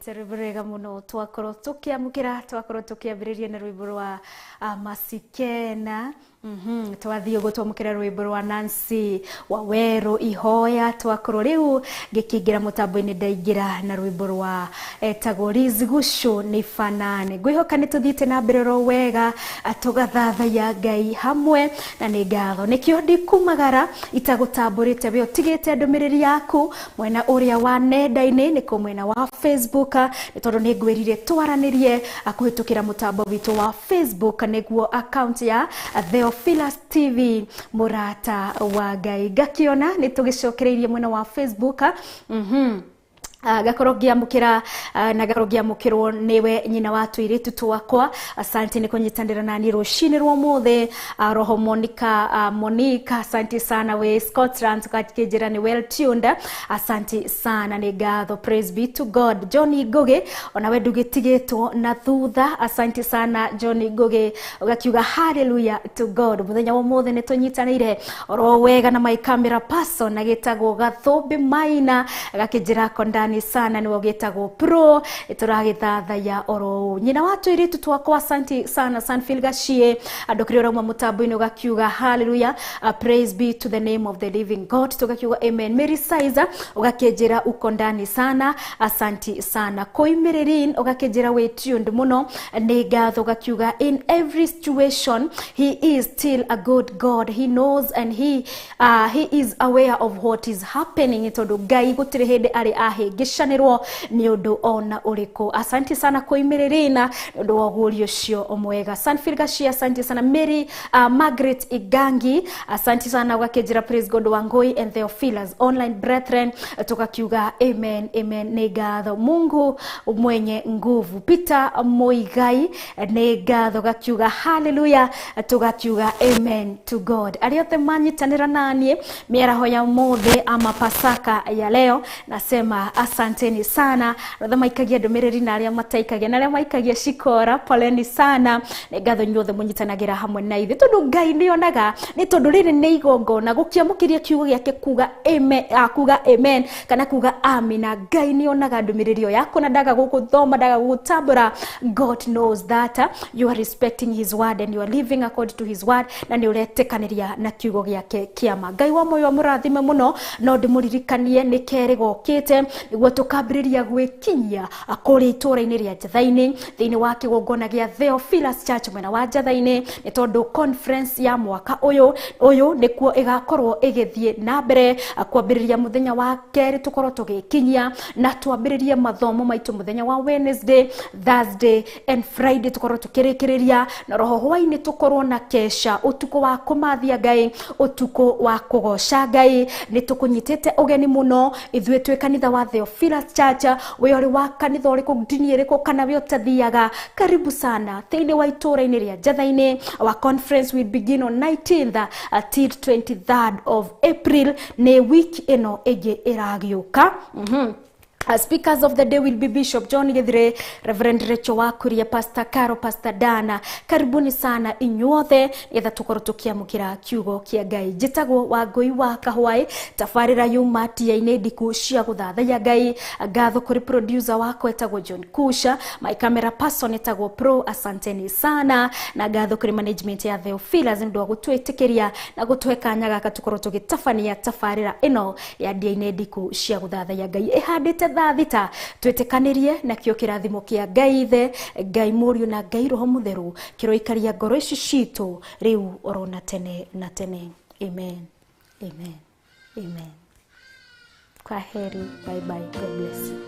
Alright, rwĩmbo rwega mũno twakorwo tũkĩamũkĩra, twakorwo tũkĩambĩrĩria na rwĩmbo rwa Masikena. Twathiĩ ũguo twamũkĩra rwĩmbo rwa Nancy Waweru Ihoya, twakorwo rĩu ngĩkĩingĩra mũtambo-inĩ ndaingĩra na rwĩmbo rwa etagwo Liz Gushu nĩ fanane. Ngwĩhoka nĩ tũthiĩte na mbere oro wega, tũgathathaiya Ngai hamwe na nĩ ngatho. Nĩkĩo ndikumagara itagũtambũrĩte we ũtigĩte ndũmĩrĩri yaku mwena ũrĩa wa nenda-inĩ, nĩkuo mwena wa Facebook, nĩ tondũ nĩ ngwĩrire twaranĩrie kũhĩtũkĩra mũtambo witũ wa Facebook, nĩguo account ya Theophilus TV mũrata wa Ngai. Ngakiona nĩ tũgĩcokereirie mwena wa Facebook. Gakorwo ngĩamũkĩra na gakorwo ngĩamũkĩrwo nĩwe nyina wa tũirĩtu twakwa. Asante nĩ kũnyitanĩra nani rũcinĩ rwa ũmũthĩ. Roho Monica, Monica, asante sana we Scotland, ũgakĩnjĩra nĩ well tuned. Asante sana, nĩ ngatho. Praise be to God. Johnny Ngugi, onawe ndũgĩtigĩtwo na thutha. Asante sana Johnny Ngugi, ũgakiuga hallelujah to God. Mũthenya wa ũmũthĩ nĩ tũnyitanĩire oro wega na my camera person agĩtagwo Gathũmbĩ Maina, agakĩnjĩra kondani sana nĩwe ũgĩtagwo pro, tũragĩthathaiya oro nyina wa tũirĩtu twakwa. Asante sana Sanfil Gachie, andũ kĩrĩa ũrauma mũtambo-inĩ ũgakiuga hallelujah, praise be to the name of the living God, tũgakiuga amen. Mary Saiza ũgakĩnjĩra uko ndani sana, asante sana. Koimĩrĩrin ũgakĩnjĩra wĩ tuned mũno, nĩ ngatho. Ũgakiuga in every situation he is still a good God, he knows and he is aware of what is happening, tondũ Ngai gũtirĩ hĩndĩ arĩ ahĩngĩcanĩrwo nĩ ũndũ ona ũrĩkũ. Asante sana Koimĩrĩrina nĩ ũndũ wa ũguũrio ũcio mwega. Sanfil Gachia, asante sana. Mary Margaret Igangi, asante sana, ũgakĩnjĩra praise God Wangui and Theophilus online brethren, tukakiuga amen amen, nĩ ngatho. Mungu mwenye nguvu. Peter Muigai, nĩ ngatho, gakiuga hallelujah, tugakiuga amen to God. Arĩa othe manyitanĩra naniĩ mĩaraho ya ũmũthĩ ama Pasaka ya leo, nasema asanteni sana. Arĩa maikagia ndũmĩrĩri na arĩa mataikagia na arĩa maikagia cikora, poleni sana. Nĩ ngatho inyuothe mũnyitanagĩra hamwe na ithuĩ, tondũ Ngai nĩonaga, nĩ tondũ rĩrĩ nĩ igongona gũkĩamũkĩria kiugo gĩake kuga amen, kuga amen kana kuga amina. Ngai nĩonaga ndũmĩrĩri ĩyo yaku na ndaga gũgũthoma, ndaga gũgũtambũra. God knows that you are respecting his word and you are living according to his word, na nĩ ũretĩkanĩria na kiugo gĩake kĩama. Ngai wa muoyo amũrathime mũno. No ndĩmũririkanie nĩ kerĩ gokĩte nĩguo tũkambĩrĩria gwĩkinyia kũrĩa itũũra-inĩ rĩa Njatha-inĩ thĩinĩ wa kĩgongona gĩa Theophilus Church mwena wa Njatha-inĩ, nĩ tondũ conference ya mwaka ũyũ nĩkuo ĩgakorwo ĩgĩthiĩ na mbere kwambĩrĩria mũthenya wa kerĩ tũkorwo tũgĩkinyia na twambĩrĩrie mathomo maitũ mũthenya wa Wednesday, Thursday and Friday tũkorwo tũkĩrĩkĩrĩria, na roho hwaĩ-inĩ tũkorwo na kesha, ũtukũ wa kũmathia Ngai, ũtukũ wa kũgoca Ngai. Nĩ tũkũnyitĩte ũgeni mũno ithuĩ twĩ kanitha wa Theophilus Church, we ũrĩ wa kanitha ũrĩkũ, ndini ĩrĩkũ, kana we ũtathiaga, karibu sana thĩinĩ wa itũũra-inĩ rĩa Njatha-inĩ. Our conference will begin on 19th till 23rd of April, nĩ wiki ĩno ĩngĩ ĩragĩũka. Speakers of the day will be Bishop John Githire, Reverend Rachel Wakuria, Pastor Caro, Pastor Dana. Karibuni sana inyuothe nĩgetha tũkorwo tũkĩamũkĩra kiugo kĩa Ngai. Njĩtagwo Wangui wa Kahwaĩ, tabarĩra yuma tia-inĩ ndiku cia gũthathaiya Ngai. Ngatho kũrĩ producer wakwa etagwo John Kusha, my camera person etagwo Pro, asanteni sana. Na ngatho kũrĩ management ya Theophilus nĩ ũndũ wa gũtwĩtĩkĩria na gũtũhe kanya gaka tũkorwo tũgĩtabania tabarĩra ĩno ya ndia-inĩ ndiku cia gũthathaiya Ngai. Ĩhandĩte thaa thita twĩtĩkanĩrie nakĩo kĩrathimo kĩa Ngai Ithe, Ngai Mũriũ na Ngai Roho Mũtheru kĩroikaria ngoro ici citũ rĩu oro na tene na tene. Amen, amen, amen. Kwa heri, bye bye, God bless you.